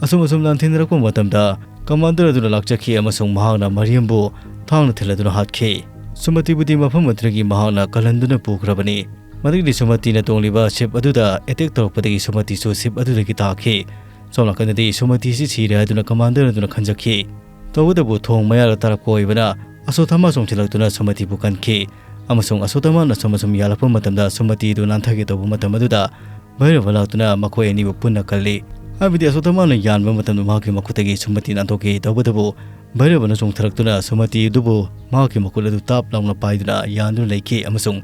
ꯑꯁꯨꯝ ꯑꯁꯨꯝ ꯂꯥꯟꯊꯦꯡꯅꯔꯛꯄ ꯃꯇꯝꯗ commander ꯑꯗꯨꯅ ꯂꯥꯛꯆꯈꯤ ꯑꯃꯁꯨꯡ ꯃꯍꯥꯛꯅ ꯃꯔꯤꯌꯝꯕꯨ ꯊꯥꯡꯅ ꯊꯤꯜꯂꯗꯨꯅ ꯍꯥꯠꯈꯤ꯫ ꯁꯨꯃꯇꯤꯕꯨꯗꯤ ꯃꯐꯝ ꯑꯗꯨꯗꯒꯤ ꯃꯍꯥꯛꯅ ꯀꯜꯍꯟꯗꯨꯅ ꯄꯨꯈ꯭ꯔꯕꯅꯤ꯫ ꯃꯗꯨꯒꯤꯗꯤ ꯁꯨꯃꯇꯤꯅ ꯇꯣꯡꯂꯤꯕ ship ꯑꯗꯨꯗ attack ꯇꯧꯔꯛꯄꯗꯒꯤ ꯁꯨꯃꯇꯤꯁꯨ ship ꯑꯗꯨꯗꯒꯤ ꯇꯥꯈꯤ꯫ ꯁꯣꯝ ꯅꯥꯀꯟꯗꯗꯤ ꯁꯨꯃꯇꯤꯁꯤ ꯁꯤꯔꯦ ꯍꯥꯏꯗꯨꯅ commander ꯑꯗꯨꯅ ꯈꯟꯖꯈꯤ꯫ ꯇꯧꯕꯇꯕꯨ ꯊꯣꯡ ꯃꯌꯥꯗ ꯇꯥꯔꯛꯄ ꯑꯣꯏꯕꯅ ꯑꯁꯣꯊꯥꯃꯥ ꯆꯣꯡꯁꯤꯜꯂꯛꯇꯨꯅ ꯁꯨꯃꯇꯤꯕꯨ ꯀꯟꯈꯤ꯫ ꯑꯃꯁꯨꯡ ꯑꯁꯣꯊꯥꯃꯥꯅ ꯑꯁꯨꯝ ꯑꯁꯨꯝ ꯌꯥꯜꯂꯛꯄ ꯃꯇꯝꯗ ꯁꯨꯃꯇꯤꯗꯨ ꯅꯥꯟꯊꯒꯦ ꯇꯧꯕ ꯃꯇꯝ ꯑꯗꯨꯗ ꯚꯩꯔꯕ ꯂꯥꯛꯇꯨꯅ ꯃꯈꯣꯏ ꯑꯅꯤꯕꯨ ꯄꯨꯟꯅ ꯀꯜꯂꯤ꯫ ꯍꯥꯏꯕꯗꯤ ꯑꯁꯣꯊꯥꯃꯥꯅ ꯌꯥꯟꯕ ꯃꯇꯝꯗ ꯃꯍꯥꯛꯀꯤ ꯃꯈꯨꯠꯇꯒꯤ ꯁꯨꯃꯇꯤ ꯅꯥꯟꯊꯣꯛꯈꯤ꯫ ꯇꯧꯕꯇꯕꯨ ꯚꯩꯔꯕꯅ ꯆꯣꯡꯊꯔꯛꯇꯨꯅ ꯁꯨꯃꯇꯤ ꯑꯗꯨꯕꯨ ꯃꯍꯥꯛꯀꯤ ꯃꯈꯨꯠ ꯑꯗꯨ ꯇꯥꯞ ꯂꯥꯎꯅ ꯄꯥꯏꯗꯨꯅ ꯌꯥꯟꯗꯨꯅ ꯂꯩꯈꯤ ꯑꯃꯁꯨꯡ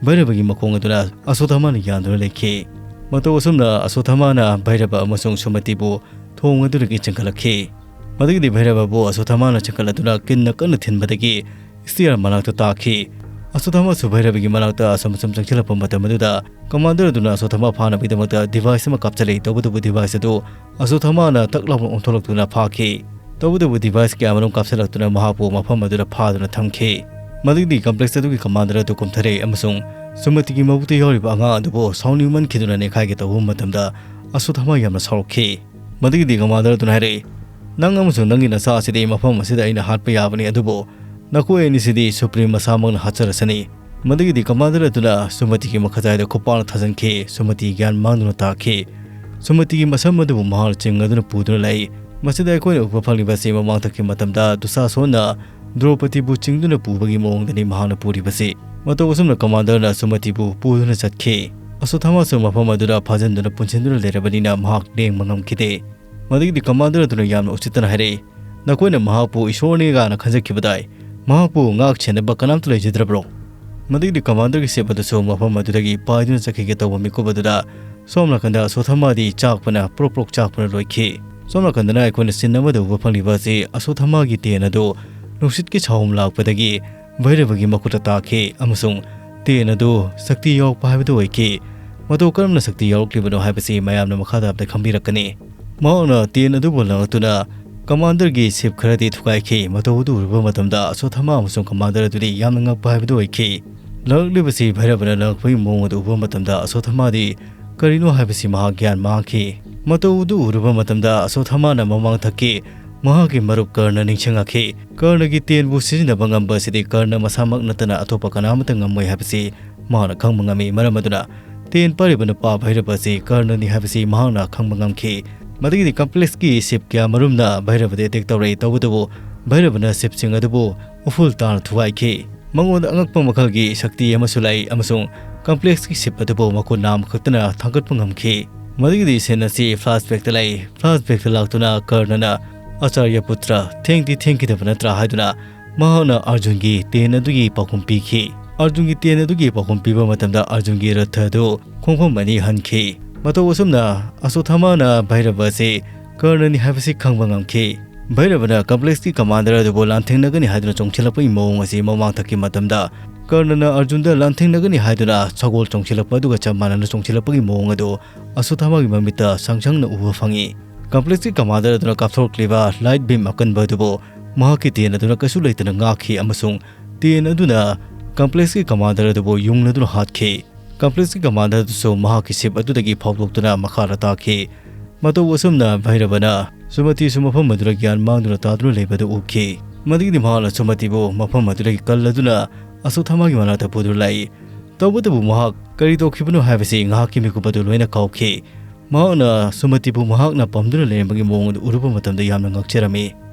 ꯚꯩꯔꯕꯒꯤ ꯃꯈꯣꯡ ꯑꯗꯨꯅ ꯑꯁꯣꯊꯥꯃꯥꯅ ꯌꯥꯟꯗꯨꯅ ꯂꯩꯈꯤ꯫ ꯃꯇꯧ ꯑꯁꯨꯝꯅ ꯑꯁꯣꯊꯥꯃꯥꯅ ꯚꯩꯔꯕ ꯑꯃꯁꯨꯡ ꯁꯨꯃꯇꯤꯕꯨ ꯊꯣꯡ ꯑꯗꯨꯗꯒꯤ ꯆꯤꯡꯈꯠꯂꯛꯈꯤ꯫ ꯃꯗꯨꯒꯤꯗꯤ ꯚꯩꯔꯕꯕꯨ ꯑꯁꯣꯊꯥꯃꯥꯅ ꯆꯤꯡꯈꯠꯂꯗꯨꯅ ꯀꯤꯟꯅ ꯀꯟꯅ ꯊꯤꯟꯕꯗꯒꯤ stair ꯃꯅꯥꯛꯇ ꯇꯥꯈꯤ꯫ ꯑꯁꯣꯊꯥꯃꯥꯁꯨ ꯚꯩꯔꯕꯒꯤ ꯃꯅꯥꯛꯇ ꯑꯁꯨꯝ ꯑꯁꯨꯝ ꯆꯪꯁꯤꯜꯂꯛꯄ ꯃꯇꯝ ꯑꯗꯨꯗ commander ꯑꯗꯨꯅ ꯑꯁꯣꯊꯥꯃꯥ ꯐꯥꯅꯕꯒꯤꯗꯃꯛꯇ device ꯑꯃ ꯀꯥꯞꯆꯜꯂꯤ꯫ ꯇꯧꯕꯇꯕꯨ device ꯑꯗꯨ ꯑꯁꯣꯊꯥꯃꯥꯅ ꯇꯛ ꯂꯥꯎꯅ ꯑꯣꯟꯊꯣꯛꯂꯛꯇꯨꯅ ꯐꯥꯈꯤ꯫ ꯇꯧꯕꯇꯕꯨ device ꯀꯌꯥ ꯑꯃꯔꯣꯝ ꯀꯥꯞꯁꯤꯜꯂꯛꯇꯨꯅ ꯃꯍꯥꯛꯄꯨ ꯃꯐꯝ ꯑꯗꯨꯗ ꯐꯥꯗꯨꯅ ꯊꯝꯈꯤ꯫ ꯃꯗꯨꯒꯤꯗꯤ complex ꯑꯗꯨꯒꯤ commander ꯑꯗꯨ ꯀꯨꯝꯊꯔꯦ ꯑꯃꯁꯨꯡ ꯁꯨꯃꯇꯤꯒꯤ ꯃꯕꯨꯛꯇ ꯌꯥꯎꯔꯤꯕ ꯑꯉꯥꯡ ꯑꯗꯨꯕꯨ ꯁꯥꯎꯅꯤꯡꯃꯟꯈꯤꯗꯨꯅ ꯅꯦꯈꯥꯏꯒꯦ ꯇꯧꯕ ꯃꯇꯝꯗ ꯑꯁꯣꯊꯥꯃꯥ ꯌꯥꯝꯅ ꯁꯥꯎꯔꯛꯈꯤ꯫ ꯃꯗꯨꯒꯤꯗꯤ commander ꯑꯗꯨꯅ ꯍꯥꯏꯔꯛꯏ, "ꯅꯪ ꯑꯃꯁꯨꯡ ꯅꯪꯒꯤ ꯅꯆꯥ ꯑꯁꯤꯗꯤ ꯃꯐꯝ ꯑꯁꯤꯗ ꯑꯩꯅ ꯍꯥꯠꯄ ꯌꯥꯕꯅꯤ, ꯑꯗꯨꯕꯨ ꯅꯈꯣꯏ ꯑꯅꯤꯁꯤꯗꯤ Supreme ꯃꯁꯥꯃꯛꯅ ꯍꯥꯠꯆꯔꯁꯅꯤ"꯫ ꯃꯗꯨꯒꯤꯗꯤ commander ꯑꯗꯨꯅ ꯁꯨꯃꯇꯤꯒꯤ ꯃꯈꯖꯥꯏꯗ ꯈꯨꯄꯥꯛꯅ ꯊꯥꯖꯤꯟꯈꯤ꯫ ꯁꯨꯃꯇꯤ ꯒ꯭ꯌꯥꯟ ꯃꯥꯡꯗꯨꯅ ꯇꯥꯈꯤ꯫ ꯁꯨꯃꯇꯤꯒꯤ ꯃꯁꯝ ꯑꯗꯨꯕꯨ ꯃꯍꯥꯛꯅ ꯆꯤꯡꯗꯨꯅ ꯄꯨꯗꯨꯅ ꯂꯩ꯫ ꯃꯁꯤꯗ ꯑꯩꯈꯣꯏꯅ ꯎꯕ ꯐꯪꯂꯤꯕ ꯑꯁꯤ ꯃꯃꯥꯡꯊꯛꯀꯤ ꯃꯇꯝꯗ ꯗꯨꯁꯥꯁꯣꯟꯅ ꯗ꯭ꯔꯧꯄꯗꯤꯕꯨ ꯆꯤꯡꯗꯨꯅ ꯄꯨꯕꯒꯤ ꯃꯑꯣꯡꯗꯅꯤ ꯃꯍꯥꯛꯅ ꯄꯨꯔꯤꯕꯁꯤ꯫ ꯃꯇꯧ ꯑꯁꯨꯝꯅ commander ꯅ ꯁꯨꯃꯇꯤꯕꯨ ꯄꯨꯗꯨꯅ ꯆꯠꯈꯤ꯫ ꯑꯁꯣꯊꯥꯃꯥꯁꯨ ꯃꯐꯝ ꯑꯗꯨꯗ ꯐꯥꯖꯤꯟꯗꯨꯅ ꯄꯨꯟꯁꯤꯟꯗꯨꯅ ꯂꯩꯔꯕꯅꯤꯅ ꯃꯍꯥꯛ ꯂꯦꯡꯕ ꯉꯝꯈꯤꯗꯦ꯫ ꯃꯗꯨꯒꯤꯗꯤ commander ꯑꯗꯨꯅ ꯌꯥꯝꯅ ꯎꯁꯤꯠꯇꯅ ꯍꯥꯏꯔꯛꯏ, "ꯅꯈꯣꯏꯅ ꯃꯍꯥꯛꯄꯨ ꯏꯁꯣꯔꯅꯤ ꯀꯥꯏꯅ ꯈꯟꯖꯈꯤꯕꯗꯥꯏ? ꯃꯍꯥꯛꯄꯨ ꯉꯥꯛ ꯁꯦꯟꯅꯕ ꯀꯅꯥꯝꯇ ꯂꯩꯖꯗ꯭ꯔꯕ꯭ꯔꯣ?" ꯃꯗꯨꯒꯤꯗꯤ commander ꯒꯤ ship ꯑꯗꯨꯁꯨ ꯃꯐꯝ ꯑꯗꯨꯗꯒꯤ ꯄꯥꯏꯗꯨꯅ ꯆꯠꯈꯤꯒꯦ ꯇꯧꯕ ꯃꯤꯀꯨꯞ ꯑꯗꯨꯗ ꯁꯣꯝ ꯅꯥꯀꯟꯗ ꯑꯁꯣꯊꯥꯃꯥꯗꯤ ꯆꯥꯛꯄꯅ ꯄ꯭ꯔꯣꯛ ꯄ꯭ꯔꯣꯛ ꯆꯥꯛꯄꯅ ꯂꯣꯏꯈꯤ꯫ ꯁꯣꯝ ꯅꯥꯀꯟꯗꯅ ꯑꯩꯈꯣꯏꯅ scene ꯑꯃꯗ ꯎꯕ ꯐꯪꯂꯤꯕ ꯑꯁꯤ ꯑꯁꯣꯊꯥꯃꯥꯒꯤ ꯇꯦꯟ ꯑꯗꯨ ꯅꯨꯡꯁꯤꯠꯀꯤ ꯁꯥꯍꯨꯝ ꯂꯥꯛꯄꯗꯒꯤ ꯚꯩꯔꯕꯒꯤ ꯃꯈꯨꯠꯇ ꯇꯥꯈꯤ ꯑꯃꯁꯨꯡ ꯇꯦꯟ ꯑꯗꯨ ꯁꯛꯇꯤ ꯌꯥꯎꯔꯛꯄ ꯍꯥꯏꯕꯗꯨ ꯑꯣꯏꯈꯤ꯫ ꯃꯇꯧ ꯀꯔꯝꯅ ꯁꯛꯇꯤ ꯌꯥꯎꯔꯛꯂꯤꯕꯅꯣ ꯍꯥꯏꯕꯁꯤ ꯃꯌꯥꯝꯅ ꯃꯈꯥ ꯇꯥꯕꯗ ꯈꯪꯕꯤꯔꯛꯀꯅꯤ꯫ ꯃꯍꯥꯛꯅ ꯇꯦꯟ ꯑꯗꯨꯕꯨ ꯂꯪꯂꯛꯇꯨꯅ commander ꯒꯤ ship ꯈꯔꯗꯤ ꯊꯨꯒꯥꯏꯈꯤ꯫ ꯃꯇꯧ ꯑꯗꯨ ꯎꯔꯨꯕ ꯃꯇꯝꯗ ꯑꯁꯣꯊꯥꯃꯥ ꯑꯃꯁꯨꯡ commander ꯑꯗꯨꯗꯤ ꯌꯥꯝꯅ ꯉꯛꯄ ꯍꯥꯏꯕꯗꯨ ꯑꯣꯏꯈꯤ꯫ ꯂꯪꯂꯛꯂꯤꯕꯁꯤ ꯚꯩꯔꯕꯅ ꯂꯪꯂꯛꯄꯒꯤ ꯃꯑꯣꯡ ꯑꯗꯨ ꯎꯕ ꯃꯇꯝꯗ ꯑꯁꯣꯊꯥꯃꯥꯗꯤ ꯀꯔꯤꯅꯣ ꯍꯥꯏꯕꯁꯤ ꯃꯍꯥꯛ ꯒ꯭ꯌꯥꯟ ꯃꯥꯡꯈꯤ꯫ ꯃꯇꯧ ꯑꯗꯨ ꯎꯔꯨꯕ ꯃꯇꯝꯗ ꯑꯁꯣꯊꯥꯃꯥꯅ ꯃꯃꯥꯡꯊꯛꯀꯤ ꯃꯍꯥꯛꯀꯤ ꯃꯔꯨꯞ ꯀꯔꯅ ꯅꯤꯡꯁꯤꯡꯂꯛꯈꯤ꯫ ꯀꯔꯅꯒꯤ ꯇꯦꯟꯕꯨ ꯁꯤꯖꯤꯟꯅꯕ ꯉꯝꯕ ꯑꯁꯤꯗꯤ ꯀꯔꯅ ꯃꯁꯥꯃꯛ ꯅꯠꯇꯅ ꯑꯇꯣꯞꯄ ꯀꯅꯥꯃꯠꯇ ꯉꯝꯃꯣꯏ ꯍꯥꯏꯕꯁꯤ ꯃꯍꯥꯛꯅ ꯈꯪꯕ ꯉꯝꯃꯤ꯫ ꯃꯔꯝ ꯑꯗꯨꯅ ꯇꯦꯟ ꯄꯥꯏꯔꯤꯕ ꯅꯨꯄꯥ ꯚꯩꯔꯕ ꯑꯁꯤ ꯀꯔꯅꯅꯤ ꯍꯥꯏꯕꯁꯤ ꯃꯍꯥꯛꯅ ꯈꯪꯕ ꯉꯝꯈꯤ꯫ ꯃꯗꯨꯒꯤꯗꯤ complexꯀꯤ shipꯀꯤ ꯑꯃꯔꯣꯝꯅ ꯚꯩꯔꯕꯗ attack ꯇꯧꯔꯛꯏ꯫ ꯇꯧꯕꯇꯕꯨ ꯚꯩꯔꯕꯅ shipꯁꯤꯡ ꯑꯗꯨꯕꯨ ꯎꯐꯨꯜ ꯇꯥꯅ ꯊꯨꯒꯥꯏꯈꯤ꯫ ꯃꯉꯣꯟꯗ ꯑꯉꯛꯄ ꯃꯈꯜꯒꯤ ꯁꯛꯇꯤ ꯑꯃꯁꯨ ꯂꯩ ꯑꯃꯁꯨꯡ complexꯀꯤ ship ꯑꯗꯨꯕꯨ ꯃꯈꯨꯠ ꯅꯥꯝ ꯈꯛꯇꯅ ꯊꯥꯡꯒꯠꯄ ꯉꯝꯈꯤ꯫ ꯃꯗꯨꯒꯤꯗꯤ scene ꯑꯁꯤ flashbackꯇ ꯂꯩ꯫ Flashbackꯇ ꯂꯥꯛꯇꯨꯅ ꯀꯔꯅꯅ, "ꯑꯆꯥꯔꯌ ꯄꯨꯇ꯭ꯔ, ꯊꯦꯡꯗꯤ ꯊꯦꯡꯈꯤꯗꯕ ꯅꯠꯇ꯭ꯔꯥ?" ꯍꯥꯏꯗꯨꯅ ꯃꯍꯥꯛꯅ ꯑꯔꯖꯨꯟꯒꯤ ꯇꯦꯟ ꯑꯗꯨꯒꯤ ꯄꯥꯎꯈꯨꯝ ꯄꯤꯈꯤ꯫ ꯑꯔꯖꯨꯟꯒꯤ ꯇꯦꯟ ꯑꯗꯨꯒꯤ ꯄꯥꯎꯈꯨꯝ ꯄꯤꯕ ꯃꯇꯝꯗ ꯑꯔꯖꯨꯟꯒꯤ ꯔꯊ ꯑꯗꯨ ꯈꯣꯡꯐꯝ ꯑꯅꯤ ꯍꯟꯈꯤ꯫ ꯃꯇꯧ ꯑꯁꯨꯝꯅ ꯑꯁꯣꯊꯥꯃꯥꯅ ꯚꯩꯔꯕ ꯑꯁꯤ ꯀꯔꯅꯅꯤ ꯍꯥꯏꯕꯁꯤ ꯈꯪꯕ ꯉꯝꯈꯤ꯫ ꯚꯩꯔꯕꯅ complexꯀꯤ commander ꯑꯗꯨꯕꯨ ꯂꯥꯟꯊꯦꯡꯅꯒꯅꯤ ꯍꯥꯏꯗꯨꯅ ꯆꯣꯡꯁꯤꯜꯂꯛꯄꯒꯤ ꯃꯑꯣꯡ ꯑꯁꯤ ꯃꯃꯥꯡꯊꯛꯀꯤ ꯃꯇꯝꯗ ꯀꯔꯅꯅ ꯑꯔꯖꯨꯟꯗ ꯂꯥꯟꯊꯦꯡꯅꯒꯅꯤ ꯍꯥꯏꯗꯨꯅ ꯁꯒꯣꯜ ꯆꯣꯡꯁꯤꯜꯂꯛꯄ ꯑꯗꯨꯒ ꯆꯞ ꯃꯥꯟꯅꯅ ꯆꯣꯡꯁꯤꯜꯂꯛꯄꯒꯤ ꯃꯑꯣꯡ ꯑꯗꯨ ꯑꯁꯣꯊꯥꯃꯥꯒꯤ ꯃꯃꯤꯠꯇ ꯁꯪ ꯁꯪꯅ ꯎꯕ ꯐꯪꯉꯤ꯫ Complexꯀꯤ commander ꯑꯗꯨꯅ ꯀꯥꯞꯊꯣꯔꯛꯂꯤꯕ light beam ꯑꯀꯟꯕ ꯑꯗꯨꯕꯨ ꯃꯍꯥꯛꯀꯤ ꯇꯦꯟ ꯑꯗꯨꯅ ꯀꯩꯁꯨ ꯂꯩꯇꯅ ꯉꯥꯛꯈꯤ ꯑꯃꯁꯨꯡ ꯇꯦꯟ ꯑꯗꯨꯅ complexꯀꯤ commander ꯑꯗꯨꯕꯨ ꯌꯨꯡꯂꯗꯨꯅ ꯍꯥꯠꯈꯤ꯫ Complexꯀꯤ commander ꯑꯗꯨꯁꯨ ꯃꯍꯥꯛꯀꯤ ship ꯑꯗꯨꯗꯒꯤ ꯐꯥꯎꯗꯣꯛꯇꯨꯅ ꯃꯈꯥꯗ ꯇꯥꯈꯤ꯫ ꯃꯇꯧ ꯑꯁꯨꯝꯅ ꯚꯩꯔꯕꯅ ꯁꯨꯃꯇꯤꯁꯨ ꯃꯐꯝ ꯑꯗꯨꯗ ꯒ꯭ꯌꯥꯟ ꯃꯥꯡꯗꯨꯅ ꯇꯥꯗꯨꯅ ꯂꯩꯕꯗꯨ ꯎꯈꯤ꯫ ꯃꯗꯨꯒꯤꯗꯤ ꯃꯍꯥꯛꯅ ꯁꯨꯃꯇꯤꯕꯨ ꯃꯐꯝ ꯑꯗꯨꯗꯒꯤ ꯀꯜꯂꯗꯨꯅ ꯑꯁꯣꯊꯥꯃꯥꯒꯤ ꯃꯅꯥꯛꯇ ꯄꯨꯗꯨꯅ ꯂꯥꯛꯏ꯫ ꯇꯧꯕꯇꯕꯨ ꯃꯍꯥꯛ ꯀꯔꯤ ꯇꯧꯈꯤꯕꯅꯣ ꯍꯥꯏꯕꯁꯤ ꯉꯥꯏꯍꯥꯛꯀꯤ ꯃꯤꯀꯨꯞ ꯑꯗꯨ ꯂꯣꯏꯅ ꯀꯥꯎꯈꯤ꯫ ꯃꯍꯥꯛꯅ ꯁꯨꯃꯇꯤꯕꯨ ꯃꯍꯥꯛꯅ ꯄꯝꯗꯨꯅ ꯂꯩꯔꯝꯕꯒꯤ ꯃꯑꯣꯡ ꯑꯗꯨ ꯎꯔꯨꯕ ꯃꯇꯝꯗ ꯌꯥꯝꯅ ꯉꯛꯆꯔꯝꯃꯤ꯫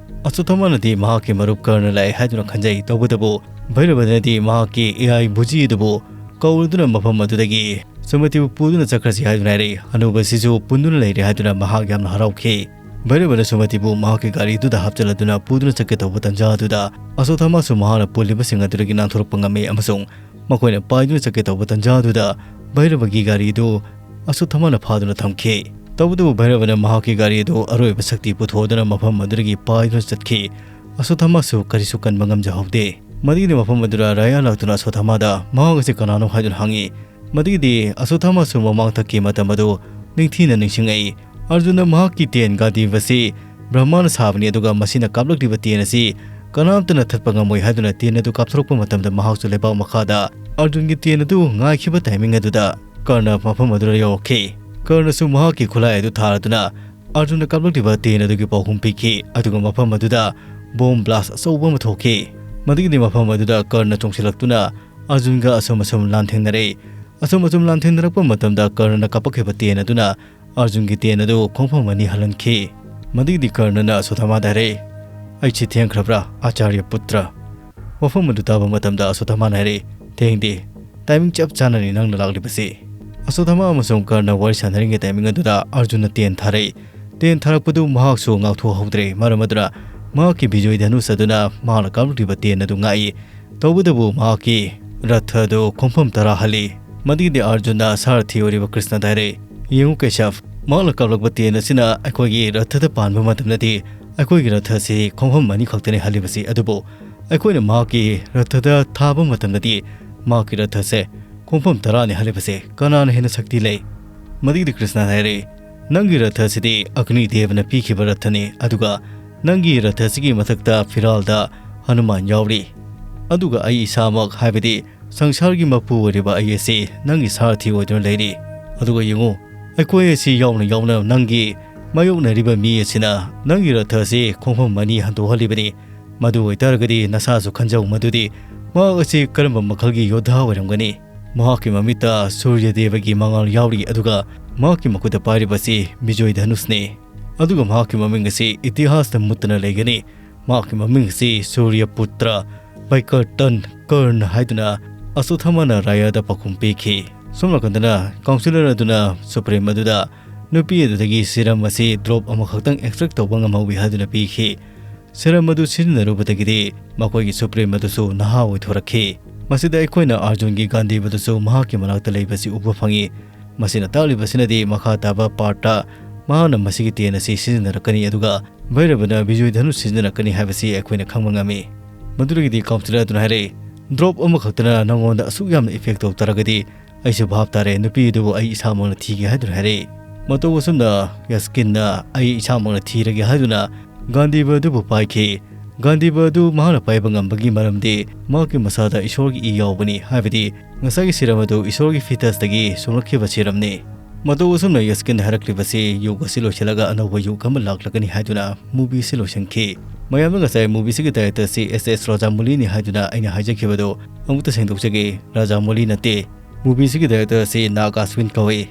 ꯑꯁꯣꯊꯥꯃꯥꯅꯗꯤ ꯃꯍꯥꯛꯀꯤ ꯃꯔꯨꯞ ꯀꯔꯅ ꯂꯥꯛꯑꯦ ꯍꯥꯏꯗꯨꯅ ꯈꯟꯖꯩ꯫ ꯇꯧꯕꯇꯕꯨ ꯚꯩꯔꯕꯅꯗꯤ ꯃꯍꯥꯛꯀꯤ AI ꯕꯨꯖꯤ ꯑꯗꯨꯕꯨ ꯀꯧꯔꯗꯨꯅ ꯃꯐꯝ ꯑꯗꯨꯗꯒꯤ ꯁꯨꯃꯇꯤꯕꯨ ꯄꯨꯗꯨꯅ ꯆꯠꯈ꯭ꯔꯁꯤ ꯍꯥꯏꯗꯨꯅ ꯍꯥꯏꯔꯛꯏ꯫ ꯍꯅꯨꯕꯁꯤꯁꯨ ꯄꯨꯟꯗꯨꯅ ꯂꯩꯔꯦ ꯍꯥꯏꯗꯨꯅ ꯃꯍꯥꯛ ꯌꯥꯝꯅ ꯍꯔꯥꯎꯈꯤ꯫ ꯚꯩꯔꯕꯅ ꯁꯨꯃꯇꯤꯕꯨ ꯃꯍꯥꯛꯀꯤ ꯒꯥꯔꯤꯗꯨꯗ ꯍꯥꯞꯆꯤꯜꯂꯗꯨꯅ ꯄꯨꯗꯨꯅ ꯆꯠꯀꯦ ꯇꯧꯕ ꯇꯟꯖꯥ ꯑꯗꯨꯗ ꯑꯁꯣꯊꯥꯃꯥꯁꯨ ꯃꯍꯥꯛꯅ ꯄꯨꯜꯂꯤꯕꯁꯤꯡ ꯑꯗꯨꯗꯒꯤ ꯅꯥꯟꯊꯣꯔꯛꯄ ꯉꯝꯃꯤ ꯑꯃꯁꯨꯡ ꯃꯈꯣꯏꯅ ꯄꯥꯏꯗꯨꯅ ꯆꯠꯀꯦ ꯇꯧꯕ ꯇꯟꯖꯥ ꯑꯗꯨꯗ ꯚꯩꯔꯕꯒꯤ ꯒꯥꯔꯤꯗꯨ ꯑꯁꯣꯊꯥꯃꯥꯅ ꯐꯥꯗꯨꯅ ꯊꯝꯈꯤ꯫ ꯇꯧꯕꯇꯕꯨ ꯚꯩꯔꯕꯅ ꯃꯍꯥꯛꯀꯤ ꯒꯥꯔꯤ ꯑꯗꯨ ꯑꯔꯣꯏꯕ ꯁꯛꯇꯤ ꯄꯨꯊꯣꯛꯗꯨꯅ ꯃꯐꯝ ꯑꯗꯨꯗꯒꯤ ꯄꯥꯏꯗꯨꯅ ꯆꯠꯈꯤ꯫ ꯑꯁꯣꯊꯥꯃꯥꯁꯨ ꯀꯔꯤꯁꯨ ꯀꯟꯕ ꯉꯝꯖꯍꯧꯗꯦ꯫ ꯃꯗꯨꯒꯤꯗꯤ ꯃꯐꯝ ꯑꯗꯨꯗ ꯔꯥꯌꯥ ꯂꯥꯛꯇꯨꯅ ꯑꯁꯣꯊꯥꯃꯥꯗ ꯃꯍꯥꯛ ꯑꯁꯤ ꯀꯅꯥꯅꯣ ꯍꯥꯏꯗꯨꯅ ꯍꯪꯉꯤ꯫ ꯃꯗꯨꯒꯤꯗꯤ ꯑꯁꯣꯊꯥꯃꯥꯁꯨ ꯃꯃꯥꯡꯊꯛꯀꯤ ꯃꯇꯝ ꯑꯗꯨ ꯅꯤꯡꯊꯤꯅ ꯅꯤꯡꯁꯤꯡꯉꯛꯏ꯫ ꯑꯔꯖꯨꯟꯅ ꯃꯍꯥꯛꯀꯤ ꯇꯦꯟ ꯒꯥꯟꯗꯤꯕ ꯑꯁꯤ ꯕ꯭ꯔꯍꯃꯥꯅ ꯁꯥꯕꯅꯤ, ꯑꯗꯨꯒ ꯃꯁꯤꯅ ꯀꯥꯞꯂꯛꯂꯤꯕ ꯇꯦꯟ ꯑꯁꯤ ꯀꯅꯥꯝꯇꯅ ꯊꯠꯄ ꯉꯝꯃꯣꯏ ꯍꯥꯏꯗꯨꯅ ꯇꯦꯟ ꯑꯗꯨ ꯀꯥꯞꯊꯣꯔꯛꯄ ꯃꯇꯝꯗ ꯃꯍꯥꯛꯁꯨ ꯂꯩꯕꯥꯛ ꯃꯈꯥꯗ ꯑꯔꯖꯨꯟꯒꯤ ꯇꯦꯟ ꯑꯗꯨ ꯉꯥꯏꯈꯤꯕ timing ꯑꯗꯨꯗ ꯀꯔꯅ ꯃꯐꯝ ꯑꯗꯨꯗ ꯌꯧꯔꯛꯈꯤ꯫ ꯀꯔꯅꯁꯨ ꯃꯍꯥꯛꯀꯤ ꯈꯨꯠꯂꯥꯏ ꯑꯗꯨ ꯊꯥꯔꯗꯨꯅ ꯑꯔꯖꯨꯟꯅ ꯀꯥꯞꯂꯛꯂꯤꯕ ꯇꯦꯟ ꯑꯗꯨꯒꯤ ꯄꯥꯎꯈꯨꯝ ꯄꯤꯈꯤ, ꯑꯗꯨꯒ ꯃꯐꯝ ꯑꯗꯨꯗ bomb blast ꯑꯆꯧꯕ ꯑꯃ ꯊꯣꯛꯈꯤ꯫ ꯃꯗꯨꯒꯤꯗꯤ ꯃꯐꯝ ꯑꯗꯨꯗ ꯀꯔꯅ ꯆꯣꯡꯁꯤꯜꯂꯛꯇꯨꯅ ꯑꯔꯖꯨꯟꯒ ꯑꯁꯨꯝ ꯑꯁꯨꯝ ꯂꯥꯟꯊꯦꯡꯅꯔꯛꯏ꯫ ꯑꯁꯨꯝ ꯑꯁꯨꯝ ꯂꯥꯟꯊꯦꯡꯅꯔꯛꯄ ꯃꯇꯝꯗ ꯀꯔꯅ ꯀꯥꯞꯄꯛꯈꯤꯕ ꯇꯦꯟ ꯑꯗꯨꯅ ꯑꯔꯖꯨꯟꯒꯤ ꯇꯦꯟ ꯑꯗꯨ ꯈꯣꯡꯐꯝ ꯑꯅꯤ ꯍꯜꯍꯟꯈꯤ꯫ ꯃꯗꯨꯒꯤꯗꯤ ꯀꯔꯅꯅ ꯑꯁꯣꯊꯥꯃꯥꯗ ꯍꯥꯏꯔꯛꯏ, "ꯑꯩꯁꯤ ꯊꯦꯡꯈ꯭ꯔꯕ꯭ꯔꯥ, ꯑꯥꯆꯥꯔꯌ ꯄꯨꯇ꯭ꯔ?" ꯋꯥꯐꯝ ꯑꯗꯨ ꯇꯥꯕ ꯃꯇꯝꯗ ꯑꯁꯣꯊꯥꯃꯥꯅ ꯍꯥꯏꯔꯛꯏ, "ꯊꯦꯡꯗꯦ, ꯇꯥꯏꯃꯤꯡ ꯆꯞ ꯆꯥꯅꯅꯤ ꯅꯪꯅ ꯂꯥꯛꯂꯤꯕꯁꯤ꯫" ꯑꯁꯣꯊꯥꯃꯥ ꯑꯃꯁꯨꯡ ꯀꯔꯅ ꯋꯥꯔꯤ ꯁꯥꯟꯅꯔꯤꯉꯩ ꯇꯥꯏꯃꯤꯡ ꯑꯗꯨꯗ ꯑꯔꯖꯨꯟꯅ ꯇꯦꯟ ꯊꯥꯔꯛꯏ꯫ ꯇꯦꯟ ꯊꯥꯔꯛꯄꯗꯨ ꯃꯍꯥꯛꯁꯨ ꯉꯥꯛꯊꯣꯛꯍꯧꯗ꯭ꯔꯦ꯫ ꯃꯔꯝ ꯑꯗꯨꯅ ꯃꯍꯥꯛꯀꯤ ꯕꯤꯖꯣꯏ ꯙꯅꯨꯁ ꯑꯗꯨꯅ ꯃꯍꯥꯛꯅ ꯀꯥꯞꯂꯛꯂꯤꯕ ꯇꯦꯟ ꯑꯗꯨ ꯉꯥꯛꯏ꯫ ꯇꯧꯕꯇꯕꯨ ꯃꯍꯥꯛꯀꯤ ꯔꯊ ꯑꯗꯨ ꯈꯣꯡꯐꯝ ꯇꯔꯥ ꯍꯜꯂꯤ꯫ ꯃꯗꯨꯒꯤꯗꯤ ꯑꯔꯖꯨꯟꯅ ꯁꯥꯔꯊꯤ ꯑꯣꯏꯔꯤꯕ ꯀ꯭ꯔꯤꯁꯅꯗ ꯍꯥꯏꯔꯛꯏ, "ꯌꯦꯡꯉꯨ ꯀꯦꯁꯕ, ꯃꯍꯥꯛꯅ ꯀꯥꯞꯂꯛꯄ ꯇꯦꯟ ꯑꯁꯤꯅ ꯑꯩꯈꯣꯏꯒꯤ ꯔꯊꯗ ꯄꯥꯟꯕ ꯃꯇꯝꯗꯗꯤ ꯑꯩꯈꯣꯏꯒꯤ ꯔꯊ ꯑꯁꯤ ꯈꯣꯡꯐꯝ ꯑꯅꯤ ꯈꯛꯇꯅꯤ ꯍꯜꯂꯤꯕꯁꯤ, ꯑꯗꯨꯕꯨ ꯑꯩꯈꯣꯏꯅ ꯃꯍꯥꯛꯀꯤ ꯔꯊꯗ ꯊꯥꯕ ꯃꯇꯝꯗꯗꯤ ꯃꯍꯥꯛꯀꯤ ꯔꯊ ꯑꯁꯤ ꯈꯣꯡꯐꯝ ꯇꯔꯥꯅꯤ ꯍꯜꯂꯤꯕꯁꯤ꯫ ꯀꯅꯥꯅ ꯍꯦꯟꯅ ꯁꯛꯇꯤ ꯂꯩ?" ꯃꯗꯨꯒꯤꯗꯤ ꯀ꯭ꯔꯤꯁꯅꯅ ꯍꯥꯏꯔꯛꯏ, "ꯅꯪꯒꯤ ꯔꯊ ꯑꯁꯤꯗꯤ ꯑꯒꯅꯤ ꯗꯦꯕꯅ ꯄꯤꯈꯤꯕ ꯔꯊꯅꯤ, ꯑꯗꯨꯒ ꯅꯪꯒꯤ ꯔꯊ ꯑꯁꯤꯒꯤ ꯃꯊꯛꯇ ꯐꯤꯔꯥꯜꯗ ꯍꯅꯨꯃꯥꯟ ꯌꯥꯎꯔꯤ꯫ ꯑꯗꯨꯒ ꯑꯩ ꯏꯁꯥꯃꯛ, ꯍꯥꯏꯕꯗꯤ ꯁꯪꯁꯥꯔꯒꯤ ꯃꯄꯨ ꯑꯣꯏꯔꯤꯕ ꯑꯩ ꯑꯁꯤ ꯅꯪꯒꯤ ꯁꯥꯔꯊꯤ ꯑꯣꯏꯗꯨꯅ ꯂꯩꯔꯤ꯫ ꯑꯗꯨꯒ ꯌꯦꯡꯉꯨ, ꯑꯩꯈꯣꯏ ꯑꯁꯤ ꯌꯥꯎꯅ ꯌꯥꯎꯅ ꯅꯪꯒꯤ ꯃꯥꯌꯣꯛꯅꯔꯤꯕ ꯃꯤ ꯑꯁꯤꯅ ꯅꯪꯒꯤ ꯔꯊ ꯑꯁꯤ ꯈꯣꯡꯐꯝ ꯑꯅꯤ ꯍꯟꯗꯣꯛꯍꯜꯂꯤꯕꯅꯤ꯫ ꯃꯗꯨ ꯑꯣꯏꯇꯥꯔꯒꯗꯤ ꯅꯁꯥꯁꯨ ꯈꯟꯖꯧ ꯃꯗꯨꯗꯤ ꯃꯍꯥꯛ ꯑꯁꯤ ꯀꯔꯝꯕ ꯃꯈꯜꯒꯤ ꯌꯣꯙꯥ ꯑꯣꯏꯔꯝꯒꯅꯤ꯫ ꯃꯍꯥꯛꯀꯤ ꯃꯃꯤꯠꯇ ꯁꯨꯔꯌ ꯗꯦꯕꯒꯤ ꯃꯉꯥꯜ ꯌꯥꯎꯔꯤ, ꯑꯗꯨꯒ ꯃꯍꯥꯛꯀꯤ ꯃꯈꯨꯠꯇ ꯄꯥꯏꯔꯤꯕ ꯑꯁꯤ ꯕꯤꯖꯣꯏ ꯙꯅꯨꯁꯅꯤ꯫ ꯑꯗꯨꯒ ꯃꯍꯥꯛꯀꯤ ꯃꯃꯤꯡ ꯑꯁꯤ ꯏꯇꯤꯍꯥꯁꯇ ꯃꯨꯠꯇꯅ ꯂꯩꯒꯅꯤ꯫ ꯃꯍꯥꯛꯀꯤ ꯃꯃꯤꯡ ꯑꯁꯤ ꯁꯨꯔꯌ ꯄꯨꯇ꯭ꯔ ꯕꯥꯏꯀꯔꯇꯟ ꯀꯔꯟ ꯍꯥꯏꯗꯨꯅ ꯑꯁꯣꯊꯥꯃꯥꯅ ꯔꯥꯌꯥꯗ ꯄꯥꯎꯈꯨꯝ ꯄꯤꯈꯤ꯫ ꯁꯣꯝ ꯅꯥꯀꯟꯗꯅ ꯀꯥꯎꯟꯁꯤꯂꯔ ꯑꯗꯨꯅ ꯁꯨꯄ꯭ꯔꯤꯝ ꯑꯗꯨꯗ ꯅꯨꯄꯤ ꯑꯗꯨꯗꯒꯤ ꯁꯤꯔꯝ ꯑꯁꯤ ꯗ꯭ꯔꯣꯞ ꯑꯃꯈꯛꯇꯪ ꯑꯦꯛꯁꯇ꯭ꯔꯦꯛ ꯇꯧꯕ ꯉꯝꯍꯧꯋꯤ ꯍꯥꯏꯗꯨꯅ ꯄꯤꯈꯤ꯫ ꯁꯤꯔꯝ ꯑꯗꯨ ꯁꯤꯖꯤꯟꯅꯔꯨꯕꯗꯒꯤꯗꯤ ꯃꯈꯣꯏꯒꯤ ꯁꯨꯄ꯭ꯔꯤꯝ ꯑꯗꯨꯁꯨ ꯅꯍꯥ ꯑꯣꯏꯊꯣꯔꯛꯈꯤ꯫ ꯃꯁꯤꯗ ꯑꯩꯈꯣꯏꯅ ꯑꯥꯔꯖꯨꯟꯒꯤ ꯒꯥꯟꯙꯤꯕꯗꯨꯁꯨ ꯃꯍꯥꯛꯀꯤ ꯃꯅꯥꯛꯇ ꯂꯩꯕꯁꯤ ꯎꯕ ꯐꯪꯏ꯫ ꯃꯁꯤꯅ ꯇꯥꯛꯂꯤꯕꯁꯤꯅꯗꯤ ꯃꯈꯥ ꯇꯥꯕ ꯄꯥꯔꯠꯇ ꯃꯍꯥꯛꯅ ꯃꯁꯤꯒꯤ ꯇꯦꯟ ꯑꯁꯤ ꯁꯤꯖꯤꯟꯅꯔꯛꯀꯅꯤ, ꯑꯗꯨꯒ ꯚꯩꯔꯕꯅ ꯕꯤꯖꯣꯏ ꯙꯅꯨꯁ ꯁꯤꯖꯤꯟꯅꯔꯛꯀꯅꯤ ꯍꯥꯏꯕꯁꯤ ꯑꯩꯈꯣꯏꯅ ꯈꯪꯕ ꯉꯝꯃꯤ꯫ ꯃꯗꯨꯗꯒꯤꯗꯤ ꯀꯥꯎꯟꯁꯤꯂꯔ ꯑꯗꯨꯅ ꯍꯥꯏꯔꯛꯏ, "ꯗ꯭ꯔꯣꯞ ꯑꯃꯈꯛꯇꯅ ꯅꯉꯣꯟꯗ ꯑꯁꯨꯛ ꯌꯥꯝꯅ ꯏꯐꯦꯛ ꯇꯧ ꯇꯥꯔꯒꯗꯤ ꯑꯩꯁꯨ ꯚꯥꯞ ꯇꯥꯔꯦ, ꯅꯨꯄꯤ ꯑꯗꯨꯕꯨ ꯑꯩ ꯏꯁꯥꯃꯛꯅ ꯊꯤꯒꯦ ꯍꯥꯏꯗꯨꯅ ꯍꯥꯏꯔꯛꯏ꯫" ꯃꯇꯧ ꯑꯁꯨꯝꯅ ꯌꯁꯀꯤꯟꯅ ꯑꯩ ꯏꯁꯥꯃꯛꯅ ꯊꯤꯔꯒꯦ ꯍꯥꯏꯗꯨꯅ ꯒꯥꯟꯙꯤꯕ ꯑꯗꯨꯕꯨ ꯄꯥꯏꯈꯤ꯫ ꯒꯥꯟꯙꯤꯕ ꯑꯗꯨ ꯃꯍꯥꯛꯅ ꯄꯥꯏꯕ ꯉꯝꯕꯒꯤ ꯃꯔꯝꯗꯤ ꯃꯍꯥꯛꯀꯤ ꯃꯁꯥꯗ ꯏꯁꯣꯔꯒꯤ ꯏ ꯌꯥꯎꯕꯅꯤ, ꯍꯥꯏꯕꯗꯤ ꯉꯁꯥꯏꯒꯤ ꯁꯤꯔꯝ ꯑꯗꯨ ꯏꯁꯣꯔꯒꯤ ꯐꯤꯇꯁꯇꯒꯤ ꯁꯣꯡꯂꯛꯈꯤꯕ ꯁꯤꯔꯝꯅꯤ꯫ ꯃꯇꯧ ꯑꯁꯨꯝꯅ ꯌꯁꯀꯤꯟꯅ ꯍꯥꯏꯔꯛꯂꯤꯕꯁꯤ ꯌꯨꯒ ꯑꯁꯤ ꯂꯣꯏꯁꯤꯜꯂꯒ ꯑꯅꯧꯕ ꯌꯨꯒ ꯑꯃ ꯂꯥꯛꯂꯒꯅꯤ ꯍꯥꯏꯗꯨꯅ ꯃꯨꯚꯤ ꯑꯁꯤ ꯂꯣꯏꯁꯤꯟꯈꯤ꯫ ꯃꯌꯥꯝꯅ ꯉꯁꯥꯏ movie ꯑꯁꯤꯒꯤ director ꯑꯁꯤ S S Rajamouli ꯅꯤ ꯍꯥꯏꯗꯨꯅ ꯑꯩꯅ ꯍꯥꯏꯖꯈꯤꯕꯗꯨ ꯑꯃꯨꯛꯇ ꯁꯦꯡꯗꯣꯛꯆꯒꯦ, Rajamouli ꯅꯠꯇꯦ꯫ Movie ꯑꯁꯤꯒꯤ director ꯑꯁꯤ Nag Ashwin ꯀꯧꯏ꯫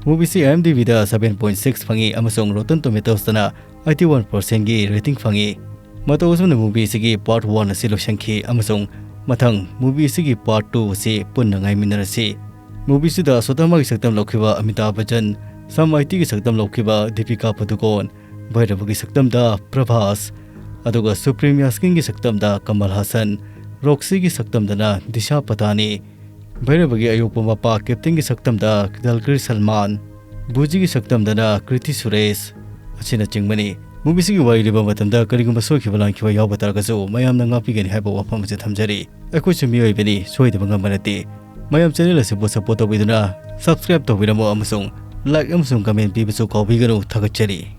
Movie ꯑꯁꯤ IMDb ꯗ seven point six ꯐꯪꯉꯤ ꯑꯃꯁꯨꯡ Rotten Tomatoes ꯇꯅ eighty one percent ꯒꯤ rating ꯐꯪꯉꯤ꯫ ꯃꯇꯧ ꯑꯁꯨꯝꯅ movie ꯑꯁꯤꯒꯤ part one ꯑꯁꯤ ꯂꯣꯏꯁꯤꯟꯈꯤ ꯑꯃꯁꯨꯡ ꯃꯊꯪ movie ꯑꯁꯤꯒꯤ part two ꯑꯁꯤ ꯄꯨꯟꯅ ꯉꯥꯏꯃꯤꯟꯅꯔꯁꯤ꯫ Movie ꯑꯁꯤꯗ ꯑꯁ꯭ꯋꯠꯊꯥꯃꯥꯒꯤ ꯁꯛꯇꯝ ꯂꯧꯈꯤꯕ ꯑꯃꯤꯇꯥꯚ ꯕꯆꯟ, ꯁꯝ ꯑꯥꯏꯇꯤꯒꯤ ꯁꯛꯇꯝ ꯂꯧꯈꯤꯕ ꯗꯤꯄꯤꯀꯥ ꯄꯗꯨꯀꯣꯟ, ꯚꯩꯔꯕꯒꯤ ꯁꯛꯇꯝꯗ ꯄ꯭ꯔꯚꯥꯁ, ꯑꯗꯨꯒ ꯁꯨꯄ꯭ꯔꯤꯝ ꯌꯥꯁꯀꯤꯟꯒꯤ ꯁꯛꯇꯝꯗ ꯀꯃꯜ ꯍꯥꯁꯟ, ꯔꯣꯛꯁꯤꯒꯤ ꯁꯛꯇꯝꯗꯅ ꯗꯤꯁꯥ ꯄꯇꯥꯅꯤ, ꯚꯩꯔꯕꯒꯤ ꯑꯌꯣꯛꯄ ꯃꯄꯥ ꯀꯦꯞꯇꯦꯟꯒꯤ ꯁꯛꯇꯝꯗ ꯗꯜꯒ꯭ꯔꯤ ꯁꯜꯃꯥꯟ, ꯕꯨꯖꯤꯒꯤ ꯁꯛꯇꯝꯗꯅ ꯀ꯭ꯔꯤꯇꯤ ꯁꯨꯔꯦꯁ ꯑꯁꯤꯅꯆꯤꯡꯕꯅꯤ꯫ Movie ꯑꯁꯤꯒꯤ ꯋꯥꯔꯤ ꯂꯤꯕ ꯃꯇꯝꯗ ꯀꯔꯤꯒꯨꯝꯕ ꯁꯣꯏꯈꯤꯕ ꯂꯥꯟꯈꯤꯕ ꯌꯥꯎꯕ ꯇꯥꯔꯒꯁꯨ ꯃꯌꯥꯝꯅ ꯉꯥꯛꯄꯤꯒꯅꯤ ꯍꯥꯏꯕ ꯋꯥꯐꯝ ꯑꯁꯤ ꯊꯝꯖꯔꯤ꯫ ꯑꯩꯈꯣꯏꯁꯨ ꯃꯤꯑꯣꯏꯕꯅꯤ, ꯁꯣꯏꯗꯕ ꯉꯝꯕ ꯅꯠꯇꯦ꯫ ꯃꯌꯥꯝ channel ꯑꯁꯤꯕꯨ support ꯇꯧꯕꯤꯗꯨꯅ subscribe ꯇꯧꯕꯤꯔꯝꯃꯨ ꯑꯃꯁꯨꯡ like ꯑꯃꯁꯨꯡ comment ꯄꯤꯕꯁꯨ ꯀꯥꯎꯕꯤꯒꯅꯨ꯫ ꯊꯥꯒꯠꯆꯔꯤ꯫